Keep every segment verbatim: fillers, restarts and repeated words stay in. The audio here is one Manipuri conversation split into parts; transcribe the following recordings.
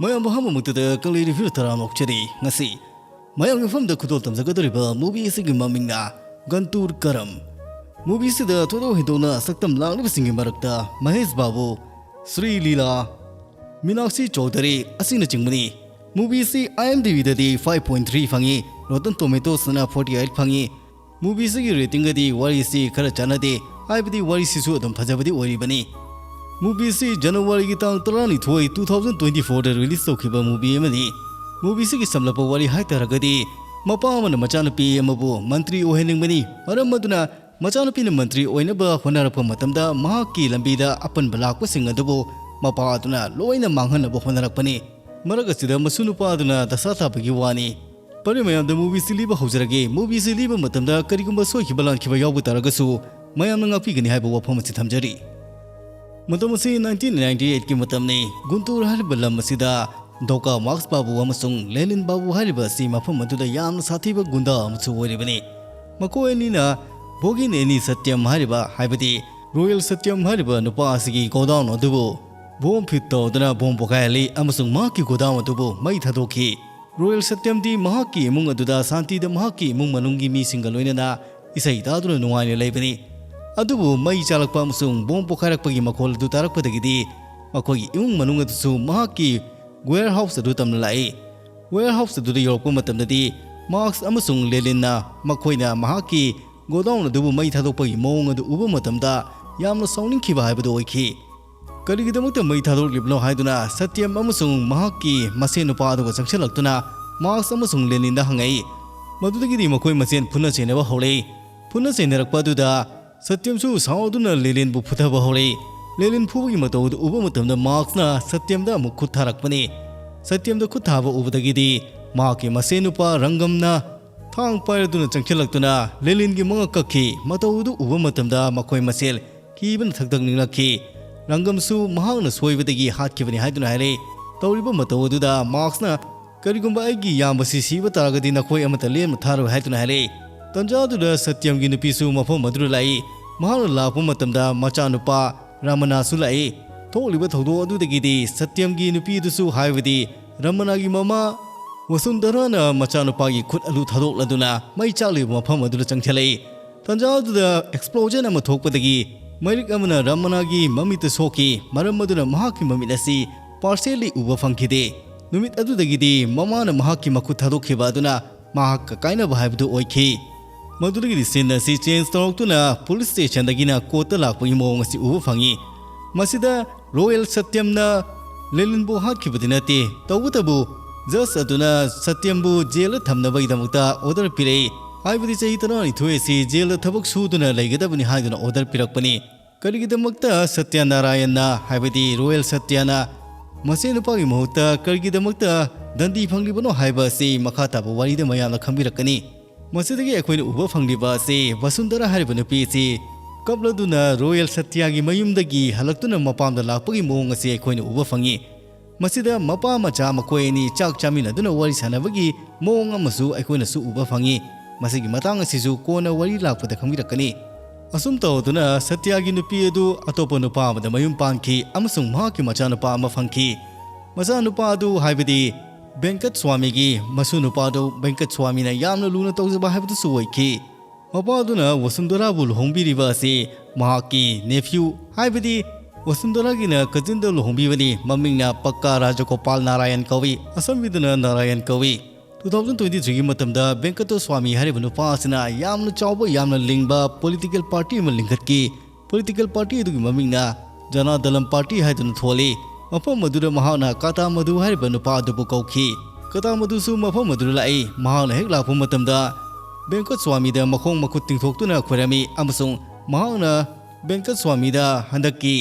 ꯃꯌꯥꯝꯕꯨ ꯑꯍꯥꯟꯕꯃꯛꯇꯗ ꯀꯪꯂꯩ ꯔꯤꯚ꯭ꯌꯨ ꯇꯔꯥꯝꯅ ꯑꯣꯛꯆꯔꯤ꯫ ꯉꯁꯤ ꯃꯌꯥꯝꯒꯤ ꯃꯐꯝꯗ ꯈꯨꯗꯣꯜ ꯇꯝꯖꯒꯗꯧꯔꯤꯕ movie ꯑꯁꯤꯒꯤ ꯃꯃꯤꯡꯅ ꯒꯟꯇꯨꯔ ꯀꯔꯝ꯫ Movie ꯑꯁꯤꯗ ꯊꯣꯏꯗꯣꯛ ꯍꯦꯟꯗꯣꯛꯅ ꯁꯛꯇꯝ ꯂꯥꯡꯂꯤꯕꯁꯤꯡꯒꯤ ꯃꯔꯛꯇ ꯃꯍꯦꯁ ꯕꯥꯕꯨ, ꯁ꯭ꯔꯤ ꯂꯤꯂꯥ, ꯃꯤꯅꯥꯛꯁꯤ ꯆꯧꯙꯔꯤ ꯑꯁꯤꯅꯆꯤꯡꯕꯅꯤ꯫ Movie ꯑꯁꯤ IMDb ꯗꯗꯤ five point three ꯐꯪꯉꯤ, Rotten Tomatoes ꯅ forty eight ꯐꯪꯉꯤ꯫ Movie ꯑꯁꯤꯒꯤ rating ꯒꯗꯤ ꯋꯥꯔꯤꯁꯤ ꯈꯔ ꯆꯥꯟꯅꯗꯦ, ꯍꯥꯏꯕꯗꯤ ꯋꯥꯔꯤꯁꯤꯁꯨ ꯑꯗꯨꯝ ꯐꯖꯕꯗꯤ ꯑꯣꯏꯔꯤꯕꯅꯤ꯫ Movie ꯑꯁꯤ ꯖꯅꯋꯥꯔꯤꯒꯤ ꯇꯥꯡ ꯇꯔꯥꯅꯤꯊꯣꯏ, two thousand twenty four ꯗ release ꯇꯧꯈꯤꯕ movie ꯑꯃꯅꯤ꯫ Movie ꯑꯁꯤꯒꯤ ꯁꯝꯂꯞꯄ ꯋꯥꯔꯤ ꯍꯥꯏꯇꯥꯔꯒꯗꯤ, ꯃꯄꯥ ꯑꯃꯅ ꯃꯆꯥꯅꯨꯄꯤ ꯑꯃꯕꯨ ꯃꯟꯇ꯭ꯔꯤ ꯑꯣꯏꯍꯟꯅꯤꯡꯕꯅꯤ, ꯃꯔꯝ ꯑꯗꯨꯅ ꯃꯆꯥꯅꯨꯄꯤꯅ ꯃꯟꯇ꯭ꯔꯤ ꯑꯣꯏꯅꯕ ꯍꯣꯠꯅꯔꯛꯄ ꯃꯇꯝꯗ ꯃꯍꯥꯛꯀꯤ ꯂꯝꯕꯤꯗ ꯑꯄꯟꯕ ꯂꯥꯛꯄꯁꯤꯡ ꯑꯗꯨꯕꯨ ꯃꯄꯥ ꯑꯗꯨꯅ ꯂꯣꯏꯅ ꯃꯥꯡꯍꯟꯅꯕ ꯍꯣꯠꯅꯔꯛꯄꯅꯤ꯫ ꯃꯔꯛ ꯑꯁꯤꯗ ꯃꯁꯨ ꯅꯨꯄꯥ ꯑꯗꯨꯅ ꯗꯁꯥ ꯇꯥꯕꯒꯤ ꯋꯥꯅꯤ꯫ ꯐꯔꯦ ꯃꯌꯥꯝꯗ, movie ꯑꯁꯤ ꯂꯤꯕ ꯍꯧꯖꯔꯒꯦ꯫ Movie ꯑꯁꯤ ꯂꯤꯕ ꯃꯇꯝꯗ ꯀꯔꯤꯒꯨꯝꯕ ꯁꯣꯏꯈꯤꯕ ꯂꯥꯟꯈꯤꯕ ꯌꯥꯎꯕ ꯇꯥꯔꯒꯁꯨ ꯃꯌꯥꯝꯅ ꯉꯥꯛꯄꯤꯒꯅꯤ ꯍꯥꯏꯕ ꯋꯥꯐꯝ ꯑꯁꯤ ꯊꯝꯖꯔꯤ꯫ ꯃꯇꯝ ꯑꯁꯤ nineteen ninety eight ꯀꯤ ꯃꯇꯝꯅꯤ꯫ ꯒꯨꯟꯇꯨꯔ ꯍꯥꯏꯔꯤꯕ ꯂꯝ ꯑꯁꯤꯗ ꯗꯣꯀꯥ ꯃꯥꯔꯛꯁ ꯕꯥꯕꯨ ꯑꯃꯁꯨꯡ ꯂꯦꯅꯤꯟ ꯕꯥꯕꯨ ꯍꯥꯏꯔꯤꯕ ꯑꯁꯤ ꯃꯐꯝ ꯑꯗꯨꯗ ꯌꯥꯝꯅ ꯁꯥꯊꯤꯕ ꯒꯨꯟꯗꯥ ꯑꯃꯁꯨ ꯑꯣꯏꯔꯤꯕꯅꯤ꯫ ꯃꯈꯣꯏ ꯑꯅꯤꯅ ꯚꯣꯒꯤꯟ ꯑꯦꯅꯤ ꯁꯇ꯭ꯌꯝ ꯍꯥꯏꯔꯤꯕ, ꯍꯥꯏꯕꯗꯤ ꯔꯣꯌꯦꯜ ꯁꯇ꯭ꯌꯝ ꯍꯥꯏꯔꯤꯕ ꯅꯨꯄꯥ ꯑꯁꯤꯒꯤ ꯒꯣꯗꯥꯎꯟ ꯑꯗꯨꯕꯨ ꯕꯣꯝ ꯐꯤꯠ ꯇꯧꯗꯨꯅ ꯕꯣꯝ ꯄꯣꯈꯥꯏꯍꯜꯂꯤ ꯑꯃꯁꯨꯡ ꯃꯍꯥꯛꯀꯤ ꯒꯣꯗꯥꯎꯟ ꯑꯗꯨꯕꯨ ꯃꯩ ꯊꯥꯗꯣꯛꯈꯤ꯫ ꯔꯣꯌꯦꯜ ꯁꯇ꯭ꯌꯝꯗꯤ ꯃꯍꯥꯛꯀꯤ ꯏꯃꯨꯡ ꯑꯗꯨꯗ ꯁꯥꯟꯇꯤꯗ ꯃꯍꯥꯛꯀꯤ ꯏꯃꯨꯡ ꯃꯅꯨꯡꯒꯤ ꯃꯤꯁꯤꯡꯒ ꯂꯣꯏꯅꯅ ꯏꯁꯩ ꯇꯥꯗꯨꯅ ꯅꯨꯡꯉꯥꯏꯅ ꯂꯩꯕꯅꯤ꯫ ꯑꯗꯨꯕꯨ ꯃꯩ ꯆꯥꯂꯛꯄ ꯑꯃꯁꯨꯡ ꯕꯣꯝ ꯄꯣꯈꯥꯏꯔꯛꯄꯒꯤ ꯃꯈꯣꯜ ꯑꯗꯨ ꯇꯥꯔꯛꯄꯗꯒꯤꯗꯤ ꯃꯈꯣꯏꯒꯤ ꯏꯃꯨꯡ ꯃꯅꯨꯡ ꯑꯗꯨꯁꯨ ꯃꯍꯥꯛꯀꯤ warehouse ꯑꯗꯨ ꯇꯝꯅ ꯂꯥꯛꯏ꯫ Warehouse ꯑꯗꯨꯗ ꯌꯧꯔꯛꯄ ꯃꯇꯝꯗꯗꯤ ꯃꯥꯔꯛꯁ ꯑꯃꯁꯨꯡ ꯂꯦꯅꯤꯟꯅ ꯃꯈꯣꯏꯅ ꯃꯍꯥꯛꯀꯤ ꯒꯣꯗꯥꯎꯟ ꯑꯗꯨꯕꯨ ꯃꯩ ꯊꯥꯗꯣꯛꯄꯒꯤ ꯃꯑꯣꯡ ꯑꯗꯨ ꯎꯕ ꯃꯇꯝꯗ ꯌꯥꯝꯅ ꯁꯥꯎꯅꯤꯡꯈꯤꯕ ꯍꯥꯏꯕꯗꯨ ꯑꯣꯏꯈꯤ꯫ ꯀꯔꯤꯒꯤꯗꯃꯛꯇ ꯃꯩ ꯊꯥꯗꯣꯛꯂꯤꯕꯅꯣ ꯍꯥꯏꯗꯨꯅ ꯁꯇ꯭ꯌꯝ ꯑꯃꯁꯨꯡ ꯃꯍꯥꯛꯀꯤ ꯃꯁꯦꯟ ꯅꯨꯄꯥ ꯑꯗꯨꯒ ꯆꯪꯁꯤꯜꯂꯛꯇꯨꯅ ꯃꯥꯔꯛꯁ ꯑꯃꯁꯨꯡ ꯂꯦꯅꯤꯟꯗ ꯍꯪꯉꯛꯏ꯫ ꯃꯗꯨꯗꯒꯤꯗꯤ ꯃꯈꯣꯏ ꯃꯁꯦꯟ ꯐꯨꯅ ꯆꯩꯅꯕ ꯍꯧꯔꯛꯏ꯫ ꯐꯨꯅ ꯆꯩꯅꯔꯛꯄ ꯑꯗꯨꯗ ꯁꯇ꯭ꯌꯝꯁꯨ ꯁꯥꯎꯗꯨꯅ ꯂꯦꯅꯤꯟꯕꯨ ꯐꯨꯊꯕ ꯍꯧꯔꯛꯏ꯫ ꯂꯦꯅꯤꯟ ꯐꯨꯕꯒꯤ ꯃꯇꯧ ꯑꯗꯨ ꯎꯕ ꯃꯇꯝꯗ ꯃꯥꯔꯛꯁꯅ ꯁꯇ꯭ꯌꯝꯗ ꯑꯃꯨꯛ ꯈꯨꯠ ꯊꯥꯔꯛꯄꯅꯤ꯫ ꯁꯇ꯭ꯌꯝꯗ ꯈꯨꯠ ꯊꯥꯕ ꯎꯕꯗꯒꯤꯗꯤ ꯃꯍꯥꯛꯀꯤ ꯃꯁꯦꯟ ꯅꯨꯄꯥ ꯔꯪꯒꯝꯅ ꯊꯥꯡ ꯄꯥꯏꯔꯗꯨꯅ ꯆꯪꯁꯤꯜꯂꯛꯇꯨꯅ ꯂꯦꯅꯤꯟꯒꯤ ꯃꯉꯛ ꯀꯛꯈꯤ꯫ ꯃꯇꯧ ꯑꯗꯨ ꯎꯕ ꯃꯇꯝꯗ ꯃꯈꯣꯏ ꯃꯁꯦꯜ ꯀꯤꯕꯅ ꯊꯛ ꯊꯛ ꯅꯤꯛꯂꯛꯈꯤ꯫ ꯔꯪꯒꯝꯁꯨ ꯃꯍꯥꯛꯅ ꯁꯣꯏꯕꯗꯒꯤ ꯍꯥꯠꯈꯤꯕꯅꯤ ꯍꯥꯏꯗꯨꯅ ꯍꯥꯏꯔꯛꯏ꯫ ꯇꯧꯔꯤꯕ ꯃꯇꯧ ꯑꯗꯨꯗ ꯃꯥꯔꯛꯁꯅ "ꯀꯔꯤꯒꯨꯝꯕ ꯑꯩꯒꯤ ꯏꯌꯥꯝꯕꯁꯤ ꯁꯤꯕ ꯇꯥꯔꯒꯗꯤ ꯅꯈꯣꯏ ꯑꯃꯠꯇ ꯂꯦꯝꯅ ꯊꯥꯔꯣꯏ" ꯍꯥꯏꯗꯨꯅ ꯍꯥꯏꯔꯛꯏ꯫ ꯇꯟꯖꯥꯗꯨꯗ ꯁꯇ꯭ꯌꯝꯒꯤ ꯅꯨꯄꯤꯁꯨ ꯃꯐꯝ ꯑꯗꯨꯗ ꯂꯥꯛꯏ꯫ ꯃꯍꯥꯛꯅ ꯂꯥꯛꯄ ꯃꯇꯝꯗ ꯃꯆꯥꯅꯨꯄꯥ ꯔꯥꯃꯅꯥꯁꯨ ꯂꯥꯛꯏ꯫ ꯊꯣꯛꯂꯤꯕ ꯊꯧꯗꯣꯛ ꯑꯗꯨꯗꯒꯤꯗꯤ ꯁꯇ꯭ꯌꯝꯒꯤ ꯅꯨꯄꯤꯗꯨꯁꯨ, ꯍꯥꯏꯕꯗꯤ ꯔꯃꯅꯥꯒꯤ ꯃꯃꯥ ꯋꯁꯨꯟꯙꯔꯥꯅ ꯃꯆꯥꯅꯨꯄꯥꯒꯤ ꯈꯨꯠ ꯑꯗꯨ ꯊꯥꯗꯣꯛꯂꯗꯨꯅ ꯃꯩ ꯆꯥꯛꯂꯤꯕ ꯃꯐꯝ ꯑꯗꯨꯗ ꯆꯪꯁꯤꯜꯂꯛꯏ꯫ ꯇꯟꯖꯥ ꯑꯗꯨꯗ explosion ꯑꯃ ꯊꯣꯛꯄꯗꯒꯤ ꯃꯩꯔꯤꯛ ꯑꯃꯅ ꯔꯃꯅꯥꯒꯤ ꯃꯃꯤꯠꯇ ꯁꯣꯛꯈꯤ, ꯃꯔꯝ ꯑꯗꯨꯅ ꯃꯍꯥꯛꯀꯤ ꯃꯃꯤꯠ ꯑꯁꯤ partially ꯎꯕ ꯐꯪꯈꯤꯗꯦ꯫ ꯅꯨꯃꯤꯠ ꯑꯗꯨꯗꯒꯤꯗꯤ ꯃꯃꯥꯅ ꯃꯍꯥꯛꯀꯤ ꯃꯈꯨꯠ ꯊꯥꯗꯣꯛꯈꯤꯕ ꯑꯗꯨꯅ ꯃꯍꯥꯛꯀ ꯀꯥꯏꯅꯕ ꯍꯥꯏꯕꯗꯨ ꯑꯣꯏꯈꯤ꯫ ꯃꯗꯨꯗꯒꯤꯗꯤ scene ꯑꯁꯤ change ꯇꯧꯔꯛꯇꯨꯅ police stationꯗꯒꯤꯅ courtꯇ ꯂꯥꯛꯄꯒꯤ ꯃꯑꯣꯡ ꯑꯁꯤ ꯎꯕ ꯐꯪꯉꯤ꯫ ꯃꯁꯤꯗ Royal ꯁꯇ꯭ꯌꯝꯅ ꯂꯦꯂꯤꯟꯕꯨ ꯍꯥꯠꯈꯤꯕꯗꯤ ꯅꯠꯇꯦ, ꯇꯧꯕꯇꯕꯨ judge ꯑꯗꯨꯅ ꯁꯇ꯭ꯌꯝꯕꯨ jailꯗ ꯊꯝꯅꯕꯒꯤꯗꯃꯛꯇ order ꯄꯤꯔꯛꯏ꯫ ꯍꯥꯏꯕꯗꯤ ꯆꯍꯤ ꯇꯔꯥꯅꯤꯊꯣꯏ ꯑꯁꯤ jailꯗ ꯊꯕꯛ ꯁꯨꯗꯨꯅ ꯂꯩꯒꯗꯕꯅꯤ ꯍꯥꯏꯗꯨꯅ order ꯄꯤꯔꯛꯄꯅꯤ꯫ ꯀꯔꯤꯒꯤꯗꯃꯛꯇ ꯁꯇ꯭ꯌ ꯅꯥꯔꯥꯌꯟꯅ, ꯍꯥꯏꯕꯗꯤ Royal ꯁꯇ꯭ꯌꯅ ꯃꯁꯤ ꯅꯨꯄꯥꯒꯤ ꯃꯍꯨꯠꯇ ꯀꯔꯤꯒꯤꯗꯃꯛꯇ ꯗꯟꯗꯤ ꯐꯪꯂꯤꯕꯅꯣ ꯍꯥꯏꯕ ꯑꯁꯤ ꯃꯈꯥ ꯇꯥꯕ ꯋꯥꯔꯤꯗ ꯃꯌꯥꯝꯅ ꯈꯪꯕꯤꯔꯛꯀꯅꯤ꯫ ꯃꯁꯤꯗꯒꯤ ꯑꯩꯈꯣꯏꯅ ꯎꯕ ꯐꯪꯂꯤꯕ ꯑꯁꯤ ꯕꯁꯨꯟꯙꯔꯥ ꯍꯥꯏꯔꯤꯕ ꯅꯨꯄꯤ ꯑꯁꯤ ꯀꯞꯂꯗꯨꯅ Royal ꯁꯇ꯭ꯌꯒꯤ ꯃꯌꯨꯝꯗꯒꯤ ꯍꯜꯂꯛꯇꯨꯅ ꯃꯄꯥꯝꯗ ꯂꯥꯛꯄꯒꯤ ꯃꯑꯣꯡ ꯑꯁꯤ ꯑꯩꯈꯣꯏꯅ ꯎꯕ ꯐꯪꯉꯤ꯫ ꯃꯁꯤꯗ ꯃꯄꯥ ꯃꯆꯥ ꯃꯈꯣꯏ ꯑꯅꯤ ꯆꯥꯛ ꯆꯥꯃꯤꯟꯅꯗꯨꯅ ꯋꯥꯔꯤ ꯁꯥꯟꯅꯕꯒꯤ ꯃꯑꯣꯡ ꯑꯃꯁꯨ ꯑꯩꯈꯣꯏꯅꯁꯨ ꯎꯕ ꯐꯪꯉꯤ꯫ ꯃꯁꯤꯒꯤ ꯃꯇꯥꯡ ꯑꯁꯤꯁꯨ ꯀꯣꯟꯅ ꯋꯥꯔꯤ ꯂꯥꯛꯄꯗ ꯈꯪꯕꯤꯔꯛꯀꯅꯤ꯫ ꯑꯁꯨꯝ ꯇꯧꯗꯨꯅ ꯁꯇ꯭ꯌꯒꯤ ꯅꯨꯄꯤ ꯑꯗꯨ ꯑꯇꯣꯞꯄ ꯅꯨꯄꯥ ꯑꯃꯗ ꯃꯌꯨꯝ ꯄꯥꯟꯈꯤ ꯑꯃꯁꯨꯡ ꯃꯍꯥꯛꯀꯤ ꯃꯆꯥꯅꯨꯄꯥ ꯑꯃ ꯐꯪꯈꯤ꯫ ꯃꯆꯥꯅꯨꯄꯥ ꯑꯗꯨ, ꯍꯥꯏꯕꯗꯤ ꯕꯦꯡꯀꯠ ꯁ꯭ꯋꯥꯃꯤꯒꯤ ꯃꯁꯨ ꯅꯨꯄꯥ ꯑꯗꯨ ꯕꯦꯡꯀꯠ ꯁ꯭ꯋꯥꯃꯤꯅ ꯌꯥꯝꯅ ꯂꯨꯅ ꯇꯧꯖꯕ ꯍꯥꯏꯕꯗꯨꯁꯨ ꯑꯣꯏꯈꯤ꯫ ꯃꯄꯥ ꯑꯗꯨꯅ ꯋꯁꯨꯟꯙꯔꯥꯕꯨ ꯂꯨꯍꯣꯡꯕꯤꯔꯤꯕ ꯑꯁꯤ ꯃꯍꯥꯛꯀꯤ nephew, ꯍꯥꯏꯕꯗꯤ ꯋꯁꯨꯟꯙꯔꯥꯒꯤꯅ cousinꯗ ꯂꯨꯍꯣꯡꯕꯤꯕꯅꯤ꯫ ꯃꯃꯤꯡꯅ ꯄꯛꯀꯥ ꯔꯥꯖꯒꯣꯄꯥꯜ ꯅꯥꯔꯥꯌꯟ ꯀꯧꯏ, ꯑꯁꯝꯕꯤꯗꯨꯅ ꯅꯥꯔꯥꯌꯟ ꯀꯧꯏ꯫ Two thousand twenty threeꯒꯤ ꯃꯇꯝꯗ ꯕꯦꯡꯀꯇꯣ ꯁ꯭ꯋꯥꯃꯤ ꯍꯥꯏꯔꯤꯕ ꯅꯨꯄꯥ ꯑꯁꯤꯅ ꯌꯥꯝꯅ ꯆꯥꯎꯕ, ꯌꯥꯝꯅ ꯂꯤꯡꯕ political party ꯑꯃ ꯂꯤꯡꯈꯠꯈꯤ꯫ Political party ꯑꯗꯨꯒꯤ ꯃꯃꯤꯡꯅ ꯖꯅꯥ ꯗꯂꯝ party ꯍꯥꯏꯗꯨꯅ ꯊꯣꯜꯂꯤ꯫ ꯃꯐꯝ ꯑꯗꯨꯗ ꯃꯍꯥꯛꯅ ꯀꯥꯇꯥ ꯃꯙꯨ ꯍꯥꯏꯔꯤꯕ ꯅꯨꯄꯥ ꯑꯗꯨꯕꯨ ꯀꯧꯈꯤ꯫ ꯀꯥꯇꯥ ꯃꯙꯨꯁꯨ ꯃꯐꯝ ꯑꯗꯨꯗ ꯂꯥꯛꯏ꯫ ꯃꯍꯥꯛꯅ ꯍꯦꯛ ꯂꯥꯛꯄ ꯃꯇꯝꯗ ꯕꯦꯡꯀꯠ ꯁ꯭ꯋꯥꯃꯤꯗ ꯃꯈꯣꯡ ꯃꯈꯨꯠ ꯇꯤꯡꯊꯣꯛꯇꯨꯅ ꯈꯣꯏꯔꯝꯃꯤ ꯑꯃꯁꯨꯡ ꯃꯍꯥꯛꯅ ꯕꯦꯡꯀꯠ ꯁ꯭ꯋꯥꯃꯤꯗ ꯍꯟꯗꯛꯀꯤ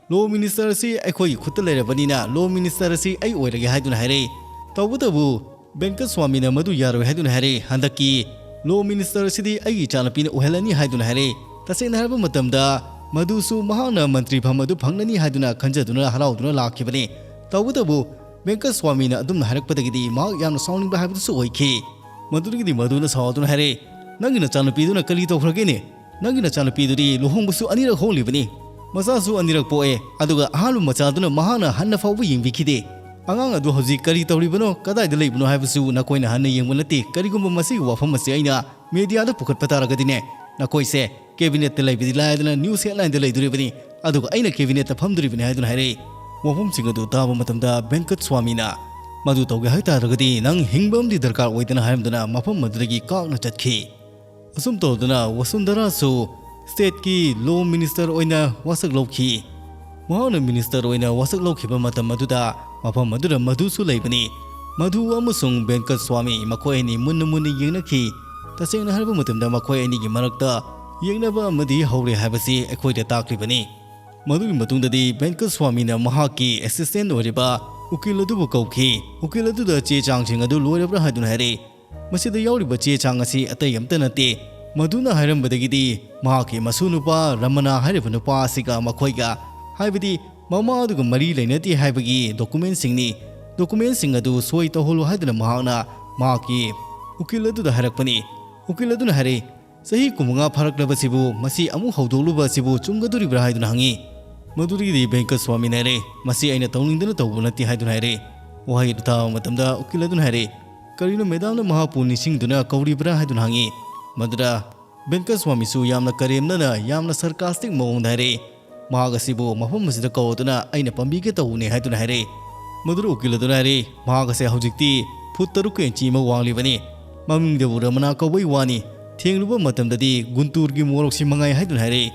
law minister ꯑꯁꯤ ꯑꯩꯈꯣꯏꯒꯤ ꯈꯨꯠꯇ ꯂꯩꯔꯕꯅꯤꯅ law minister ꯑꯁꯤ ꯑꯩ ꯑꯣꯏꯔꯒꯦ ꯍꯥꯏꯗꯨꯅ ꯍꯥꯏꯔꯛꯏ꯫ ꯇꯧꯕꯇꯕꯨ ꯕꯦꯡꯀꯠ ꯁ꯭ꯋꯥꯃꯤꯅ ꯃꯗꯨ ꯌꯥꯔꯣꯏ ꯍꯥꯏꯗꯨꯅ ꯍꯥꯏꯔꯛꯏ꯫ ꯍꯟꯗꯛꯀꯤ law minister ꯑꯁꯤꯗꯤ ꯑꯩꯒꯤ ꯏꯆꯥꯅꯨꯄꯤꯅ ꯑꯣꯏꯍꯜꯂꯅꯤ ꯍꯥꯏꯗꯨꯅ ꯍꯥꯏꯔꯛꯏ꯫ ꯇꯁꯦꯡꯅ ꯍꯥꯏꯔꯕ ꯃꯇꯝꯗ ꯃꯗꯨꯁꯨ ꯃꯍꯥꯛꯅ ꯃꯟꯇ꯭ꯔꯤ ꯐꯝ ꯑꯗꯨ ꯐꯪꯂꯅꯤ ꯍꯥꯏꯗꯨꯅ ꯈꯟꯖꯗꯨꯅ ꯍꯔꯥꯎꯗꯨꯅ ꯂꯥꯛꯈꯤꯕꯅꯤ꯫ ꯇꯧꯕꯇꯕꯨ ꯕꯦꯡꯀꯠ ꯁ꯭ꯋꯥꯃꯤꯅ ꯑꯗꯨꯝꯅ ꯍꯥꯏꯔꯛꯄꯗꯒꯤꯗꯤ ꯃꯍꯥꯛ ꯌꯥꯝꯅ ꯁꯥꯎꯅꯤꯡꯕ ꯍꯥꯏꯕꯗꯨꯁꯨ ꯑꯣꯏꯈꯤ꯫ ꯃꯗꯨꯗꯒꯤꯗꯤ ꯃꯗꯨꯅ ꯁꯥꯎꯗꯨꯅ ꯍꯥꯏꯔꯛꯏ, "ꯅꯪꯒꯤ ꯅꯆꯥꯅꯨꯄꯤꯗꯨꯅ ꯀꯔꯤ ꯇꯧꯈ꯭ꯔꯒꯦꯅꯦ? ꯅꯪꯒꯤ ꯅꯆꯥꯅꯨꯄꯤꯗꯨꯗꯤ ꯂꯨꯍꯣꯡꯕꯁꯨ ꯑꯅꯤꯔꯛ ꯍꯣꯡꯂꯤꯕꯅꯤ꯫ ꯃꯆꯥꯁꯨ ꯑꯅꯤꯔꯛ ꯄꯣꯛꯑꯦ, ꯑꯗꯨꯒ ꯑꯍꯥꯟꯕ ꯃꯆꯥꯗꯨꯅ ꯃꯍꯥꯛꯅ ꯍꯟꯅ ꯐꯥꯎꯕ ꯌꯦꯡꯕꯤꯈꯤꯗꯦ꯫ ꯑꯉꯥꯡ ꯑꯗꯨ ꯍꯧꯖꯤꯛ ꯀꯔꯤ ꯇꯧꯔꯤꯕꯅꯣ, ꯀꯗꯥꯏꯗ ꯂꯩꯕꯅꯣ ꯍꯥꯏꯕꯁꯨ ꯅꯈꯣꯏꯅ ꯍꯟꯅ ꯌꯦꯡꯕ ꯅꯠꯇꯦ꯫ ꯀꯔꯤꯒꯨꯝꯕ ꯃꯁꯤꯒꯤ ꯋꯥꯐꯝ ꯑꯁꯤ ꯑꯩꯅ ꯃꯦꯗꯤꯌꯥꯗ ꯄꯨꯈꯠꯄ ꯇꯥꯔꯒꯗꯤꯅꯦ, ꯅꯈꯣꯏꯁꯦ ꯀꯦꯕꯤꯅꯦꯠꯇ ꯂꯩꯕꯗꯤ ꯂꯥꯏꯗꯅ ꯅ꯭ꯌꯨꯁ ꯍꯦꯗꯂꯥꯏꯟꯗ ꯂꯩꯗꯣꯔꯤꯕꯅꯤ, ꯑꯗꯨꯒ ꯑꯩꯅ ꯀꯦꯕꯤꯅꯦꯠꯇ ꯐꯝꯗꯣꯔꯤꯕꯅꯤ ꯍꯥꯏꯗꯨꯅ ꯍꯥꯏꯔꯛꯏ꯫ ꯋꯥꯐꯝꯁꯤꯡ ꯑꯗꯨ ꯇꯥꯕ ꯃꯇꯝꯗ ꯚꯦꯟꯀꯠ ꯁ꯭ꯋꯥꯃꯤꯅ, "ꯃꯗꯨ ꯇꯧꯒꯦ ꯍꯥꯏ ꯇꯥꯔꯒꯗꯤ ꯅꯪ ꯍꯤꯡꯕ ꯑꯃꯗꯤ ꯗꯔꯀꯥꯔ ꯑꯣꯏꯗꯅ" ꯍꯥꯏꯔꯝꯗꯨꯅ ꯃꯐꯝ ꯑꯗꯨꯗꯒꯤ ꯀꯥꯛꯅ ꯆꯠꯈꯤ꯫ ꯑꯁꯨꯝ ꯇꯧꯗꯨꯅ ꯋꯁꯨꯟꯙꯔꯥꯁꯨ ꯁ꯭ꯇꯦꯠꯀꯤ ꯂꯣ ꯃꯤꯅꯤꯁꯇꯔ ꯑꯣꯏꯅ ꯋꯥꯁꯛ ꯂꯧꯈꯤ꯫ ꯃꯍꯥꯛꯅ ꯃꯤꯅꯤꯁꯇꯔ ꯑꯣꯏꯅ ꯋꯥꯁꯛ ꯂꯧꯈꯤꯕ ꯃꯇꯝ ꯑꯗꯨꯗ ꯃꯐꯝ ꯑꯗꯨꯗ ꯃꯙꯨꯁꯨ ꯂꯩꯕꯅꯤ꯫ ꯃꯙꯨ ꯑꯃꯁꯨꯡ ꯚꯦꯟꯀꯠ ꯁ꯭ꯋꯥꯃꯤ ꯃꯈꯣꯏ ꯑꯅꯤ ꯃꯨꯟꯅ ꯃꯨꯟꯅ ꯌꯦꯡꯅꯈꯤ꯫ ꯇꯁꯦꯡꯅ ꯍꯥꯏꯔꯕ ꯃꯇꯝꯗ ꯃꯈꯣꯏ ꯑꯅꯤꯒꯤ ꯃꯔꯛꯇ ꯌꯦꯡꯅꯕ ꯑꯃꯗꯤ ꯍꯧꯔꯦ ꯍꯥꯏꯕꯁꯤ ꯑꯩꯈꯣꯏꯗ ꯇꯥꯛꯂꯤꯕꯅꯤ꯫ ꯃꯗꯨꯒꯤ ꯃꯇꯨꯡꯗꯗꯤ ꯚꯦꯟꯀꯠ ꯁ꯭ꯋꯥꯃꯤꯅ ꯃꯍꯥꯛꯀꯤ ꯑꯦꯁꯤꯁꯇꯦꯟ ꯑꯣꯏꯔꯤꯕ ꯎꯀꯤꯜ ꯑꯗꯨꯕꯨ ꯀꯧꯈꯤ꯫ ꯎꯀꯤꯜ ꯑꯗꯨꯗ ꯆꯦ ꯆꯥꯡꯁꯤꯡ ꯑꯗꯨ ꯂꯣꯏꯔꯕ꯭ꯔꯥ ꯍꯥꯏꯗꯨꯅ ꯍꯥꯏꯔꯛꯏ꯫ ꯃꯁꯤꯗ ꯌꯥꯎꯔꯤꯕ ꯆꯦ ꯆꯥꯡ ꯑꯁꯤ ꯑꯇꯩ ꯑꯃꯠꯇ ꯅꯠꯇꯦ꯫ ꯃꯗꯨꯅ ꯍꯥꯏꯔꯝꯕꯗꯒꯤꯗꯤ ꯃꯍꯥꯛꯀꯤ ꯃꯁꯨ ꯅꯨꯄꯥ ꯔꯃꯅꯥ ꯍꯥꯏꯔꯤꯕ ꯅꯨꯄꯥ ꯑꯁꯤꯒ ꯃꯈꯣꯏꯒ, ꯍꯥꯏꯕꯗꯤ ꯃꯃꯥ ꯑꯗꯨꯒ ꯃꯔꯤ ꯂꯩꯅꯗꯦ ꯍꯥꯏꯕꯒꯤ ꯗꯣꯀꯨꯃꯦꯟꯁꯤꯡꯅꯤ꯫ ꯗꯣꯀꯨꯃꯦꯟꯁꯤꯡ ꯑꯗꯨ ꯁꯣꯏ ꯇꯧꯍꯜꯂꯨ ꯍꯥꯏꯗꯨꯅ ꯃꯍꯥꯛꯅ ꯃꯍꯥꯛꯀꯤ ꯎꯀꯤꯜ ꯑꯗꯨꯗ ꯍꯥꯏꯔꯛꯄꯅꯤ꯫ ꯎꯀꯤꯜ ꯑꯗꯨꯅ ꯍꯥꯏꯔꯛꯏ, "ꯆꯍꯤ ꯀꯨꯟꯃꯉꯥ ꯐꯥꯔꯛꯂꯕꯁꯤꯕꯨ ꯃꯁꯤ ꯑꯃꯨꯛ ꯍꯧꯗꯣꯛꯂꯨꯕ ꯑꯁꯤꯕꯨ ꯆꯨꯝꯒꯗꯣꯔꯤꯕ꯭ꯔꯥ?" ꯍꯥꯏꯗꯨꯅ ꯍꯪꯉꯤ꯫ ꯃꯗꯨꯗꯒꯤꯗꯤ ꯚꯦꯡꯀꯠ ꯁ꯭ꯋꯥꯃꯤꯅ ꯍꯥꯏꯔꯛꯏ, "ꯃꯁꯤ ꯑꯩꯅ ꯇꯧꯅꯤꯡꯗꯅ ꯇꯧꯕ ꯅꯠꯇꯦ" ꯍꯥꯏꯗꯨꯅ ꯍꯥꯏꯔꯛꯏ꯫ ꯋꯥꯍꯩ ꯑꯗꯨ ꯇꯥꯕ ꯃꯇꯝꯗ ꯎꯀꯤꯜ ꯑꯗꯨꯅ ꯍꯥꯏꯔꯛꯏ, "ꯀꯔꯤꯅꯣ ꯃꯦꯗꯥꯝꯅ ꯃꯍꯥꯛꯄꯨ ꯅꯤꯡꯁꯤꯡꯗꯨꯅ ꯀꯧꯔꯤꯕ꯭ꯔꯥ?" ꯍꯥꯏꯗꯨꯅ ꯍꯪꯉꯤ꯫ ꯃꯗꯨꯗ ꯚꯦꯡꯀꯠ ꯁ꯭ꯋꯥꯃꯤꯁꯨ ꯌꯥꯝꯅ ꯀꯔꯦꯝꯅꯅ, ꯌꯥꯝꯅ ꯁꯔꯀꯥꯁꯇꯤꯛ ꯃꯑꯣꯡꯗ ꯍꯥꯏꯔꯛꯏ, "ꯃꯍꯥꯛ ꯑꯁꯤꯕꯨ ꯃꯐꯝ ꯑꯁꯤꯗ ꯀꯧꯗꯨꯅ ꯑꯩꯅ ꯄꯥꯝꯕꯤꯒꯦ ꯇꯧꯕꯅꯤ" ꯍꯥꯏꯗꯨꯅ ꯍꯥꯏꯔꯛꯏ꯫ ꯃꯗꯨꯗ ꯎꯀꯤꯜ ꯑꯗꯨꯅ ꯍꯥꯏꯔꯛꯏ, "ꯃꯍꯥꯛ ꯑꯁꯦ ꯍꯧꯖꯤꯛꯇꯤ ꯐꯨꯠ ꯇꯔꯨꯛꯀ ꯏꯟꯆꯤ ꯑꯃ ꯋꯥꯡꯂꯤꯕꯅꯤ꯫ ꯃꯃꯤꯡꯗꯕꯨ ꯔꯃꯅꯥ ꯀꯧꯕꯩ ꯋꯥꯅꯤ꯫ ꯊꯦꯡꯂꯨꯕ ꯃꯇꯝꯗꯗꯤ ꯒꯨꯟꯇꯨꯔꯒꯤ ꯃꯣꯔꯣꯛꯁꯤ ꯃꯉꯥꯏ" ꯍꯥꯏꯗꯨꯅ ꯍꯥꯏꯔꯛꯏ꯫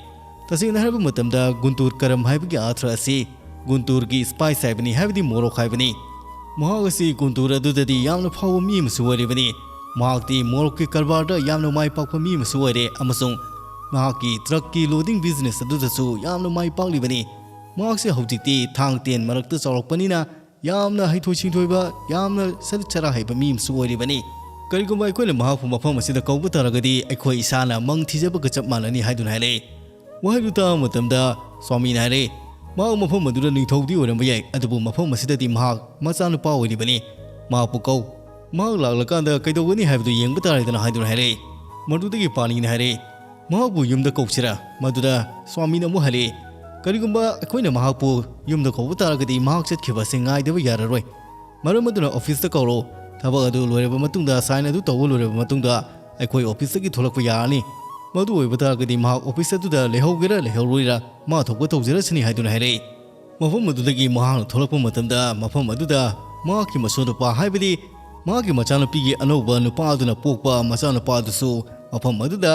ꯇꯁꯦꯡꯅ ꯍꯥꯏꯔꯕ ꯃꯇꯝꯗ ꯒꯨꯟꯇꯨꯔ ꯀꯔꯝ ꯍꯥꯏꯕꯒꯤ ꯑꯥꯔꯊ ꯑꯁꯤ ꯒꯨꯟꯇꯨꯔꯒꯤ ꯁ꯭ꯄꯥꯏꯁ ꯍꯥꯏꯕꯅꯤ, ꯍꯥꯏꯕꯗꯤ ꯃꯣꯔꯣꯛ ꯍꯥꯏꯕꯅꯤ꯫ ꯃꯍꯥꯛ ꯑꯁꯤ ꯒꯨꯟꯇꯨꯔ ꯑꯗꯨꯗꯗꯤ ꯌꯥꯝꯅ ꯐꯥꯎꯕ ꯃꯤ ꯑꯃꯁꯨ ꯑꯣꯏꯔꯤꯕꯅꯤ꯫ ꯃꯍꯥꯛꯇꯤ ꯃꯣꯔꯣꯛꯀꯤ ꯀꯔꯕꯥꯔꯗ ꯌꯥꯝꯅ ꯃꯥꯏ ꯄꯥꯛꯄ ꯃꯤ ꯑꯃꯁꯨ ꯑꯣꯏꯔꯦ ꯑꯃꯁꯨꯡ ꯃꯍꯥꯛꯀꯤ ꯇ꯭ꯔꯛꯀꯤ ꯂꯣꯗꯤꯡ ꯕꯤꯖꯤꯅꯦꯁ ꯑꯗꯨꯗꯁꯨ ꯌꯥꯝꯅ ꯃꯥꯏ ꯄꯥꯛꯂꯤꯕꯅꯤ꯫ ꯃꯍꯥꯛꯁꯦ ꯍꯧꯖꯤꯛꯇꯤ ꯊꯥꯡ ꯇꯦꯟ ꯃꯔꯛꯇ ꯆꯥꯎꯔꯛꯄꯅꯤꯅ ꯌꯥꯝꯅ ꯍꯩꯊꯣꯏ ꯁꯤꯡꯊꯣꯏꯕ, ꯌꯥꯝꯅ ꯁꯔꯤꯠ ꯁꯔꯥ ꯍꯩꯕ ꯃꯤ ꯑꯃꯁꯨ ꯑꯣꯏꯔꯤꯕꯅꯤ꯫ ꯀꯔꯤꯒꯨꯝꯕ ꯑꯩꯈꯣꯏꯅ ꯃꯍꯥꯛꯄꯨ ꯃꯐꯝ ꯑꯁꯤꯗ ꯀꯧꯕ ꯇꯥꯔꯒꯗꯤ ꯑꯩꯈꯣꯏ ꯏꯁꯥꯅ ꯃꯪ ꯊꯤꯖꯕꯒ ꯆꯞ ꯃꯥꯟꯅꯅꯤ" ꯍꯥꯏꯗꯨꯅ ꯍꯥꯏꯔꯛꯏ꯫ ꯋꯥꯍꯩꯗꯨ ꯇꯥꯕ ꯃꯇꯝꯗ ꯁ꯭ꯋꯥꯃꯤꯅ ꯍꯥꯏꯔꯛꯏ, "ꯃꯍꯥꯛ ꯃꯐꯝ ꯑꯗꯨꯗ ꯅꯤꯡꯊꯧꯗꯤ ꯑꯣꯏꯔꯝꯕ ꯌꯥꯏ, ꯑꯗꯨꯕꯨ ꯃꯐꯝ ꯑꯁꯤꯗꯗꯤ ꯃꯍꯥꯛ ꯃꯆꯥꯅꯨꯄꯥ ꯑꯣꯏꯔꯤꯕꯅꯤ꯫ ꯃꯍꯥꯛꯄꯨ ꯀꯧ꯫ ꯃꯍꯥꯛ ꯂꯥꯛꯂꯀꯥꯟꯗ ꯀꯩꯗꯧꯒꯅꯤ ꯍꯥꯏꯕꯗꯨ ꯌꯦꯡꯕ ꯇꯥꯔꯦꯗꯅ" ꯍꯥꯏꯗꯨꯅ ꯍꯥꯏꯔꯛꯏ꯫ ꯃꯗꯨꯗꯒꯤ ꯄꯥꯅꯤꯅ ꯍꯥꯏꯔꯛꯏ, "ꯃꯍꯥꯛꯄꯨ ꯌꯨꯝꯗ ꯀꯧꯁꯤꯔꯥ?" ꯃꯗꯨꯗ ꯁ꯭ꯋꯥꯃꯤꯅ ꯑꯃꯨꯛ ꯍꯥꯏꯔꯛꯏ, ꯀꯔꯤꯒꯨꯝꯕ ꯑꯩꯈꯣꯏꯅ ꯃꯍꯥꯛꯄꯨ ꯌꯨꯝꯗ ꯀꯧꯕ ꯇꯥꯔꯒꯗꯤ ꯃꯍꯥꯛ ꯆꯠꯈꯤꯕ ꯑꯁꯤ ꯉꯥꯏꯗꯕ ꯌꯥꯔꯔꯣꯏ꯫ ꯃꯔꯝ ꯑꯗꯨꯅ ꯑꯣꯐꯤꯁꯇ ꯀꯧꯔꯣ꯫ ꯊꯕꯛ ꯑꯗꯨ ꯂꯣꯏꯔꯕ ꯃꯇꯨꯡꯗ, ꯁꯥꯏꯟ ꯑꯗꯨ ꯇꯧꯕ ꯂꯣꯏꯔꯕ ꯃꯇꯨꯡꯗ ꯑꯩꯈꯣꯏ ꯑꯣꯐꯤꯁꯇꯒꯤ ꯊꯣꯛꯂꯛꯄ ꯌꯥꯔꯅꯤ꯫ ꯃꯗꯨ ꯑꯣꯏꯕ ꯇꯥꯔꯒꯗꯤ ꯃꯍꯥꯛ ꯑꯣꯐꯤꯁ ꯑꯗꯨꯗ ꯂꯩꯍꯧꯒꯦꯔꯥ ꯂꯩꯍꯧꯔꯣꯏꯔꯥ ꯃꯥ ꯊꯣꯛꯄ ꯇꯧꯖꯔꯁꯅꯤ ꯍꯥꯏꯗꯨꯅ ꯍꯥꯏꯔꯛꯏ꯫ ꯃꯐꯝ ꯑꯗꯨꯗꯒꯤ ꯃꯍꯥꯛꯅ ꯊꯣꯛꯂꯛꯄ ꯃꯇꯝꯗ ꯃꯐꯝ ꯑꯗꯨꯗ ꯃꯍꯥꯛꯀꯤ ꯃꯁꯨ ꯅꯨꯄꯥ, ꯍꯥꯏꯕꯗꯤ ꯃꯍꯥꯛꯀꯤ ꯃꯆꯥꯅꯨꯄꯤꯒꯤ ꯑꯅꯧꯕ ꯅꯨꯄꯥ ꯑꯗꯨꯅ ꯄꯣꯛꯄ ꯃꯆꯥꯅꯨꯄꯥ ꯑꯗꯨꯁꯨ ꯃꯐꯝ ꯑꯗꯨꯗ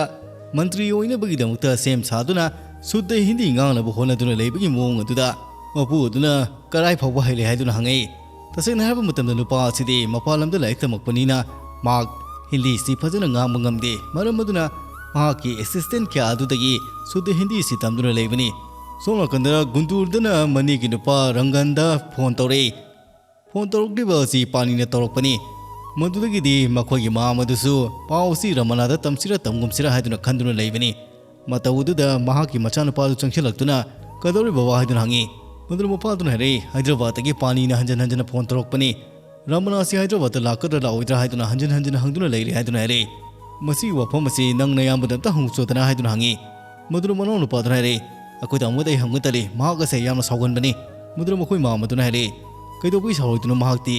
ꯃꯟꯇ꯭ꯔꯤ ꯑꯣꯏꯅꯕꯒꯤꯗꯃꯛꯇ ꯁꯦꯝ ꯁꯥꯗꯨꯅ ꯁꯨꯗ꯭ꯙ ꯍꯤꯟꯗꯤ ꯉꯥꯡꯅꯕ ꯍꯣꯠꯅꯗꯨꯅ ꯂꯩꯕꯒꯤ ꯃꯑꯣꯡ ꯑꯗꯨꯗ ꯃꯄꯨ ꯑꯗꯨꯅ ꯀꯔꯥꯏ ꯐꯥꯎꯕ ꯍꯩꯔꯦ ꯍꯥꯏꯗꯨꯅ ꯍꯪꯉꯛꯏ꯫ ꯇꯁꯦꯡꯅ ꯍꯥꯏꯔꯕ ꯃꯇꯝꯗ ꯅꯨꯄꯥ ꯑꯁꯤꯗꯤ ꯃꯄꯥꯟ ꯂꯝꯗ ꯂꯥꯏꯔꯤꯛ ꯇꯝꯃꯛꯄꯅꯤꯅ ꯃꯍꯥꯛ ꯍꯤꯟꯗꯤꯁꯤ ꯐꯖꯅ ꯉꯥꯡꯕ ꯉꯝꯗꯦ꯫ ꯃꯔꯝ ꯑꯗꯨꯅ ꯃꯍꯥꯛꯀꯤ ꯑꯦꯁꯤꯁꯇꯦꯟ ꯀꯌꯥ ꯑꯗꯨꯗꯒꯤ ꯁꯨꯗ꯭ꯙ ꯍꯤꯟꯗꯤꯁꯤ ꯇꯝꯗꯨꯅ ꯂꯩꯕꯅꯤ꯫ ꯁꯣꯝ ꯅꯥꯀꯟꯗ ꯒꯨꯟꯇꯨꯔꯗꯅ ꯃꯅꯦꯒꯤ ꯅꯨꯄꯥ ꯔꯪꯒꯟꯗ ꯐꯣꯟ ꯇꯧꯔꯛꯏ꯫ ꯐꯣꯟ ꯇꯧꯔꯛꯂꯤꯕ ꯑꯁꯤ ꯄꯥꯅꯤꯅ ꯇꯧꯔꯛꯄꯅꯤ꯫ ꯃꯗꯨꯗꯒꯤꯗꯤ ꯃꯈꯣꯏꯒꯤ ꯃꯥꯝ ꯑꯗꯨꯁꯨ ꯄꯥꯎ ꯑꯁꯤ ꯔꯃꯅꯥꯗ ꯇꯝꯁꯤꯔ ꯇꯝꯒꯨꯝꯁꯤꯔ ꯍꯥꯏꯗꯨꯅ ꯈꯟꯗꯨꯅ ꯂꯩꯕꯅꯤ꯫ ꯃꯇꯧ ꯑꯗꯨꯗ ꯃꯍꯥꯛꯀꯤ ꯃꯆꯥꯅꯨꯄꯥꯗꯨ ꯆꯪꯁꯤꯜꯂꯛꯇꯨꯅ, "ꯀꯩꯗꯧꯔꯤ ꯕꯕꯥ?" ꯍꯥꯏꯗꯨꯅ ꯍꯪꯉꯤ꯫ ꯃꯗꯨꯗ ꯃꯄꯥꯗꯨꯅ ꯍꯥꯏꯔꯛꯏ, "ꯍꯥꯏꯗ꯭ꯔꯕꯥꯗꯇꯒꯤ ꯄꯥꯅꯤꯅ ꯍꯟꯖꯟ ꯍꯟꯖꯟꯅ ꯐꯣꯟ ꯇꯧꯔꯛꯄꯅꯤ꯫ ꯔꯃꯅꯥꯁꯤ ꯍꯥꯏꯗ꯭ꯔꯕꯥꯗꯇ ꯂꯥꯛꯀꯗ꯭ꯔꯥ ꯂꯥꯛꯑꯣꯏꯗ꯭ꯔꯥ ꯍꯥꯏꯗꯨꯅ ꯍꯟꯖꯟ ꯍꯟꯖꯟꯅ ꯍꯪꯗꯨꯅ ꯂꯩꯔꯦ" ꯍꯥꯏꯗꯨꯅ ꯍꯥꯏꯔꯛꯏ꯫ "ꯃꯁꯤꯒꯤ ꯋꯥꯐꯝ ꯑꯁꯤ ꯅꯪ ꯅꯌꯥꯝꯕꯗ ꯑꯝꯇ ꯍꯪꯉꯨꯆꯣꯗꯅ" ꯍꯥꯏꯗꯨꯅ ꯍꯪꯉꯤ꯫ ꯃꯗꯨꯗ ꯃꯅꯥꯎ ꯅꯨꯄꯥꯗꯨꯅ ꯍꯥꯏꯔꯛꯏ, "ꯑꯩꯈꯣꯏ ꯇꯥꯃꯣꯗ ꯑꯩ ꯍꯪꯕ ꯇꯜꯂꯤ, ꯃꯍꯥꯛ ꯑꯁꯦ ꯌꯥꯝꯅ ꯁꯥꯎꯒꯟꯕꯅꯤ"꯫ ꯃꯗꯨꯗ ꯃꯈꯣꯏ ꯃꯥꯝ ꯑꯗꯨꯅ ꯍꯥꯏꯔꯛꯏ, "ꯀꯩꯗꯧꯕꯒꯤ ꯁꯥꯎꯔꯣꯏꯗꯣꯏꯅꯣ? ꯃꯍꯥꯛꯇꯤ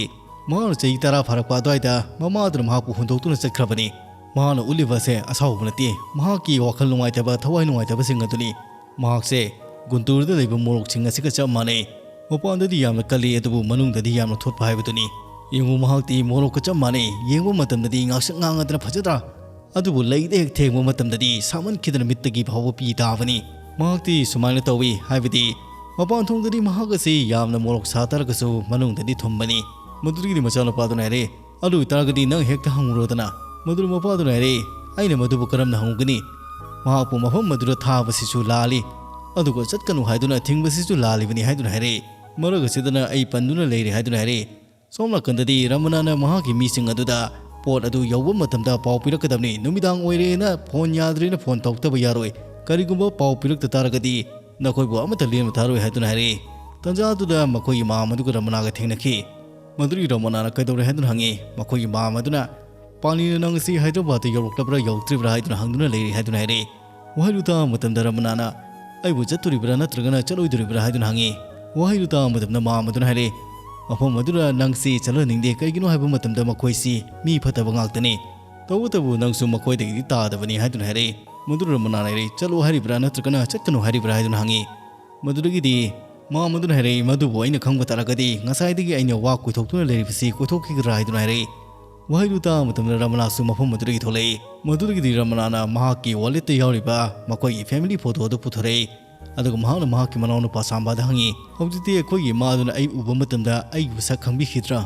ꯃꯍꯥꯛꯅ ꯆꯍꯤ ꯇꯔꯥ ꯐꯥꯔꯛꯄ ꯑꯗꯨꯋꯥꯏꯗ ꯃꯃꯥ ꯑꯗꯨꯅ ꯃꯍꯥꯛꯄꯨ ꯍꯨꯟꯗꯣꯛꯇꯨꯅ ꯆꯠꯈ꯭ꯔꯕꯅꯤ꯫ ꯃꯍꯥꯛꯅ ꯎꯠꯂꯤꯕ ꯑꯁꯦ ꯑꯁꯥꯎꯕ ꯅꯠꯇꯦ, ꯃꯍꯥꯛꯀꯤ ꯋꯥꯈꯜ ꯅꯨꯡꯉꯥꯏꯇꯕ, ꯊꯋꯥꯏ ꯅꯨꯡꯉꯥꯏꯇꯕꯁꯤꯡ ꯑꯗꯨꯅꯤ꯫ ꯃꯍꯥꯛꯁꯦ ꯒꯨꯟꯇꯨꯔꯗ ꯂꯩꯕ ꯃꯣꯔꯣꯛꯁꯤꯡ ꯑꯁꯤꯒ ꯆꯞ ꯃꯥꯟꯅꯩ꯫ ꯃꯄꯥꯟꯗꯗꯤ ꯌꯥꯝꯅ ꯀꯜꯂꯤ, ꯑꯗꯨꯕꯨ ꯃꯅꯨꯡꯗꯗꯤ ꯌꯥꯝꯅ ꯊꯣꯠꯄ ꯍꯥꯏꯕꯗꯨꯅꯤ꯫ ꯌꯦꯡꯉꯨ, ꯃꯍꯥꯛꯇꯤ ꯃꯣꯔꯣꯛꯀ ꯆꯞ ꯃꯥꯟꯅꯩ꯫ ꯌꯦꯡꯕ ꯃꯇꯝꯗꯗꯤ ꯉꯥꯡꯁꯛ ꯉꯥꯡꯉꯗꯅ ꯐꯖꯗ꯭ꯔꯥ? ꯑꯗꯨꯕꯨ ꯂꯩꯗ ꯍꯦꯛ ꯊꯦꯡꯕ ꯃꯇꯝꯗꯗꯤ ꯁꯥꯃꯟꯈꯤꯗꯅ ꯃꯤꯠꯇꯒꯤ ꯐꯥꯎꯕ ꯄꯤ ꯇꯥꯕꯅꯤ꯫ ꯃꯍꯥꯛꯇꯤ ꯁꯨꯃꯥꯏꯅ ꯇꯧꯏ, ꯍꯥꯏꯕꯗꯤ ꯃꯄꯥꯟ ꯊꯣꯡꯗꯗꯤ ꯃꯍꯥꯛ ꯑꯁꯤ ꯌꯥꯝꯅ ꯃꯣꯔꯣꯛ ꯁꯥ ꯇꯥꯔꯒꯁꯨ ꯃꯅꯨꯡꯗꯗꯤ ꯊꯨꯝꯕꯅꯤ"꯫ ꯃꯗꯨꯗꯒꯤꯗꯤ ꯃꯆꯥꯅꯨꯄꯥꯗꯨꯅ ꯍꯥꯏꯔꯦ, "ꯑꯗꯨ ꯑꯣꯏꯇꯥꯔꯒꯗꯤ ꯅꯪ ꯍꯦꯛꯇ ꯍꯪꯉꯨꯔꯣꯗꯅ"꯫ ꯃꯗꯨꯗ ꯃꯄꯥꯗꯨꯅ ꯍꯥꯏꯔꯦ, "ꯑꯩꯅ ꯃꯗꯨꯕꯨ ꯀꯔꯝꯅ ꯍꯪꯉꯨꯒꯅꯤ? ꯃꯍꯥꯛꯄꯨ ꯃꯐꯝ ꯑꯗꯨꯗ ꯊꯥꯕꯁꯤꯁꯨ ꯂꯥꯜꯂꯤ, ꯑꯗꯨꯒ ꯆꯠꯀꯅꯨ ꯍꯥꯏꯗꯨꯅ ꯊꯤꯡꯕꯁꯤꯁꯨ ꯂꯥꯜꯂꯤꯕꯅꯤ" ꯍꯥꯏꯗꯨꯅ ꯍꯥꯏꯔꯦ꯫ ꯃꯔꯛ ꯑꯁꯤꯗꯅ ꯑꯩ ꯄꯟꯗꯨꯅ ꯂꯩꯔꯦ ꯍꯥꯏꯗꯨꯅ ꯍꯥꯏꯔꯦ꯫ ꯁꯣꯝ ꯅꯥꯀꯟꯗꯗꯤ ꯔꯃꯅꯥꯅ ꯃꯍꯥꯛꯀꯤ ꯃꯤꯁꯤꯡ ꯑꯗꯨꯗ ꯄꯣꯠ ꯑꯗꯨ ꯌꯧꯕ ꯃꯇꯝꯗ ꯄꯥꯎ ꯄꯤꯔꯛꯀꯗꯕꯅꯤ, ꯅꯨꯃꯤꯗꯥꯡ ꯑꯣꯏꯔꯦꯅ ꯐꯣꯟ ꯌꯥꯗ꯭ꯔꯦꯅ ꯐꯣꯟ ꯇꯧꯔꯛꯇꯕ ꯌꯥꯔꯣꯏ, ꯀꯔꯤꯒꯨꯝꯕ ꯄꯥꯎ ꯄꯤꯔꯛꯇ ꯇꯥꯔꯒꯗꯤ ꯅꯈꯣꯏꯕꯨ ꯑꯃꯠꯇ ꯂꯦꯝꯅ ꯊꯥꯔꯣꯏ ꯍꯥꯏꯗꯨꯅ ꯍꯥꯏꯔꯛꯏ꯫ ꯇꯟꯖꯥ ꯑꯗꯨꯗ ꯃꯈꯣꯏꯒꯤ ꯃꯥꯝ ꯑꯗꯨꯒ ꯔꯃꯅꯥꯒ ꯊꯦꯡꯅꯈꯤ꯫ ꯃꯗꯨꯗꯒꯤ ꯔꯃꯅꯥꯅ ꯀꯩꯗꯧꯔꯦ ꯍꯥꯏꯗꯨꯅ ꯍꯪꯉꯤ꯫ ꯃꯈꯣꯏꯒꯤ ꯃꯥꯝ ꯑꯗꯨꯅ, "ꯄꯥꯅꯤꯅ ꯅꯪ ꯑꯁꯤ ꯍꯥꯏꯗ꯭ꯔꯕꯥꯗꯇ ꯌꯧꯔꯛꯂꯕ꯭ꯔꯥ ꯌꯧꯔꯛꯇ꯭ꯔꯤꯕ꯭ꯔꯥ ꯍꯥꯏꯗꯨꯅ ꯍꯪꯗꯨꯅ ꯂꯩꯔꯤ" ꯍꯥꯏꯗꯨꯅ ꯍꯥꯏꯔꯛꯏ꯫ ꯋꯥꯍꯩꯗꯨ ꯇꯥꯕ ꯃꯇꯝꯗ ꯔꯃꯅꯥꯅ, "ꯑꯩꯕꯨ ꯆꯠꯇꯣꯔꯤꯕ꯭ꯔꯥ ꯅꯠꯇ꯭ꯔꯒꯅ ꯆꯠꯂꯣꯏꯗꯣꯔꯤꯕ꯭ꯔꯥ?" ꯍꯥꯏꯗꯨꯅ ꯍꯪꯉꯤ꯫ ꯋꯥꯍꯩꯗꯨ ꯇꯥꯕ ꯃꯇꯝꯗ ꯃꯥꯝ ꯑꯗꯨꯅ ꯍꯥꯏꯔꯛꯏ, "ꯃꯐꯝ ꯑꯗꯨꯗ ꯅꯪꯁꯤ ꯆꯠꯍꯟꯅꯤꯡꯗꯦ, ꯀꯩꯒꯤꯅꯣ ꯍꯥꯏꯕ ꯃꯇꯝꯗ ꯃꯈꯣꯏꯁꯤ ꯃꯤ ꯐꯠꯇꯕ ꯉꯥꯛꯇꯅꯤ꯫ ꯇꯧꯕꯇꯕꯨ ꯅꯪꯁꯨ ꯃꯈꯣꯏꯗꯒꯤꯗꯤ ꯇꯥꯗꯕꯅꯤ" ꯍꯥꯏꯗꯨꯅ ꯍꯥꯏꯔꯛꯏ꯫ ꯃꯗꯨꯗ ꯔꯃꯅꯥꯅ ꯍꯥꯏꯔꯛꯏ, "ꯆꯠꯂꯣ ꯍꯥꯏꯔꯤꯕ꯭ꯔꯥ ꯅꯠꯇ꯭ꯔꯒꯅ ꯆꯠꯀꯅꯨ ꯍꯥꯏꯔꯤꯕ꯭ꯔꯥ?" ꯍꯥꯏꯗꯨꯅ ꯍꯪꯉꯤ꯫ ꯃꯗꯨꯗꯒꯤꯗꯤ ꯃꯥꯝ ꯑꯗꯨꯅ ꯍꯥꯏꯔꯛꯏ, "ꯃꯗꯨꯕꯨ ꯑꯩꯅ ꯈꯪꯕ ꯇꯥꯔꯒꯗꯤ ꯉꯁꯥꯏꯗꯒꯤ ꯑꯩꯅ ꯋꯥ ꯀꯣꯏꯊꯣꯛꯇꯨꯅ ꯂꯩꯔꯤꯕꯁꯤ ꯀꯣꯏꯊꯣꯛꯈꯤꯒꯗ꯭ꯔꯥ?" ꯍꯥꯏꯗꯨꯅ ꯍꯥꯏꯔꯛꯏ꯫ ꯋꯥꯍꯩꯗꯨ ꯇꯥꯕ ꯃꯇꯝꯗ ꯔꯃꯅꯥꯁꯨ ꯃꯐꯝ ꯑꯗꯨꯗꯒꯤ ꯊꯣꯛꯂꯛꯏ꯫ ꯃꯗꯨꯗꯒꯤꯗꯤ ꯔꯃꯅꯥꯅ ꯃꯍꯥꯛꯀꯤ ꯋꯥꯂꯦꯠꯇ ꯌꯥꯎꯔꯤꯕ ꯃꯈꯣꯏꯒꯤ ꯐꯦꯃꯤꯂꯤ ꯐꯣꯇꯣ ꯑꯗꯨ ꯄꯨꯊꯣꯔꯛꯏ꯫ ꯑꯗꯨꯒ ꯃꯍꯥꯛꯅ ꯃꯍꯥꯛꯀꯤ ꯃꯅꯥꯎꯅꯨꯄꯥ ꯁꯥꯝꯕꯥꯗ ꯍꯪꯉꯤ, "ꯍꯧꯖꯤꯛꯇꯤ ꯑꯩꯈꯣꯏꯒꯤ ꯏꯃꯥ ꯑꯗꯨꯅ ꯑꯩ ꯎꯕ ꯃꯇꯝꯗ ꯑꯩꯒꯤ ꯃꯁꯛ ꯈꯪꯕꯤꯈꯤꯗ꯭ꯔꯥ?"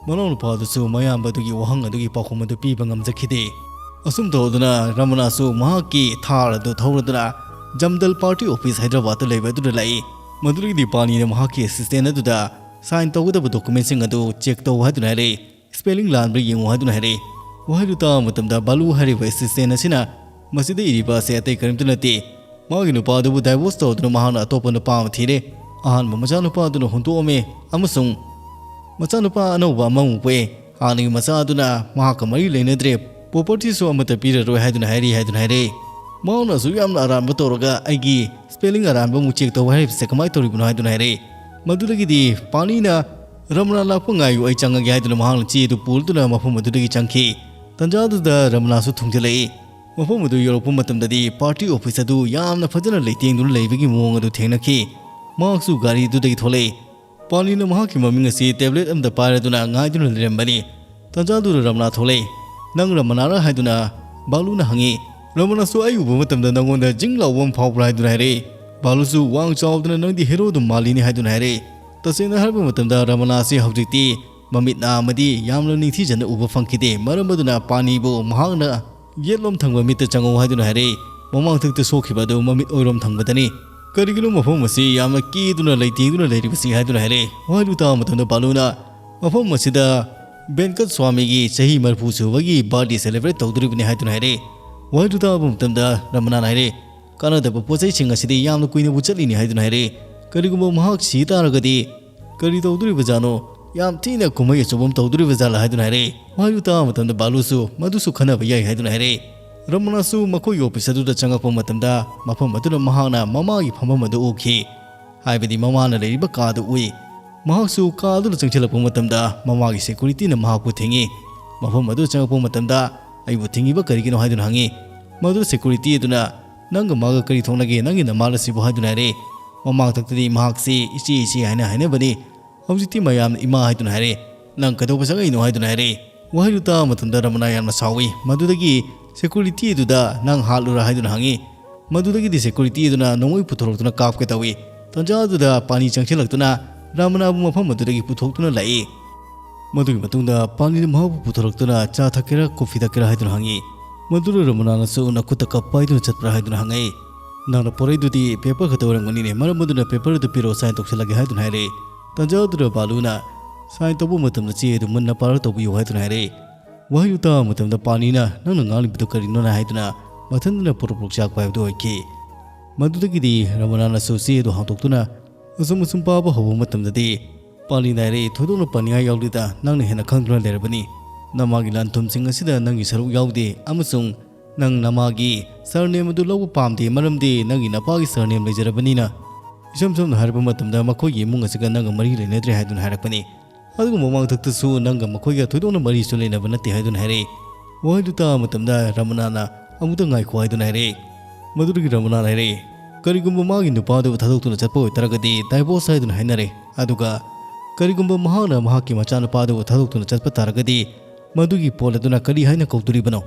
ꯃꯅꯥꯎꯅꯨꯄꯥ ꯑꯗꯨꯁꯨ ꯃꯌꯥꯝꯕ ꯑꯗꯨꯒꯤ ꯋꯥꯍꯪ ꯑꯗꯨꯒꯤ ꯄꯥꯎꯈꯨꯝ ꯑꯗꯨ ꯄꯤꯕ ꯉꯝꯖꯈꯤꯗꯦ꯫ ꯑꯁꯨꯝ ꯇꯧꯗꯨꯅ ꯔꯃꯅꯥꯁꯨ ꯃꯍꯥꯛꯀꯤ ꯊꯥꯔ ꯑꯗꯨ ꯊꯧꯔꯗꯨꯅ ꯖꯝꯗꯜ ꯄꯥꯔꯇꯤ ꯑꯣꯐꯤꯁ ꯍꯥꯏꯗ꯭ꯔꯕꯥꯗꯇ ꯂꯩꯕ ꯑꯗꯨꯗ ꯂꯥꯛꯏ꯫ ꯃꯗꯨꯗꯒꯤꯗꯤ ꯄꯥꯅꯤꯅ ꯃꯍꯥꯛꯀꯤ ꯑꯦꯁꯤꯁꯇꯦꯟ ꯑꯗꯨꯗ ꯁꯥꯏꯟ ꯇꯧꯒꯗꯕ ꯗꯣꯀꯨꯃꯦꯟꯁꯤꯡ ꯑꯗꯨ ꯆꯦꯛ ꯇꯧ ꯍꯥꯏꯗꯨꯅ ꯍꯥꯏꯔꯛꯏ꯫ ꯁ꯭ꯄꯦꯂꯤꯡ ꯂꯥꯟꯕ꯭ꯔꯥ ꯌꯦꯡꯉꯨ ꯍꯥꯏꯗꯨꯅ ꯍꯥꯏꯔꯛꯏ꯫ ꯋꯥꯍꯩꯗꯨ ꯇꯥꯕ ꯃꯇꯝꯗ ꯕꯥꯂꯨ ꯍꯥꯏꯔꯤꯕ ꯑꯦꯁꯤꯁꯇꯦꯟ ꯑꯁꯤꯅ ꯃꯁꯤꯗ ꯏꯔꯤꯕ ꯑꯁꯤ ꯑꯇꯩ ꯀꯔꯤꯝꯇ ꯅꯠꯇꯦ, ꯃꯥꯒꯤ ꯅꯨꯄꯥ ꯑꯗꯨꯕꯨ ꯗꯥꯏꯚꯣꯔꯁ ꯇꯧꯗꯨꯅ ꯃꯍꯥꯛꯅ ꯑꯇꯣꯞꯄ ꯅꯨꯄꯥ ꯑꯃ ꯊꯤꯔꯦ꯫ ꯑꯍꯥꯟꯕ ꯃꯆꯥꯅꯨꯄꯥ ꯑꯗꯨꯅ ꯍꯨꯟꯗꯣꯛꯑꯝꯃꯦ ꯑꯃꯁꯨꯡ ꯃꯆꯥꯅꯨꯄꯥ ꯑꯅꯧꯕ ꯑꯃꯃꯨꯛ ꯄꯣꯛꯑꯦ꯫ ꯍꯥꯟꯅꯒꯤ ꯃꯆꯥ ꯑꯗꯨꯅ ꯃꯍꯥꯛꯀ ꯃꯔꯤ ꯂꯩꯅꯗ꯭ꯔꯦ꯫ ꯄ꯭ꯔꯣꯄꯔꯇꯤꯁꯨ ꯑꯃꯠꯇ ꯄꯤꯔꯔꯣꯏ ꯍꯥꯏꯗꯨꯅ ꯍꯥꯏꯔꯤ ꯍꯥꯏꯗꯨꯅ ꯍꯥꯏꯔꯛꯏ꯫ ꯃꯍꯥꯛꯅꯁꯨ ꯌꯥꯝꯅ ꯑꯔꯥꯟꯕ ꯇꯧꯔꯒ ꯑꯩꯒꯤ ꯁ꯭ꯄꯦꯂꯤꯡ ꯑꯔꯥꯟꯕ ꯑꯃꯨꯛ ꯆꯦꯛ ꯇꯧ ꯍꯥꯏꯔꯤꯕꯁꯦ ꯀꯃꯥꯏꯅ ꯇꯧꯔꯤꯕꯅꯣ ꯍꯥꯏꯗꯨꯅ ꯍꯥꯏꯔꯛꯏ꯫ ꯃꯗꯨꯗꯒꯤꯗꯤ ꯄꯥꯅꯤꯅ "ꯔꯃꯅꯥ ꯂꯥꯛꯄ ꯉꯥꯏꯌꯨ, ꯑꯩ ꯆꯪꯉꯒꯦ" ꯍꯥꯏꯗꯨꯅ ꯃꯍꯥꯛꯅ ꯆꯦ ꯑꯗꯨ ꯄꯨꯗꯨꯅ ꯃꯐꯝ ꯑꯗꯨꯗꯒꯤ ꯆꯪꯈꯤ꯫ ꯇꯟꯖꯥꯗꯨꯗ ꯔꯃꯅꯥꯁꯨ ꯊꯨꯡꯖꯤꯜꯂꯛꯏ꯫ ꯃꯐꯝ ꯑꯗꯨ ꯌꯧꯔꯛꯄ ꯃꯇꯝꯗꯗꯤ ꯄꯥꯔꯇꯤ ꯑꯣꯐꯤꯁ ꯑꯗꯨ ꯌꯥꯝꯅ ꯐꯖꯅ ꯂꯩꯇꯦꯡꯗꯨꯅ ꯂꯩꯕꯒꯤ ꯃꯑꯣꯡ ꯑꯗꯨ ꯊꯦꯡꯅꯈꯤ꯫ ꯃꯍꯥꯛꯁꯨ ꯒꯥꯔꯤꯗꯨꯗꯒꯤ ꯊꯣꯛꯂꯛꯏ꯫ ꯄꯥꯅꯤꯅ ꯃꯍꯥꯛꯀꯤ ꯃꯃꯤꯡ ꯑꯁꯤ ꯇꯦꯕ꯭ꯂꯦꯠ ꯑꯃꯗ ꯄꯥꯏꯔꯗꯨꯅ ꯉꯥꯏꯗꯨꯅ ꯂꯩꯔꯝꯕꯅꯤ꯫ ꯇꯟꯖꯥꯗꯨꯗ ꯔꯃꯅꯥ ꯊꯣꯛꯂꯛꯏ꯫ "ꯅꯪ ꯔꯃꯅꯥꯔꯥ?" ꯍꯥꯏꯗꯨꯅ ꯕꯥꯂꯨꯅ ꯍꯪꯉꯤ꯫ ꯔꯃꯅꯥꯁꯨ "ꯑꯩ ꯎꯕ ꯃꯇꯝꯗ ꯅꯉꯣꯟꯗ ꯖꯤꯡ ꯂꯥꯎꯕ ꯑꯃ ꯐꯥꯎꯕ꯭ꯔꯥ?" ꯍꯥꯏꯗꯨꯅ ꯍꯥꯏꯔꯛꯏ꯫ ꯕꯥꯂꯨꯁꯨ "ꯋꯥꯡ ꯆꯥꯎꯗꯅ ꯅꯪꯗꯤ ꯍꯦꯔꯣ ꯑꯗꯨꯝ ꯃꯥꯜꯂꯤꯅꯦ" ꯍꯥꯏꯗꯨꯅ ꯍꯥꯏꯔꯛꯏ꯫ ꯇꯁꯦꯡꯅ ꯍꯥꯏꯔꯕ ꯃꯇꯝꯗ ꯔꯃꯅꯥꯁꯤ ꯍꯧꯖꯤꯛꯇꯤ ꯃꯃꯤꯠ ꯅꯥ ꯑꯃꯗꯤ ꯌꯥꯝꯅ ꯅꯤꯡꯊꯤꯖꯅ ꯎꯕ ꯐꯪꯈꯤꯗꯦ꯫ ꯃꯔꯝ ꯑꯗꯨꯅ ꯄꯥꯅꯤꯕꯨ ꯃꯍꯥꯛꯅ "ꯌꯦꯠꯂꯣꯝ ꯊꯪꯕ ꯃꯤꯠꯇ ꯆꯪꯉꯨ" ꯍꯥꯏꯗꯨꯅ ꯍꯥꯏꯔꯛꯏ꯫ ꯃꯃꯥꯡꯊꯛꯇ ꯁꯣꯛꯈꯤꯕ ꯑꯗꯨ ꯃꯃꯤꯠ ꯑꯣꯏꯔꯣꯝ ꯊꯪꯕꯗꯅꯤ꯫ "ꯀꯔꯤꯒꯤꯅꯣ ꯃꯐꯝ ꯑꯁꯤ ꯌꯥꯝꯅ ꯀꯦꯗꯨꯅ ꯂꯩꯇꯦꯡꯗꯨꯅ ꯂꯩꯔꯤꯕꯁꯤ?" ꯍꯥꯏꯗꯨꯅ ꯍꯥꯏꯔꯛꯏ꯫ ꯋꯥꯍꯩꯗꯨ ꯇꯥꯕ ꯃꯇꯝꯗ ꯕꯥꯂꯨꯅ "ꯃꯐꯝ ꯑꯁꯤꯗ ꯕꯦꯟꯀꯠ ꯁ꯭ꯋꯥꯃꯤꯒꯤ ꯆꯍꯤ ꯃꯔꯤꯐꯨ ꯁꯨꯕꯒꯤ ꯕꯥꯔꯗꯦ ꯁꯦꯂꯦꯕ꯭ꯔꯦꯠ ꯇꯧꯗꯣꯔꯤꯕꯅꯤ" ꯍꯥꯏꯗꯨꯅ ꯍꯥꯏꯔꯛꯏ꯫ ꯋꯥꯍꯩꯗꯨ ꯇꯥꯕ ꯃꯇꯝꯗ ꯔꯃꯅꯥꯅ ꯍꯥꯏꯔꯛꯏ, "ꯀꯥꯟꯅꯗꯕ ꯄꯣꯠ ꯆꯩꯁꯤꯡ ꯑꯁꯤꯗꯤ ꯌꯥꯝꯅ ꯀꯨꯏꯅꯕꯨ ꯆꯠꯂꯤꯅꯤ" ꯍꯥꯏꯗꯨꯅ ꯍꯥꯏꯔꯛꯏ꯫ "ꯀꯔꯤꯒꯨꯝꯕ ꯃꯍꯥꯛ ꯁꯤ ꯇꯥꯔꯒꯗꯤ ꯀꯔꯤ ꯇꯧꯗꯣꯔꯤꯕꯖꯥꯠꯅꯣ? ꯌꯥꯝ ꯊꯤꯅ ꯀꯨꯝꯍꯩ ꯑꯆꯧꯕ ꯑꯃ ꯇꯧꯗꯣꯔꯤꯕ ꯖꯥꯠꯂꯥ?" ꯍꯥꯏꯗꯨꯅ ꯍꯥꯏꯔꯛꯏ꯫ ꯋꯥꯍꯩꯗꯨ ꯇꯥꯕ ꯃꯇꯝꯗ ꯕꯥꯂꯨꯁꯨ "ꯃꯗꯨꯁꯨ ꯈꯟꯅꯕ ꯌꯥꯏ" ꯍꯥꯏꯗꯨꯅ ꯍꯥꯏꯔꯛꯏ꯫ ꯔꯃꯅꯥꯁꯨ ꯃꯈꯣꯏꯒꯤ ꯑꯣꯐꯤꯁ ꯑꯗꯨꯗ ꯆꯪꯉꯛꯄ ꯃꯇꯝꯗ ꯃꯐꯝ ꯑꯗꯨꯗ ꯃꯍꯥꯛꯅ ꯃꯃꯥꯒꯤ ꯐꯝꯐꯝ ꯑꯗꯨ ꯎꯈꯤ꯫ ꯍꯥꯏꯕꯗꯤ ꯃꯃꯥꯅ ꯂꯩꯔꯤꯕ ꯀꯥ ꯑꯗꯨ ꯎꯏ꯫ ꯃꯍꯥꯛꯁꯨ ꯀꯥ ꯑꯗꯨꯗ ꯆꯪꯁꯤꯜꯂꯛꯄ ꯃꯇꯝꯗ ꯃꯃꯥꯒꯤ ꯁꯦꯀ꯭ꯌꯨꯔꯤꯇꯤꯅ ꯃꯍꯥꯛꯄꯨ ꯊꯤꯡꯏ꯫ ꯃꯐꯝ ꯑꯗꯨꯗ ꯆꯪꯉꯛꯄ ꯃꯇꯝꯗ "ꯑꯩꯕꯨ ꯊꯤꯡꯉꯤꯕ ꯀꯔꯤꯒꯤꯅꯣ?" ꯍꯥꯏꯗꯨꯅ ꯍꯪꯉꯤ꯫ ꯃꯗꯨꯗ ꯁꯦꯀ꯭ꯌꯨꯔꯤꯇꯤ ꯑꯗꯨꯅ "ꯅꯪꯒ ꯃꯥꯒ ꯀꯔꯤ ꯊꯣꯛꯅꯒꯦ? ꯅꯪꯒꯤ ꯅꯃꯥ ꯑꯁꯤꯕꯨ?" ꯍꯥꯏꯗꯨꯅ ꯍꯥꯏꯔꯛꯏ꯫ ꯃꯃꯥꯡꯊꯛꯇꯗꯤ ꯃꯍꯥꯛꯁꯤ "ꯏꯆꯦ, ꯏꯆꯦ" ꯍꯥꯏꯅ ꯍꯥꯏꯅꯕꯅꯤ꯫ ꯍꯧꯖꯤꯛꯇꯤ ꯃꯌꯥꯝꯅ "ꯏꯃꯥ" ꯍꯥꯏꯗꯨꯅ ꯍꯥꯏꯔꯛꯏ꯫ "ꯅꯪ ꯀꯩꯗꯧꯕ ꯆꯪꯉꯛꯏꯅꯣ?" ꯍꯥꯏꯗꯨꯅ ꯍꯥꯏꯔꯛꯏ꯫ ꯋꯥꯍꯩꯗꯨ ꯇꯥꯕ ꯃꯇꯝꯗ ꯔꯃꯅꯥ ꯌꯥꯝꯅ ꯁꯥꯎꯏ꯫ ꯃꯗꯨꯗꯒꯤ ꯁꯦꯀ꯭ꯌꯨꯔꯤꯇꯤ ꯑꯗꯨꯗ "ꯅꯪ ꯍꯥꯠꯂꯨꯔꯥ?" ꯍꯥꯏꯗꯨꯅ ꯍꯪꯉꯤ꯫ ꯃꯗꯨꯗꯒꯤꯗꯤ ꯁꯦꯀ꯭ꯌꯨꯔꯤꯇꯤ ꯑꯗꯨꯅ ꯅꯣꯡꯃꯩ ꯄꯨꯊꯣꯔꯛꯇꯨꯅ ꯀꯥꯞꯀꯦ ꯇꯧꯏ꯫ ꯇꯥꯟꯖꯥ ꯑꯗꯨꯗ ꯄꯥꯅꯤ ꯆꯪꯁꯤꯜꯂꯛꯇꯨꯅ ꯔꯃꯅꯥꯕꯨ ꯃꯐꯝ ꯑꯗꯨꯗꯒꯤ ꯄꯨꯊꯣꯛꯇꯨꯅ ꯂꯥꯛꯏ꯫ ꯃꯗꯨꯒꯤ ꯃꯇꯨꯡꯗ ꯄꯥꯅꯤꯅ ꯃꯍꯥꯛꯄꯨ ꯄꯨꯊꯣꯔꯛꯇꯨꯅ "ꯆꯥ ꯊꯛꯀꯦꯔꯥ, ꯀꯣꯐꯤ ꯊꯛꯀꯦꯔꯥ?" ꯍꯥꯏꯗꯨꯅ ꯍꯪꯉꯤ꯫ ꯃꯗꯨꯗ ꯔꯃꯅꯥꯅꯁꯨ "ꯅꯈꯨꯠꯇ ꯀꯞ ꯄꯥꯏꯗꯨꯅ ꯆꯠꯄ꯭ꯔꯥ?" ꯍꯥꯏꯗꯨꯅ ꯍꯪꯉꯛꯏ꯫ "ꯅꯪꯅ ꯄꯣꯔꯛꯏꯗꯨꯗꯤ ꯄꯦꯄꯔ ꯈꯛꯇ ꯑꯣꯏꯔꯝꯒꯅꯤꯅꯦ, ꯃꯔꯝ ꯑꯗꯨꯅ ꯄꯦꯄꯔ ꯑꯗꯨ ꯄꯤꯔꯛꯑꯣ, ꯁꯥꯏꯟ ꯇꯧꯁꯤꯜꯂꯒꯦ" ꯍꯥꯏꯗꯨꯅ ꯍꯥꯏꯔꯛꯏ꯫ ꯇꯥꯟꯖꯥ ꯑꯗꯨꯗ ꯕꯥꯂꯨꯅ "ꯁꯥꯏꯟ ꯇꯧꯕ ꯃꯇꯝꯗ ꯆꯦ ꯑꯗꯨ ꯃꯨꯟꯅ ꯄꯥꯔꯒ ꯇꯧꯕꯤꯌꯨ" ꯍꯥꯏꯗꯨꯅ ꯍꯥꯏꯔꯛꯏ꯫ ꯋꯥꯍꯩꯗꯨ ꯇꯥꯕ ꯃꯇꯝꯗ ꯄꯥꯅꯤꯅ "ꯅꯪꯅ ꯉꯥꯡꯂꯤꯕꯗꯨ ꯀꯔꯤꯅꯣꯅ?" ꯍꯥꯏꯗꯨꯅ ꯃꯊꯟꯗꯅ ꯄꯣꯔꯣꯛ ꯄꯣꯔꯣꯛ ꯆꯥꯛꯄ ꯍꯥꯏꯕꯗꯨ ꯑꯣꯏꯈꯤ꯫ ꯃꯗꯨꯗꯒꯤꯗꯤ ꯔꯃꯅꯥꯅꯁꯨ ꯆꯦ ꯑꯗꯨ ꯍꯥꯡꯗꯣꯛꯇꯨꯅ ꯑꯁꯨꯝ ꯑꯁꯨꯝ ꯄꯥꯕ ꯍꯧꯕ ꯃꯇꯝꯗꯗꯤ ꯄꯥꯅꯤꯅ ꯍꯥꯏꯔꯛꯏ, "ꯊꯣꯏꯗꯣꯛꯅ ꯄꯥꯅꯤꯡꯉꯥꯏ ꯌꯥꯎꯗꯦꯗ, ꯅꯪꯅ ꯍꯦꯟꯅ ꯈꯪꯗꯨꯅ ꯂꯩꯔꯕꯅꯤ꯫ ꯅꯃꯥꯒꯤ ꯂꯥꯟ ꯊꯨꯝꯁꯤꯡ ꯑꯁꯤꯗ ꯅꯪꯒꯤ ꯁꯔꯨꯛ ꯌꯥꯎꯗꯦ ꯑꯃꯁꯨꯡ ꯅꯪ ꯅꯃꯥꯒꯤ ꯁꯔꯅꯦꯝ ꯑꯗꯨ ꯂꯧꯕ ꯄꯥꯝꯗꯦ, ꯃꯔꯝꯗꯤ ꯅꯪꯒꯤ ꯅꯄꯥꯒꯤ ꯁꯔꯅꯦꯝ ꯂꯩꯖꯔꯕꯅꯤꯅ꯫ ꯏꯁꯝ ꯁꯝꯅ ꯍꯥꯏꯔꯕ ꯃꯇꯝꯗ ꯃꯈꯣꯏꯒꯤ ꯏꯃꯨꯡ ꯑꯁꯤꯒ ꯅꯪꯒ ꯃꯔꯤ ꯂꯩꯅꯗ꯭ꯔꯦ" ꯍꯥꯏꯗꯨꯅ ꯍꯥꯏꯔꯛꯄꯅꯤ꯫ ꯑꯗꯨꯒ ꯃꯃꯥꯡꯊꯛꯇꯁꯨ "ꯅꯪꯒ ꯃꯈꯣꯏꯒ ꯊꯣꯏꯗꯣꯛꯅ ꯃꯔꯤꯁꯨ ꯂꯩꯅꯕ ꯅꯠꯇꯦ" ꯍꯥꯏꯗꯨꯅ ꯍꯥꯏꯔꯛꯏ꯫ ꯋꯥꯍꯩꯗꯨ ꯇꯥꯕ ꯃꯇꯝꯗ ꯔꯃꯅꯥꯅ "ꯑꯃꯨꯛꯇ ꯉꯥꯏꯈꯣ" ꯍꯥꯏꯗꯨꯅ ꯍꯥꯏꯔꯛꯏ꯫ ꯃꯗꯨꯗꯒꯤ ꯔꯃꯅꯥꯅ ꯍꯥꯏꯔꯛꯏ, "ꯀꯔꯤꯒꯨꯝꯕ ꯃꯥꯒꯤ ꯅꯨꯄꯥꯗꯨꯕꯨ ꯊꯥꯗꯣꯛꯇꯨꯅ ꯆꯠꯄ ꯑꯣꯏꯇꯥꯔꯒꯗꯤ ꯗꯥꯏꯚꯣꯔꯁ ꯍꯥꯏꯗꯨꯅ ꯍꯥꯏꯅꯔꯦ꯫ ꯑꯗꯨꯒ ꯀꯔꯤꯒꯨꯝꯕ ꯃꯍꯥꯛꯅ ꯃꯍꯥꯛꯀꯤ ꯃꯆꯥꯅꯨꯄꯥꯗꯨꯕꯨ ꯊꯥꯗꯣꯛꯇꯨꯅ ꯆꯠꯄ ꯇꯥꯔꯒꯗꯤ ꯃꯗꯨꯒꯤ ꯄꯣꯠ ꯑꯗꯨꯅ ꯀꯔꯤ ꯍꯥꯏꯅ ꯀꯧꯗꯣꯔꯤꯕꯅꯣ?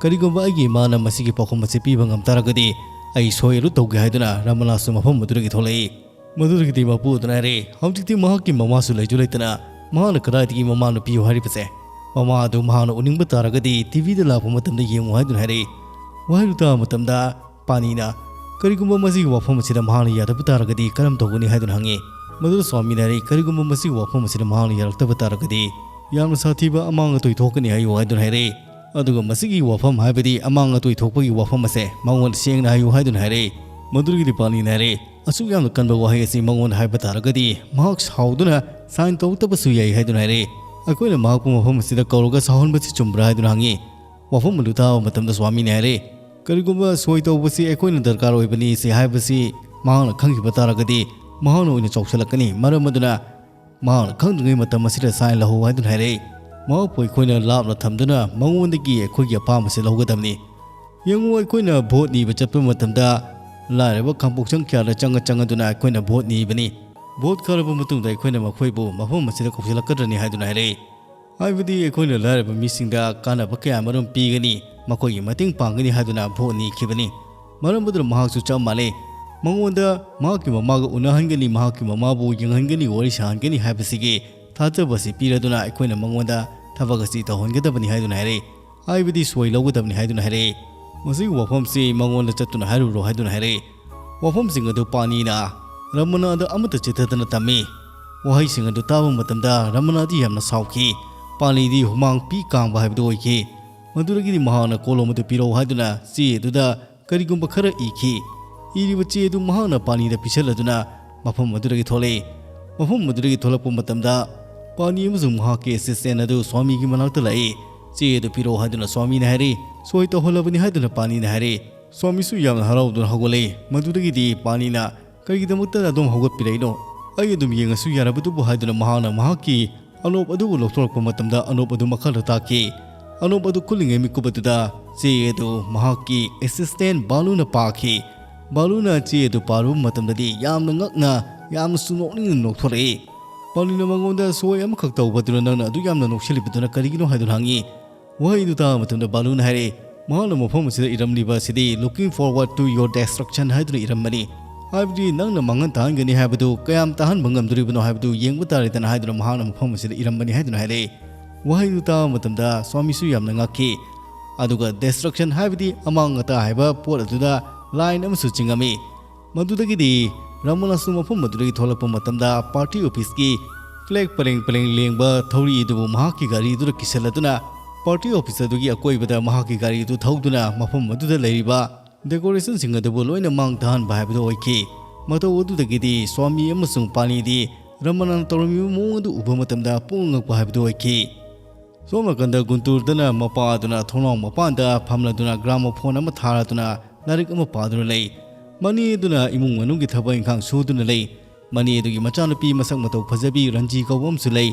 ꯀꯔꯤꯒꯨꯝꯕ ꯑꯩꯒꯤ ꯏꯃꯥꯅ ꯃꯁꯤꯒꯤ ꯄꯥꯎꯈꯨꯝ ꯑꯁꯤ ꯄꯤꯕ ꯉꯝ ꯇꯥꯔꯒꯗꯤ ꯑꯩ ꯁꯣꯏ ꯑꯔꯨ ꯇꯧꯒꯦ" ꯍꯥꯏꯗꯨꯅ ꯔꯃꯅꯥꯁꯨ ꯃꯐꯝ ꯑꯗꯨꯗꯒꯤ ꯊꯣꯛꯂꯛꯏ꯫ ꯃꯗꯨꯗꯒꯤꯗꯤ ꯃꯄꯨ ꯑꯗꯨꯅ ꯍꯥꯏꯔꯛꯏ, "ꯍꯧꯖꯤꯛꯇꯤ ꯃꯍꯥꯛꯀꯤ ꯃꯃꯥꯁꯨ ꯂꯩꯁꯨ ꯂꯩꯇꯅ ꯃꯍꯥꯛꯅ ꯀꯗꯥꯏꯗꯒꯤ ꯃꯃꯥ ꯅꯨꯄꯤꯌꯣ ꯍꯥꯏꯔꯤꯕꯁꯦ? ꯃꯃꯥ ꯑꯗꯨ ꯃꯍꯥꯛꯅ ꯎꯅꯤꯡꯕ ꯇꯥꯔꯒꯗꯤ ꯇꯤꯚꯤꯗ ꯂꯥꯛꯄ ꯃꯇꯝꯗ ꯌꯦꯡꯉꯨ" ꯍꯥꯏꯗꯨꯅ ꯍꯥꯏꯔꯛꯏ꯫ ꯋꯥꯍꯩꯗꯨ ꯇꯥꯕ ꯃꯇꯝꯗ ꯄꯥꯅꯤꯅ, "ꯀꯔꯤꯒꯨꯝꯕ ꯃꯁꯤꯒꯤ ꯋꯥꯐꯝ ꯑꯁꯤꯗ ꯃꯍꯥꯛꯅ ꯌꯥꯗꯕ ꯇꯥꯔꯒꯗꯤ ꯀꯔꯝ ꯇꯧꯒꯅꯤ?" ꯍꯥꯏꯗꯨꯅ ꯍꯪꯉꯤ꯫ ꯃꯗꯨꯗ ꯁ꯭ꯋꯥꯃꯤꯅ ꯍꯥꯏꯔꯛꯏ, "ꯀꯔꯤꯒꯨꯝꯕ ꯃꯁꯤꯒꯤ ꯋꯥꯐꯝ ꯑꯁꯤꯗ ꯃꯍꯥꯛꯅ ꯌꯥꯔꯛꯇꯕ ꯇꯥꯔꯒꯗꯤ ꯌꯥꯝꯅ ꯁꯥꯊꯤꯕ ꯑꯃꯥꯡ ꯑꯇꯣꯏ ꯊꯣꯛꯀꯅꯤ ꯍꯥꯏꯌꯨ" ꯍꯥꯏꯗꯨꯅ ꯍꯥꯏꯔꯛꯏ꯫ ꯑꯗꯨꯒ ꯃꯁꯤꯒꯤ ꯋꯥꯐꯝ, ꯍꯥꯏꯕꯗꯤ ꯑꯃꯥꯡ ꯑꯇꯣꯏ ꯊꯣꯛꯄꯒꯤ ꯋꯥꯐꯝ ꯑꯁꯦ ꯃꯉꯣꯟꯗ ꯁꯦꯡꯅ ꯍꯥꯏꯌꯨ ꯍꯥꯏꯗꯨꯅ ꯍꯥꯏꯔꯛꯏ꯫ ꯃꯗꯨꯗꯒꯤꯗꯤ ꯄꯥꯅꯤꯅ ꯍꯥꯏꯔꯛꯏ, "ꯑꯁꯨꯛ ꯌꯥꯝꯅ ꯀꯟꯕ ꯋꯥꯍꯩ ꯑꯁꯤ ꯃꯉꯣꯟꯗ ꯍꯥꯏꯕ ꯇꯥꯔꯒꯗꯤ ꯃꯍꯥꯛ ꯁꯥꯎꯗꯨꯅ ꯁꯥꯏꯟ ꯇꯧꯔꯛꯇꯕꯁꯨ ꯌꯥꯏ" ꯍꯥꯏꯗꯨꯅ ꯍꯥꯏꯔꯛꯏ꯫ "ꯑꯩꯈꯣꯏꯅ ꯃꯍꯥꯛꯄꯨ ꯃꯐꯝ ꯑꯁꯤꯗ ꯀꯧꯔꯒ ꯁꯥꯎꯍꯟꯕꯁꯤ ꯆꯨꯝꯕ꯭ꯔꯥ?" ꯍꯥꯏꯗꯨꯅ ꯍꯪꯉꯤ꯫ ꯋꯥꯐꯝ ꯑꯗꯨ ꯇꯥꯕ ꯃꯇꯝꯗ ꯁ꯭ꯋꯥꯃꯤꯅ ꯍꯥꯏꯔꯦ, "ꯀꯔꯤꯒꯨꯝꯕ ꯁꯣꯏ ꯇꯧꯕꯁꯤ ꯑꯩꯈꯣꯏꯅ ꯗꯔꯀꯥꯔ ꯑꯣꯏꯕꯅꯤ ꯁꯤ ꯍꯥꯏꯕꯁꯤ ꯃꯍꯥꯛꯅ ꯈꯪꯈꯤꯕ ꯇꯥꯔꯒꯗꯤ ꯃꯍꯥꯛꯅ ꯑꯣꯏꯅ ꯆꯥꯎꯁꯤꯜꯂꯛꯀꯅꯤ꯫ ꯃꯔꯝ ꯑꯗꯨꯅ ꯃꯍꯥꯛꯅ ꯈꯪꯗ꯭ꯔꯤꯉꯩ ꯃꯇꯝ ꯑꯁꯤꯗ ꯁꯥꯏꯟ ꯂꯧꯍꯧ" ꯍꯥꯏꯗꯨꯅ ꯍꯥꯏꯔꯛꯏ꯫ ꯃꯍꯥꯛꯄꯨ ꯑꯩꯈꯣꯏꯅ ꯂꯥꯞꯅ ꯊꯝꯗꯨꯅ ꯃꯉꯣꯟꯗꯒꯤ ꯑꯩꯈꯣꯏꯒꯤ ꯑꯄꯥꯝꯕꯁꯤ ꯂꯧꯒꯗꯕꯅꯤ꯫ ꯌꯦꯡꯉꯨ, ꯑꯩꯈꯣꯏꯅ ꯚꯣꯠ ꯅꯤꯕ ꯆꯠꯄ ꯃꯇꯝꯗ ꯂꯥꯏꯔꯕ ꯈꯥꯡꯄꯣꯛꯁꯪ ꯀꯌꯥꯗ ꯆꯪꯉ ꯆꯪꯉꯗꯨꯅ ꯑꯩꯈꯣꯏꯅ ꯚꯣꯠ ꯅꯤꯕꯅꯤ꯫ ꯚꯣꯠ ꯀꯥꯔꯕ ꯃꯇꯨꯡꯗ ꯑꯩꯈꯣꯏꯅ ꯃꯈꯣꯏꯕꯨ ꯃꯐꯝ ꯑꯁꯤꯗ ꯀꯧꯁꯤꯜꯂꯛꯀꯗ꯭ꯔꯅꯤ ꯍꯥꯏꯗꯨꯅ ꯍꯥꯏꯔꯛꯏ꯫ ꯍꯥꯏꯕꯗꯤ ꯑꯩꯈꯣꯏꯅ ꯂꯥꯏꯔꯕ ꯃꯤꯁꯤꯡꯗ ꯀꯥꯟꯅꯕ ꯀꯌꯥ ꯃꯔꯨꯝ ꯄꯤꯒꯅꯤ, ꯃꯈꯣꯏꯒꯤ ꯃꯇꯦꯡ ꯄꯥꯡꯒꯅꯤ ꯍꯥꯏꯗꯨꯅ ꯚꯣꯠ ꯅꯤꯈꯤꯕꯅꯤ꯫ ꯃꯔꯝ ꯑꯗꯨꯅ ꯃꯍꯥꯛꯁꯨ ꯆꯞ ꯃꯥꯟꯅꯩ꯫ ꯃꯉꯣꯟꯗ ꯃꯍꯥꯛꯀꯤ ꯃꯃꯥꯒ ꯎꯅꯍꯟꯒꯅꯤ, ꯃꯍꯥꯛꯀꯤ ꯃꯃꯥꯕꯨ ꯌꯦꯡꯍꯟꯒꯅꯤ, ꯋꯥꯔꯤ ꯁꯥꯍꯟꯒꯅꯤ ꯍꯥꯏꯕꯁꯤꯒꯤ ꯊꯥꯖꯕ ꯑꯁꯤ ꯄꯤꯔꯗꯨꯅ ꯑꯩꯈꯣꯏꯅ ꯃꯉꯣꯟꯗ ꯊꯕꯛ ꯑꯁꯤ ꯇꯧꯍꯟꯒꯗꯕꯅꯤ ꯍꯥꯏꯗꯨꯅ ꯍꯥꯏꯔꯛꯏ꯫ ꯍꯥꯏꯕꯗꯤ ꯁꯣꯏ ꯂꯧꯒꯗꯕꯅꯤ ꯍꯥꯏꯗꯨꯅ ꯍꯥꯏꯔꯛꯏ꯫ ꯃꯁꯤꯒꯤ ꯋꯥꯐꯝꯁꯤ ꯃꯉꯣꯟꯗ ꯆꯠꯇꯨꯅ ꯍꯥꯏꯔꯨꯔꯣ ꯍꯥꯏꯗꯨꯅ ꯍꯥꯏꯔꯛꯏ꯫ ꯋꯥꯐꯝꯁꯤꯡ ꯑꯗꯨ ꯄꯥꯅꯤꯅ ꯔꯃꯅꯥꯗ ꯑꯃꯠꯇ ꯆꯤꯊꯗꯅ ꯇꯝꯃꯤ꯫ ꯋꯥꯍꯩꯁꯤꯡ ꯑꯗꯨ ꯇꯥꯕ ꯃꯇꯝꯗ ꯔꯃꯅꯥꯗꯤ ꯌꯥꯝꯅ ꯁꯥꯎꯈꯤ꯫ ꯄꯥꯅꯤꯗꯤ ꯍꯨꯃꯥꯡ ꯄꯤ ꯀꯥꯡꯕ ꯍꯥꯏꯕꯗꯨ ꯑꯣꯏꯈꯤ꯫ ꯃꯗꯨꯗꯒꯤꯗꯤ ꯃꯍꯥꯛꯅ ꯀꯣꯂꯣꯝ ꯑꯗꯨ ꯄꯤꯔꯛꯎ ꯍꯥꯏꯗꯨꯅ ꯆꯦ ꯑꯗꯨꯗ ꯀꯔꯤꯒꯨꯝꯕ ꯈꯔ ꯏꯈꯤ꯫ ꯏꯔꯤꯕ ꯆꯦ ꯑꯗꯨ ꯃꯍꯥꯛꯅ ꯄꯥꯅꯤꯗ ꯄꯤꯁꯜꯂꯗꯨꯅ ꯃꯐꯝ ꯑꯗꯨꯗꯒꯤ ꯊꯣꯛꯂꯛꯏ꯫ ꯃꯐꯝ ꯑꯗꯨꯗꯒꯤ ꯊꯣꯛꯂꯛꯄ ꯃꯇꯝꯗ ꯄꯥꯅꯤ ꯑꯃꯁꯨꯡ ꯃꯍꯥꯛꯀꯤ ꯑꯦꯁꯤꯁꯇꯦꯟ ꯑꯗꯨ ꯁ꯭ꯋꯥꯃꯤꯒꯤ ꯃꯅꯥꯛꯇ ꯂꯥꯛꯏ꯫ "ꯆꯦ ꯑꯗꯨ ꯄꯤꯔꯛꯎ" ꯍꯥꯏꯗꯨꯅ ꯁ꯭ꯋꯥꯃꯤꯅ ꯍꯥꯏꯔꯤ꯫ "ꯁꯣꯏ ꯇꯧꯍꯜꯂꯕꯅꯤ" ꯍꯥꯏꯗꯨꯅ ꯄꯥꯅꯤꯅ ꯍꯥꯏꯔꯤ꯫ ꯁ꯭ꯋꯥꯃꯤꯁꯨ ꯌꯥꯝꯅ ꯍꯔꯥꯎꯗꯨꯅ ꯍꯧꯒꯠꯂꯛꯏ꯫ ꯃꯗꯨꯗꯒꯤꯗꯤ ꯄꯥꯅꯤꯅ, "ꯀꯔꯤꯒꯤꯗꯃꯛꯇ ꯑꯗꯨꯝ ꯍꯧꯒꯠꯄꯤꯔꯛꯏꯅꯣ? ꯑꯩ ꯑꯗꯨꯝ ꯌꯦꯡꯉꯁꯨ ꯌꯥꯔꯕꯗꯨꯕꯨ" ꯍꯥꯏꯗꯨꯅ ꯃꯍꯥꯛꯅ ꯃꯍꯥꯛꯀꯤ ꯑꯅꯣꯞ ꯑꯗꯨꯕꯨ ꯂꯧꯊꯣꯔꯛꯄ ꯃꯇꯝꯗ ꯑꯅꯣꯞ ꯑꯗꯨ ꯃꯈꯥꯗ ꯇꯥꯈꯤ꯫ ꯑꯅꯣꯞ ꯑꯗꯨ ꯈꯨꯜꯂꯤꯉꯩ ꯃꯤꯀꯨꯞ ꯑꯗꯨꯗ ꯆꯦ ꯑꯗꯨ ꯃꯍꯥꯛꯀꯤ ꯑꯦꯁꯤꯁꯇꯦꯟ ꯕꯥꯂꯨꯅ ꯄꯥꯈꯤ꯫ ꯕꯥꯂꯨꯅ ꯆꯦ ꯑꯗꯨ ꯄꯥꯔꯨꯕ ꯃꯇꯝꯗꯗꯤ ꯌꯥꯝꯅ ꯉꯛꯅ, ꯌꯥꯝꯅꯁꯨ ꯅꯣꯛꯅꯤꯡꯅ ꯅꯣꯛꯊꯣꯔꯛꯏ꯫ ꯄꯥꯂꯨꯅ ꯃꯉꯣꯟꯗ, "ꯁꯣꯏ ꯑꯃꯈꯛ ꯇꯧꯕꯗꯨꯅ ꯅꯪꯅ ꯑꯗꯨꯛ ꯌꯥꯝꯅ ꯅꯣꯛꯁꯤꯜꯂꯤꯕꯗꯨꯅ ꯀꯔꯤꯒꯤꯅꯣ?" ꯍꯥꯏꯗꯨꯅ ꯍꯪꯉꯤ꯫ ꯋꯥꯍꯩꯗꯨ ꯇꯥꯕ ꯃꯇꯝꯗ ꯕꯥꯂꯨꯅ ꯍꯥꯏꯔꯛꯏ, ꯃꯍꯥꯛꯅ ꯃꯐꯝ ꯑꯁꯤꯗ ꯏꯔꯝꯂꯤꯕ ꯑꯁꯤꯗꯤ "Looking forward to your destruction" ꯍꯥꯏꯗꯨꯅ ꯏꯔꯝꯕꯅꯤ꯫ ꯍꯥꯏꯕꯗꯤ ꯅꯪꯅ ꯃꯥꯡꯍꯟ ꯇꯥꯍꯟꯒꯅꯤ ꯍꯥꯏꯕꯗꯨ ꯀꯌꯥꯝ ꯇꯥꯍꯟꯕ ꯉꯝꯗꯣꯔꯤꯕꯅꯣ ꯍꯥꯏꯕꯗꯨ ꯌꯦꯡꯕ ꯇꯥꯔꯦꯗꯅ ꯍꯥꯏꯗꯨꯅ ꯃꯍꯥꯛꯅ ꯃꯐꯝ ꯑꯁꯤꯗ ꯏꯔꯝꯕꯅꯤ ꯍꯥꯏꯗꯨꯅ ꯍꯥꯏꯔꯛꯏ꯫ ꯋꯥꯍꯩꯗꯨ ꯇꯥꯕ ꯃꯇꯝꯗ ꯁ꯭ꯋꯥꯃꯤꯁꯨ ꯌꯥꯝꯅ ꯉꯛꯈꯤ꯫ ꯑꯗꯨꯒ "Destruction" ꯍꯥꯏꯕꯗꯤ ꯑꯃꯥꯡ ꯑꯇꯥ ꯍꯥꯏꯕ ꯄꯣꯠ ꯑꯗꯨꯗ ꯂꯥꯏꯟ ꯑꯃꯁꯨ ꯆꯤꯡꯉꯝꯃꯤ꯫ ꯃꯗꯨꯗꯒꯤꯗꯤ ꯔꯃꯅꯥꯁꯨ ꯃꯐꯝ ꯑꯗꯨꯗꯒꯤ ꯊꯣꯛꯂꯛꯄ ꯃꯇꯝꯗ ꯄꯥꯔꯇꯤ ꯑꯣꯐꯤꯁꯀꯤ ꯐ꯭ꯂꯦꯒ ꯄꯔꯦꯡ ꯄꯔꯦꯡ ꯂꯦꯡꯕ ꯊꯧꯔꯤ ꯑꯗꯨꯕꯨ ꯃꯍꯥꯛꯀꯤ ꯒꯥꯔꯤ ꯑꯗꯨꯗ ꯀꯤꯁꯜꯂꯗꯨꯅ ꯄꯥꯔꯇꯤ ꯑꯣꯐꯤꯁ ꯑꯗꯨꯒꯤ ꯑꯀꯣꯏꯕꯗ ꯃꯍꯥꯛꯀꯤ ꯒꯥꯔꯤ ꯑꯗꯨ ꯊꯧꯗꯨꯅ ꯃꯐꯝ ꯑꯗꯨꯗ ꯂꯩꯔꯤꯕ ꯗꯦꯀꯣꯔꯦꯁꯟꯁꯤꯡ ꯑꯗꯨꯕꯨ ꯂꯣꯏꯅ ꯃꯥꯡ ꯇꯥꯍꯟꯕ ꯍꯥꯏꯕꯗꯨ ꯑꯣꯏꯈꯤ꯫ ꯃꯇꯧ ꯑꯗꯨꯗꯒꯤꯗꯤ ꯁ꯭ꯋꯥꯃꯤ ꯑꯃꯁꯨꯡ ꯄꯥꯅꯤꯗꯤ ꯔꯃꯅꯥꯅ ꯇꯧꯔꯝꯃꯤꯕ ꯃꯑꯣꯡ ꯑꯗꯨ ꯎꯕ ꯃꯇꯝꯗ ꯄꯨꯡꯉꯛ ꯉꯛꯄ ꯍꯥꯏꯕꯗꯨ ꯑꯣꯏꯈꯤ꯫ ꯁꯣꯝ ꯅꯥꯀꯟꯗ ꯒꯨꯟꯇꯨꯔꯗꯅ ꯃꯄꯥ ꯑꯗꯨꯅ ꯊꯣꯡꯅꯥꯎ ꯃꯄꯥꯟꯗ ꯐꯝꯂꯗꯨꯅ ꯒ꯭ꯔꯥꯃꯣꯐꯣꯟ ꯑꯃ ꯊꯥꯔꯗꯨꯅ ꯂꯥꯏꯔꯤꯛ ꯑꯃ ꯄꯥꯗꯨꯅ ꯂꯩ꯫ ꯃꯅꯤ ꯑꯗꯨꯅ ꯏꯃꯨꯡ ꯃꯅꯨꯡꯒꯤ ꯊꯕꯛ ꯏꯪꯈꯥꯡ ꯁꯨꯗꯨꯅ ꯂꯩ꯫ ꯃꯅꯤ ꯑꯗꯨꯒꯤ ꯃꯆꯥꯅꯨꯄꯤ ꯃꯁꯛ ꯃꯇꯧ ꯐꯖꯕꯤ ꯔꯟꯖꯤ ꯀꯧꯕ ꯑꯃꯁꯨ ꯂꯩ꯫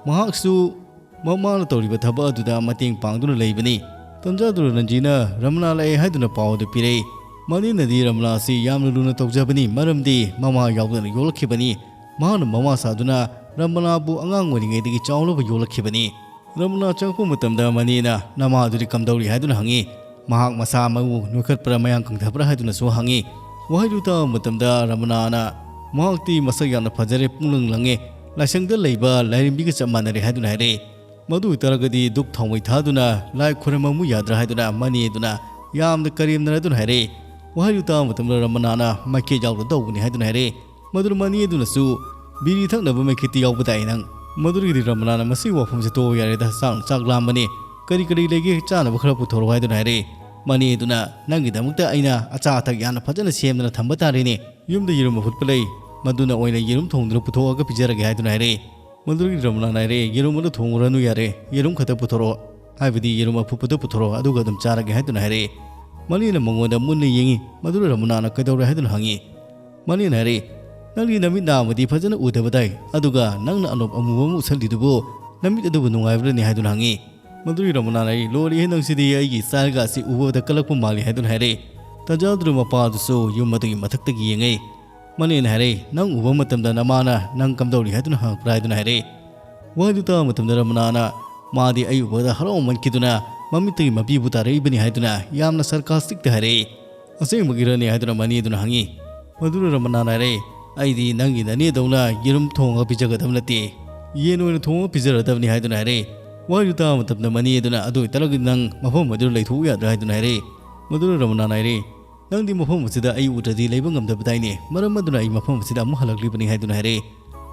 ꯃꯍꯥꯛꯁꯨ ꯃꯃꯥꯅ ꯇꯧꯔꯤꯕ ꯊꯕꯛ ꯑꯗꯨꯗ ꯃꯇꯦꯡ ꯄꯥꯡꯗꯨꯅ ꯂꯩꯕꯅꯤ꯫ ꯇꯟꯖꯥꯗꯨꯅ ꯔꯟꯖꯤꯅ ꯔꯃꯅꯥ ꯂꯥꯛꯑꯦ ꯍꯥꯏꯗꯨꯅ ꯄꯥꯎ ꯑꯗꯨ ꯄꯤꯔꯛꯏ꯫ ꯃꯅꯤꯅꯗꯤ ꯔꯃꯅꯥ ꯑꯁꯤ ꯌꯥꯝꯅ ꯂꯨꯅ ꯇꯧꯖꯕꯅꯤ, ꯃꯔꯝꯗꯤ ꯃꯃꯥ ꯌꯥꯎꯗꯅ ꯌꯣꯛꯂꯛꯈꯤꯕꯅꯤ꯫ ꯃꯍꯥꯛꯅ ꯃꯃꯥ ꯁꯥꯗꯨꯅ ꯔꯃꯅꯥꯕꯨ ꯑꯉꯥꯡ ꯑꯣꯏꯔꯤꯉꯩꯗꯒꯤ ꯆꯥꯎꯅꯕ ꯌꯣꯛꯂꯛꯈꯤꯕꯅꯤ꯫ ꯔꯃꯅꯥ ꯆꯪꯉꯛꯄ ꯃꯇꯝꯗ ꯃꯅꯤꯅ, "ꯅꯃꯥꯗꯨꯗꯤ ꯀꯝꯗꯧꯔꯤ?" ꯍꯥꯏꯗꯨꯅ ꯍꯪꯉꯤ꯫ ꯃꯍꯥꯛ ꯃꯁꯥ ꯃꯎ ꯅꯣꯏꯈꯠꯄ꯭ꯔꯥ, ꯃꯌꯥꯡ ꯀꯪꯊꯕ꯭ꯔꯥ ꯍꯥꯏꯗꯨꯅꯁꯨ ꯍꯪꯉꯤ꯫ ꯋꯥꯍꯩꯗꯨ ꯇꯥꯕ ꯃꯇꯝꯗ ꯔꯃꯅꯥꯅ, "ꯃꯍꯥꯛꯇꯤ ꯃꯁꯛ ꯌꯥꯝꯅ ꯐꯖꯔꯦ, ꯄꯨꯡꯂꯪ ꯂꯪꯉꯦ, ꯂꯥꯏꯁꯪꯗ ꯂꯩꯕ ꯂꯥꯏꯔꯦꯝꯕꯤꯒ ꯆꯞ ꯃꯥꯟꯅꯔꯦ" ꯍꯥꯏꯗꯨꯅ ꯍꯥꯏꯔꯛꯏ꯫ ꯃꯗꯨ ꯑꯣꯏꯇꯥꯔꯒꯗꯤ ꯙꯨꯞ ꯊꯥꯎꯃꯩ ꯊꯥꯗꯨꯅ ꯂꯥꯏ ꯈꯨꯔꯨꯝꯃꯝꯃꯨ ꯌꯥꯗ꯭ꯔꯥ ꯍꯥꯏꯗꯨꯅ ꯃꯅꯤ ꯑꯗꯨꯅ ꯌꯥꯝꯅ ꯀꯔꯦꯝꯅꯔꯗꯨꯅ ꯍꯥꯏꯔꯛꯏ꯫ ꯋꯥꯍꯩꯗꯨ ꯇꯥꯕ ꯃꯇꯝꯗ ꯔꯃꯅꯥꯅ, "ꯃꯥꯏꯀꯩ ꯌꯥꯎꯗ ꯇꯧꯕꯅꯤ" ꯍꯥꯏꯗꯨꯅ ꯍꯥꯏꯔꯛꯏ꯫ ꯃꯗꯨꯅ ꯃꯅꯤ ꯑꯗꯨꯅꯁꯨ, "ꯕꯤꯔꯤ ꯊꯛꯅꯕ ꯃꯩꯈꯦꯠꯇꯤ ꯌꯥꯎꯕ ꯇꯥꯏ ꯅꯪ?" ꯃꯗꯨꯗꯒꯤꯗꯤ ꯔꯃꯅꯥꯅ, "ꯃꯁꯤꯒꯤ ꯋꯥꯐꯝꯁꯦ ꯇꯣꯛꯑꯣ ꯌꯥꯔꯦꯗ, ꯆꯥꯛ ꯆꯥꯛ ꯂꯥꯝꯕꯅꯤ, ꯀꯔꯤ ꯀꯔꯤ ꯂꯩꯒꯦ ꯆꯥꯅꯕ ꯈꯔ ꯄꯨꯊꯣꯔꯛꯑꯣ" ꯍꯥꯏꯗꯨꯅ ꯍꯥꯏꯔꯛꯏ꯫ ꯃꯅꯤ ꯑꯗꯨꯅ, "ꯅꯪꯒꯤꯗꯃꯛꯇ ꯑꯩꯅ ꯑꯆꯥ ꯑꯊꯛ ꯌꯥꯝꯅ ꯐꯖꯅ ꯁꯦꯝꯗꯅ ꯊꯝꯕ ꯇꯥꯔꯦꯅꯦ, ꯌꯨꯝꯗ ꯌꯦꯔꯨꯝ ꯑꯐꯨꯠꯄ ꯂꯩ, ꯃꯗꯨꯅ ꯑꯣꯏꯅ ꯌꯦꯔꯨꯝ ꯊꯣꯡꯗꯨꯅ ꯄꯨꯊꯣꯛꯑꯒ ꯄꯤꯖꯔꯒꯦ" ꯍꯥꯏꯗꯨꯅ ꯍꯥꯏꯔꯛꯏ꯫ ꯃꯗꯨꯗꯒꯤ ꯔꯃꯅꯥꯅ ꯍꯥꯏꯔꯛꯏ, "ꯌꯦꯔꯨꯝ ꯑꯗꯨ ꯊꯣꯡꯉꯨꯔꯅꯨ ꯌꯥꯔꯦ, ꯌꯦꯔꯨꯝ ꯈꯛꯇ ꯄꯨꯊꯣꯔꯛꯑꯣ, ꯍꯥꯏꯕꯗꯤ ꯌꯦꯔꯨꯝ ꯑꯐꯨꯠꯄꯗꯨ ꯄꯨꯊꯣꯔꯛꯑꯣ, ꯑꯗꯨꯒ ꯑꯗꯨꯝ ꯆꯥꯔꯒꯦ" ꯍꯥꯏꯗꯨꯅ ꯍꯥꯏꯔꯛꯏ꯫ ꯃꯅꯤꯅ ꯃꯉꯣꯟꯗ ꯃꯨꯟꯅ ꯌꯦꯡꯉꯤ꯫ ꯃꯗꯨꯗ ꯔꯃꯅꯥꯅ ꯀꯩꯗꯧꯔꯦ ꯍꯥꯏꯗꯨꯅ ꯍꯪꯉꯤ꯫ ꯃꯅꯤꯅ ꯍꯥꯏꯔꯛꯏ, "ꯅꯪꯗꯤ ꯅꯃꯤꯠ ꯅꯥꯝꯃꯗꯤ ꯐꯖꯅ ꯎꯗꯕꯗꯥꯏ, ꯑꯗꯨꯒ ꯅꯪꯅ ꯑꯅꯣꯞ ꯑꯃꯨꯕ ꯑꯃ ꯎꯠꯁꯜꯂꯤꯗꯨꯕꯨ ꯅꯃꯤꯠ ꯑꯗꯨꯕꯨ ꯅꯨꯡꯉꯥꯏꯕ꯭ꯔꯅꯦ?" ꯍꯥꯏꯗꯨꯅ ꯍꯪꯉꯤ꯫ ꯃꯗꯨꯗꯒꯤ ꯔꯃꯅꯥꯅ ꯍꯥꯏꯔꯛꯏ, "ꯂꯣꯏꯔꯦꯍꯦ, ꯅꯪꯁꯤꯗꯤ ꯑꯩꯒꯤ ꯏꯁꯇꯥꯏꯜꯒꯁꯤ ꯎꯕꯗ ꯀꯜꯂꯛꯄ ꯃꯥꯜꯂꯤ" ꯍꯥꯏꯗꯨꯅ ꯍꯥꯏꯔꯛꯏ꯫ ꯇꯟꯖꯥꯗꯨꯗ ꯃꯄꯥꯗꯨꯁꯨ ꯌꯨꯝ ꯑꯗꯨꯒꯤ ꯃꯊꯛꯇꯒꯤ ꯌꯦꯡꯉꯛꯏ꯫ ꯃꯅꯤꯅ ꯍꯥꯏꯔꯛꯏ, "ꯅꯪ ꯎꯕ ꯃꯇꯝꯗ ꯅꯃꯥꯅ ꯅꯪ ꯀꯝꯗꯧꯔꯤ ꯍꯥꯏꯗꯨꯅ ꯍꯪꯉꯛꯄ꯭ꯔꯥ?" ꯍꯥꯏꯗꯨꯅ ꯍꯥꯏꯔꯛꯏ꯫ ꯋꯥꯍꯩꯗꯨ ꯇꯥꯕ ꯃꯇꯝꯗ ꯔꯃꯅꯥꯅ, "ꯃꯥꯗꯤ ꯑꯩ ꯎꯕꯗ ꯍꯔꯥꯎꯃꯟꯈꯤꯗꯨꯅ ꯃꯃꯤꯠꯇꯒꯤ ꯃꯄꯤꯕꯨ ꯇꯥꯔꯛꯏꯕꯅꯤ" ꯍꯥꯏꯗꯨꯅ ꯌꯥꯝꯅ ꯁꯔꯀꯥꯁꯇꯤꯛꯇ ꯍꯥꯏꯔꯛꯏ꯫ "ꯑꯁꯦꯡꯕꯒꯤꯔꯅꯦ?" ꯍꯥꯏꯗꯨꯅ ꯃꯅꯤ ꯑꯗꯨꯅ ꯍꯪꯉꯤ꯫ ꯃꯗꯨꯗ ꯔꯃꯅꯥꯅ ꯍꯥꯏꯔꯛꯏ, "ꯑꯩꯗꯤ ꯅꯪꯒꯤ ꯅꯅꯦꯗꯧꯅ ꯌꯦꯔꯨꯝ ꯊꯣꯡꯉꯒ ꯄꯤꯖꯒꯗꯕ ꯅꯠꯇꯦ, ꯌꯦꯟ ꯑꯣꯏꯅ ꯊꯣꯡꯉꯒ ꯄꯤꯖꯔꯗꯕꯅꯤ" ꯍꯥꯏꯗꯨꯅ ꯍꯥꯏꯔꯛꯏ꯫ ꯋꯥꯍꯩꯗꯨ ꯇꯥꯕ ꯃꯇꯝꯗ ꯃꯅꯤ ꯑꯗꯨꯅ, "ꯑꯗꯨ ꯑꯣꯏꯇꯥꯔꯒꯗꯤ ꯅꯪ ꯃꯐꯝ ꯑꯗꯨꯗ ꯂꯩꯊꯣꯛꯎ ꯌꯥꯗ꯭ꯔꯥ?" ꯍꯥꯏꯗꯨꯅ ꯍꯥꯏꯔꯛꯏ꯫ ꯃꯗꯨꯗ ꯔꯃꯅꯥꯅ ꯍꯥꯏꯔꯛꯏ, "ꯅꯪꯗꯤ ꯃꯐꯝ ꯑꯁꯤꯗ ꯑꯩ ꯎꯗ꯭ꯔꯗꯤ ꯂꯩꯕ ꯉꯝꯗꯕꯗꯥꯏꯅꯦ, ꯃꯔꯝ ꯑꯗꯨꯅ ꯑꯩ ꯃꯐꯝ ꯑꯁꯤꯗ ꯑꯃꯨꯛ ꯍꯜꯂꯛꯂꯤꯕꯅꯤ" ꯍꯥꯏꯗꯨꯅ ꯍꯥꯏꯔꯛꯏ꯫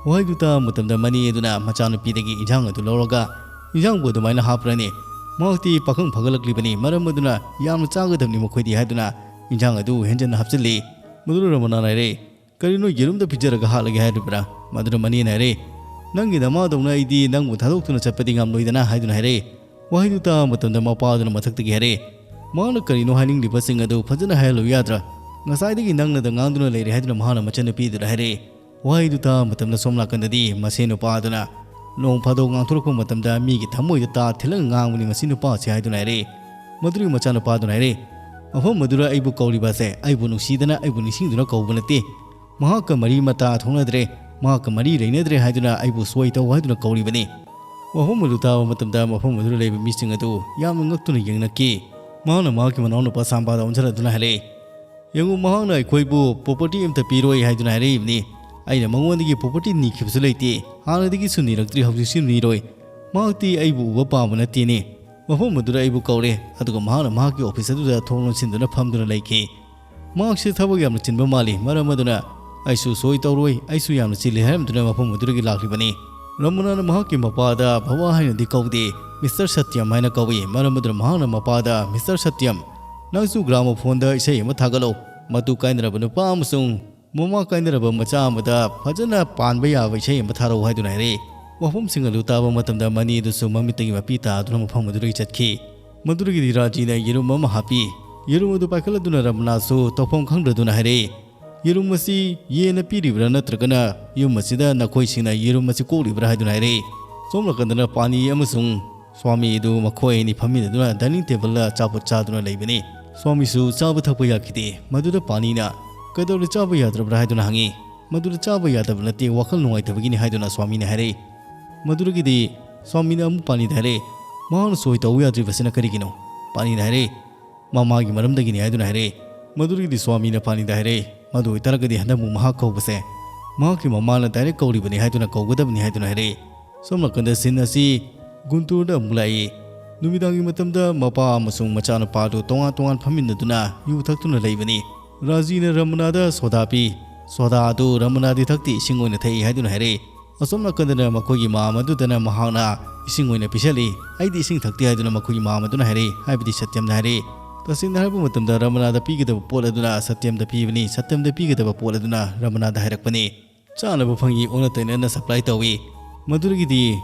ꯋꯥꯍꯩꯗꯨ ꯇꯥꯕ ꯃꯇꯝꯗ ꯃꯅꯤ ꯑꯗꯨꯅ ꯃꯆꯥꯅꯨꯄꯤꯗꯒꯤ ꯏꯟꯁꯥꯡ ꯑꯗꯨ ꯂꯧꯔꯒ, "ꯏꯟꯁꯥꯡꯕꯨ ꯑꯗꯨꯃꯥꯏꯅ ꯍꯥꯞꯄ꯭ꯔꯅꯦ? ꯃꯍꯥꯛꯇꯤ ꯄꯥꯈꯪ ꯐꯒꯠꯂꯛꯂꯤꯕꯅꯤ, ꯃꯔꯝ ꯑꯗꯨꯅ ꯌꯥꯝꯅ ꯆꯥꯒꯗꯕꯅꯤ ꯃꯈꯣꯏꯗꯤ" ꯍꯥꯏꯗꯨꯅ ꯏꯟꯁꯥꯡ ꯑꯗꯨ ꯍꯦꯟꯖꯟꯅ ꯍꯥꯞꯆꯤꯜꯂꯤ꯫ ꯃꯗꯨꯗ ꯔꯃꯅꯥꯅ ꯍꯥꯏꯔꯛꯏ, "ꯀꯔꯤꯅꯣ, ꯌꯦꯔꯨꯝꯗ ꯄꯤꯖꯔꯒ ꯍꯥꯠꯂꯒꯦ ꯍꯥꯏꯔꯤꯕ꯭ꯔꯥ?" ꯃꯗꯨꯗ ꯃꯅꯤꯅ ꯍꯥꯏꯔꯛꯏ, "ꯅꯪꯒꯤ ꯅꯃꯥꯗꯧꯅ ꯑꯩꯗꯤ ꯅꯪꯕꯨ ꯊꯥꯗꯣꯛꯇꯨꯅ ꯆꯠꯄꯗꯤ ꯉꯝꯂꯣꯏꯗꯅ" ꯍꯥꯏꯗꯨꯅ ꯍꯥꯏꯔꯛꯏ꯫ ꯋꯥꯍꯩꯗꯨ ꯇꯥꯕ ꯃꯇꯝꯗ ꯃꯄꯥꯗꯨꯅ ꯃꯊꯛꯇꯒꯤ ꯍꯥꯏꯔꯛꯏ, "ꯃꯍꯥꯛꯅ ꯀꯔꯤꯅꯣ ꯍꯥꯏꯅꯤꯡꯂꯤꯕꯁꯤꯡ ꯑꯗꯨ ꯐꯖꯅ ꯍꯥꯏꯍꯜꯂꯨ ꯌꯥꯗ꯭ꯔꯥ? ꯉꯁꯥꯏꯗꯒꯤ ꯅꯪꯅꯗ ꯉꯥꯡꯗꯨꯅ ꯂꯩꯔꯦ" ꯍꯥꯏꯗꯨꯅ ꯃꯍꯥꯛꯅ ꯃꯆꯟꯅꯨꯄꯤꯗꯨꯗ ꯍꯥꯏꯔꯛꯏ꯫ ꯋꯥꯍꯩꯗꯨ ꯇꯥꯕ ꯃꯇꯝꯗ ꯁꯣꯝ ꯅꯥꯀꯟꯗꯗꯤ ꯃꯁꯤ ꯅꯨꯄꯥ ꯑꯗꯨꯅ ꯅꯣꯡ ꯐꯥꯗꯣꯛ ꯉꯥꯡꯊꯣꯔꯛꯄ ꯃꯇꯝꯗ ꯃꯤꯒꯤ ꯊꯃꯣꯏꯗ ꯇꯥ ꯊꯤꯜꯂꯒ ꯉꯥꯡꯕꯅꯤ ꯃꯁꯤ ꯅꯨꯄꯥ ꯑꯁꯤ ꯍꯥꯏꯗꯨꯅ ꯍꯥꯏꯔꯛꯏ꯫ ꯃꯗꯨꯒꯤ ꯃꯆꯥꯅꯨꯄꯥꯗꯨꯅ ꯍꯥꯏꯔꯛꯏ, "ꯃꯐꯝ ꯑꯗꯨꯗ ꯑꯩꯕꯨ ꯀꯧꯔꯤꯕ ꯑꯁꯦ ꯑꯩꯕꯨ ꯅꯨꯡꯁꯤꯗꯅ, ꯑꯩꯕꯨ ꯅꯤꯡꯁꯤꯡꯗꯨꯅ ꯀꯧꯕ ꯅꯠꯇꯦ꯫ ꯃꯍꯥꯛꯀ ꯃꯔꯤ ꯃꯇꯥ ꯊꯣꯛꯅꯗ꯭ꯔꯦ, ꯃꯍꯥꯛꯀ ꯃꯔꯤ ꯂꯩꯅꯗ꯭ꯔꯦ ꯍꯥꯏꯗꯨꯅ ꯑꯩꯕꯨ ꯁꯣꯏ ꯇꯧ ꯍꯥꯏꯗꯨꯅ ꯀꯧꯔꯤꯕꯅꯤ"꯫ ꯋꯥꯐꯝ ꯑꯗꯨ ꯇꯥꯕ ꯃꯇꯝꯗ ꯃꯐꯝ ꯑꯗꯨꯗ ꯂꯩꯕ ꯃꯤꯁꯤꯡ ꯑꯗꯨ ꯌꯥꯝꯅ ꯉꯛꯇꯨꯅ ꯌꯦꯡꯅꯈꯤ꯫ ꯃꯍꯥꯛꯅ ꯃꯍꯥꯛꯀꯤ ꯃꯅꯥꯎꯅꯨꯄꯥ ꯁꯥꯝꯕꯥꯗ ꯑꯣꯟꯁꯤꯜꯂꯗꯨꯅ ꯍꯥꯏꯔꯛꯏ, "ꯌꯦꯡꯉꯨ, ꯃꯍꯥꯛꯅ ꯑꯩꯈꯣꯏꯕꯨ property ꯑꯃꯠꯇ ꯄꯤꯔꯣꯏ ꯍꯥꯏꯗꯨꯅ ꯍꯥꯏꯔꯛꯏꯕꯅꯤ꯫ ꯑꯩꯅ ꯃꯉꯣꯟꯗꯒꯤ property ꯅꯤꯈꯤꯕꯁꯨ ꯂꯩꯇꯦ, ꯍꯥꯟꯅꯗꯒꯤꯁꯨ ꯅꯤꯔꯛꯇ꯭ꯔꯤ, ꯍꯧꯖꯤꯛꯁꯨ ꯅꯤꯔꯣꯏ꯫ ꯃꯍꯥꯛꯇꯤ ꯑꯩꯕꯨ ꯎꯕ ꯄꯥꯝꯕ ꯅꯠꯇꯦꯅꯦ꯫ ꯃꯐꯝ ꯑꯗꯨꯗ ꯑꯩꯕꯨ ꯀꯧꯔꯦ, ꯑꯗꯨꯒ ꯃꯍꯥꯛꯅ ꯃꯍꯥꯛꯀꯤ office ꯑꯗꯨꯗ ꯊꯣꯡ ꯂꯣꯟꯁꯤꯟꯗꯨꯅ ꯐꯝꯗꯨꯅ ꯂꯩꯈꯤ꯫ ꯃꯍꯥꯛꯁꯦ ꯊꯕꯛ ꯌꯥꯝꯅ ꯆꯤꯟꯕ ꯃꯥꯜꯂꯤ, ꯃꯔꯝ ꯑꯗꯨꯅ ꯑꯩꯁꯨ ꯁꯣꯏ ꯇꯧꯔꯣꯏ, ꯑꯩꯁꯨ ꯌꯥꯝꯅ ꯆꯤꯜꯂꯤ" ꯍꯥꯏꯔꯝꯗꯨꯅ ꯃꯐꯝ ꯑꯗꯨꯗꯒꯤ ꯂꯥꯛꯂꯤꯕꯅꯤ꯫ ꯔꯃꯅꯥꯅ ꯃꯍꯥꯛꯀꯤ ꯃꯄꯥꯗ "ꯕꯕꯥ" ꯍꯥꯏꯅꯗꯤ ꯀꯧꯗꯦ, "Mister Satyam" ꯍꯥꯏꯅ ꯀꯧꯏ꯫ ꯃꯔꯝ ꯑꯗꯨꯅ ꯃꯍꯥꯛꯅ ꯃꯄꯥꯗ, "Mister Satyam, ꯅꯪꯁꯨ gramophoneꯗ ꯏꯁꯩ ꯑꯃ ꯊꯥꯒꯠꯂꯣ꯫ ꯃꯇꯨ ꯀꯥꯏꯅꯔꯕ ꯅꯨꯄꯥ ꯑꯃꯁꯨꯡ ꯃꯃꯥ ꯀꯥꯏꯅꯔꯕ ꯃꯆꯥ ꯑꯃꯗ ꯐꯖꯅ ꯄꯥꯟꯕ ꯌꯥꯕ ꯏꯁꯩ ꯑꯃ ꯊꯥꯔꯛꯎ" ꯍꯥꯏꯗꯨꯅ ꯍꯥꯏꯔꯛꯏ꯫ ꯋꯥꯐꯝꯁꯤꯡ ꯑꯗꯨ ꯇꯥꯕ ꯃꯇꯝꯗ ꯃꯅꯤ ꯑꯗꯨꯁꯨ ꯃꯃꯤꯠꯇꯒꯤ ꯃꯄꯤ ꯇꯥꯗꯨꯅ ꯃꯐꯝ ꯑꯗꯨꯗꯒꯤ ꯆꯠꯈꯤ꯫ ꯃꯗꯨꯗꯒꯤꯗꯤ ꯔꯥꯖꯤꯅ ꯌꯦꯔꯨꯝ ꯑꯃ ꯍꯥꯞꯄꯤ꯫ ꯌꯦꯔꯨꯝ ꯑꯗꯨ ꯄꯥꯏꯈꯠꯂꯗꯨꯅ ꯔꯃꯅꯥꯁꯨ ꯇꯧꯐꯝ ꯈꯪꯗ꯭ꯔꯗꯨꯅ ꯍꯥꯏꯔꯛꯏ, "ꯌꯦꯔꯨꯝ ꯑꯁꯤ ꯌꯦꯟꯅ ꯄꯤꯔꯤꯕ꯭ꯔꯥ, ꯅꯠꯇ꯭ꯔꯒꯅ ꯌꯨꯝ ꯑꯁꯤꯗ ꯅꯈꯣꯏꯁꯤꯡꯅ ꯌꯦꯔꯨꯝ ꯑꯁꯤ ꯀꯣꯛꯂꯤꯕ꯭ꯔꯥ?" ꯍꯥꯏꯗꯨꯅ ꯍꯥꯏꯔꯛꯏ꯫ ꯁꯣꯝ ꯅꯥꯀꯟꯗꯅ ꯄꯥꯅꯤ ꯑꯃꯁꯨꯡ ꯁ꯭ꯋꯥꯃꯤ ꯑꯗꯨ ꯃꯈꯣꯏ ꯑꯅꯤ ꯐꯝꯃꯤꯟꯅꯗꯨꯅ dining tableꯗ ꯑꯆꯥꯄꯣꯠ ꯆꯥꯗꯨꯅ ꯂꯩꯕꯅꯤ꯫ ꯁ꯭ꯋꯥꯃꯤꯁꯨ ꯆꯥꯕ ꯊꯛꯄ ꯌꯥꯈꯤꯗꯦ꯫ ꯃꯗꯨꯗ ꯄꯥꯅꯤꯅ, "ꯀꯩꯗꯧꯔꯦ, ꯆꯥꯕ ꯌꯥꯗ꯭ꯔꯕ꯭ꯔꯥ?" ꯍꯥꯏꯗꯨꯅ ꯍꯪꯉꯤ꯫ "ꯃꯗꯨꯗ ꯆꯥꯕ ꯌꯥꯗꯕ ꯅꯠꯇꯦ, ꯋꯥꯈꯜ ꯅꯨꯡꯉꯥꯏꯇꯕꯒꯤꯅꯤ" ꯍꯥꯏꯗꯨꯅ ꯁ꯭ꯋꯥꯃꯤꯅ ꯍꯥꯏꯔꯛꯏ꯫ ꯃꯗꯨꯗꯒꯤꯗꯤ ꯁ꯭ꯋꯥꯃꯤꯅ ꯑꯃꯨꯛ ꯄꯥꯅꯤꯗ ꯍꯥꯏꯔꯛꯏ, "ꯃꯍꯥꯛꯅ ꯁꯣꯏ ꯇꯧꯕ ꯌꯥꯗ꯭ꯔꯤꯕꯁꯤꯅ ꯀꯔꯤꯒꯤꯅꯣ?" ꯄꯥꯅꯤꯅ ꯍꯥꯏꯔꯛꯏ, "ꯃꯃꯥꯒꯤ ꯃꯔꯝꯗꯒꯤꯅꯤ" ꯍꯥꯏꯗꯨꯅ ꯍꯥꯏꯔꯛꯏ꯫ ꯃꯗꯨꯗꯒꯤꯗꯤ ꯁ꯭ꯋꯥꯃꯤꯅ ꯄꯥꯅꯤꯗ ꯍꯥꯏꯔꯛꯏ, "ꯃꯗꯨ ꯑꯣꯏꯇꯥꯔꯒꯗꯤ ꯍꯟꯗꯛꯃꯨꯛ ꯃꯍꯥꯛ ꯀꯧꯕꯁꯦ ꯃꯍꯥꯛꯀꯤ ꯃꯃꯥꯅ direct ꯀꯧꯔꯤꯕꯅꯤ ꯍꯥꯏꯗꯨꯅ ꯀꯧꯒꯗꯕꯅꯤ" ꯍꯥꯏꯗꯨꯅ ꯍꯥꯏꯔꯛꯏ꯫ ꯁꯣꯝ ꯅꯥꯀꯟꯗ scene ꯑꯁꯤ ꯒꯨꯟꯇꯨꯔꯗ ꯑꯃꯨꯛ ꯂꯥꯛꯏ꯫ ꯅꯨꯃꯤꯗꯥꯡꯒꯤ ꯃꯇꯝꯗ ꯃꯄꯥ ꯑꯃꯁꯨꯡ ꯃꯆꯥꯅꯨꯄꯥ ꯑꯗꯨ ꯇꯣꯉꯥꯟ ꯇꯣꯉꯥꯟ ꯐꯝꯃꯤꯟꯅꯗꯨꯅ ꯌꯨ ꯊꯛꯇꯨꯅ ꯂꯩꯕꯅꯤ꯫ ꯔꯥꯖꯤꯅ ꯔꯃꯅꯥꯗ ꯁꯣꯗꯥ ꯄꯤ꯫ ꯁꯣꯗꯥ ꯑꯗꯨ ꯔꯃꯅꯥꯗꯤ ꯊꯛꯇꯦ, ꯏꯁꯤꯡ ꯑꯣꯏꯅ ꯊꯛꯏ ꯍꯥꯏꯗꯨꯅ ꯍꯥꯏꯔꯛꯏ꯫ ꯑꯁꯣꯝ ꯅꯥꯀꯟꯗꯅ ꯃꯈꯣꯏꯒꯤ ꯃꯥꯝ ꯑꯗꯨꯗꯅ ꯃꯍꯥꯛꯅ ꯏꯁꯤꯡ ꯑꯣꯏꯅ ꯄꯤꯁꯜꯂꯤ꯫ "ꯑꯩꯗꯤ ꯏꯁꯤꯡ ꯊꯛꯇꯦ" ꯍꯥꯏꯗꯨꯅ ꯃꯈꯣꯏꯒꯤ ꯃꯥꯝ ꯑꯗꯨꯅ ꯍꯥꯏꯔꯛꯏ, ꯍꯥꯏꯕꯗꯤ ꯁꯇ꯭ꯌꯝꯅ ꯍꯥꯏꯔꯛꯏ꯫ ꯇꯁꯦꯡꯅ ꯍꯥꯏꯔꯕ ꯃꯇꯝꯗ ꯔꯃꯅꯥꯗ ꯄꯤꯒꯗꯕ ꯄꯣꯠ ꯑꯗꯨꯅ ꯁꯇ꯭ꯌꯝꯗ ꯄꯤꯕꯅꯤ, ꯁꯇ꯭ꯌꯝꯗ ꯄꯤꯒꯗꯕ ꯄꯣꯠ ꯑꯗꯨꯅ ꯔꯃꯅꯥꯗ ꯍꯥꯏꯔꯛꯄꯅꯤ꯫ ꯆꯥꯅꯕ ꯐꯪꯏ, ꯑꯣꯟꯅ ꯇꯩꯅꯅ supply ꯇꯧꯏ꯫ ꯃꯗꯨꯗꯒꯤꯗꯤ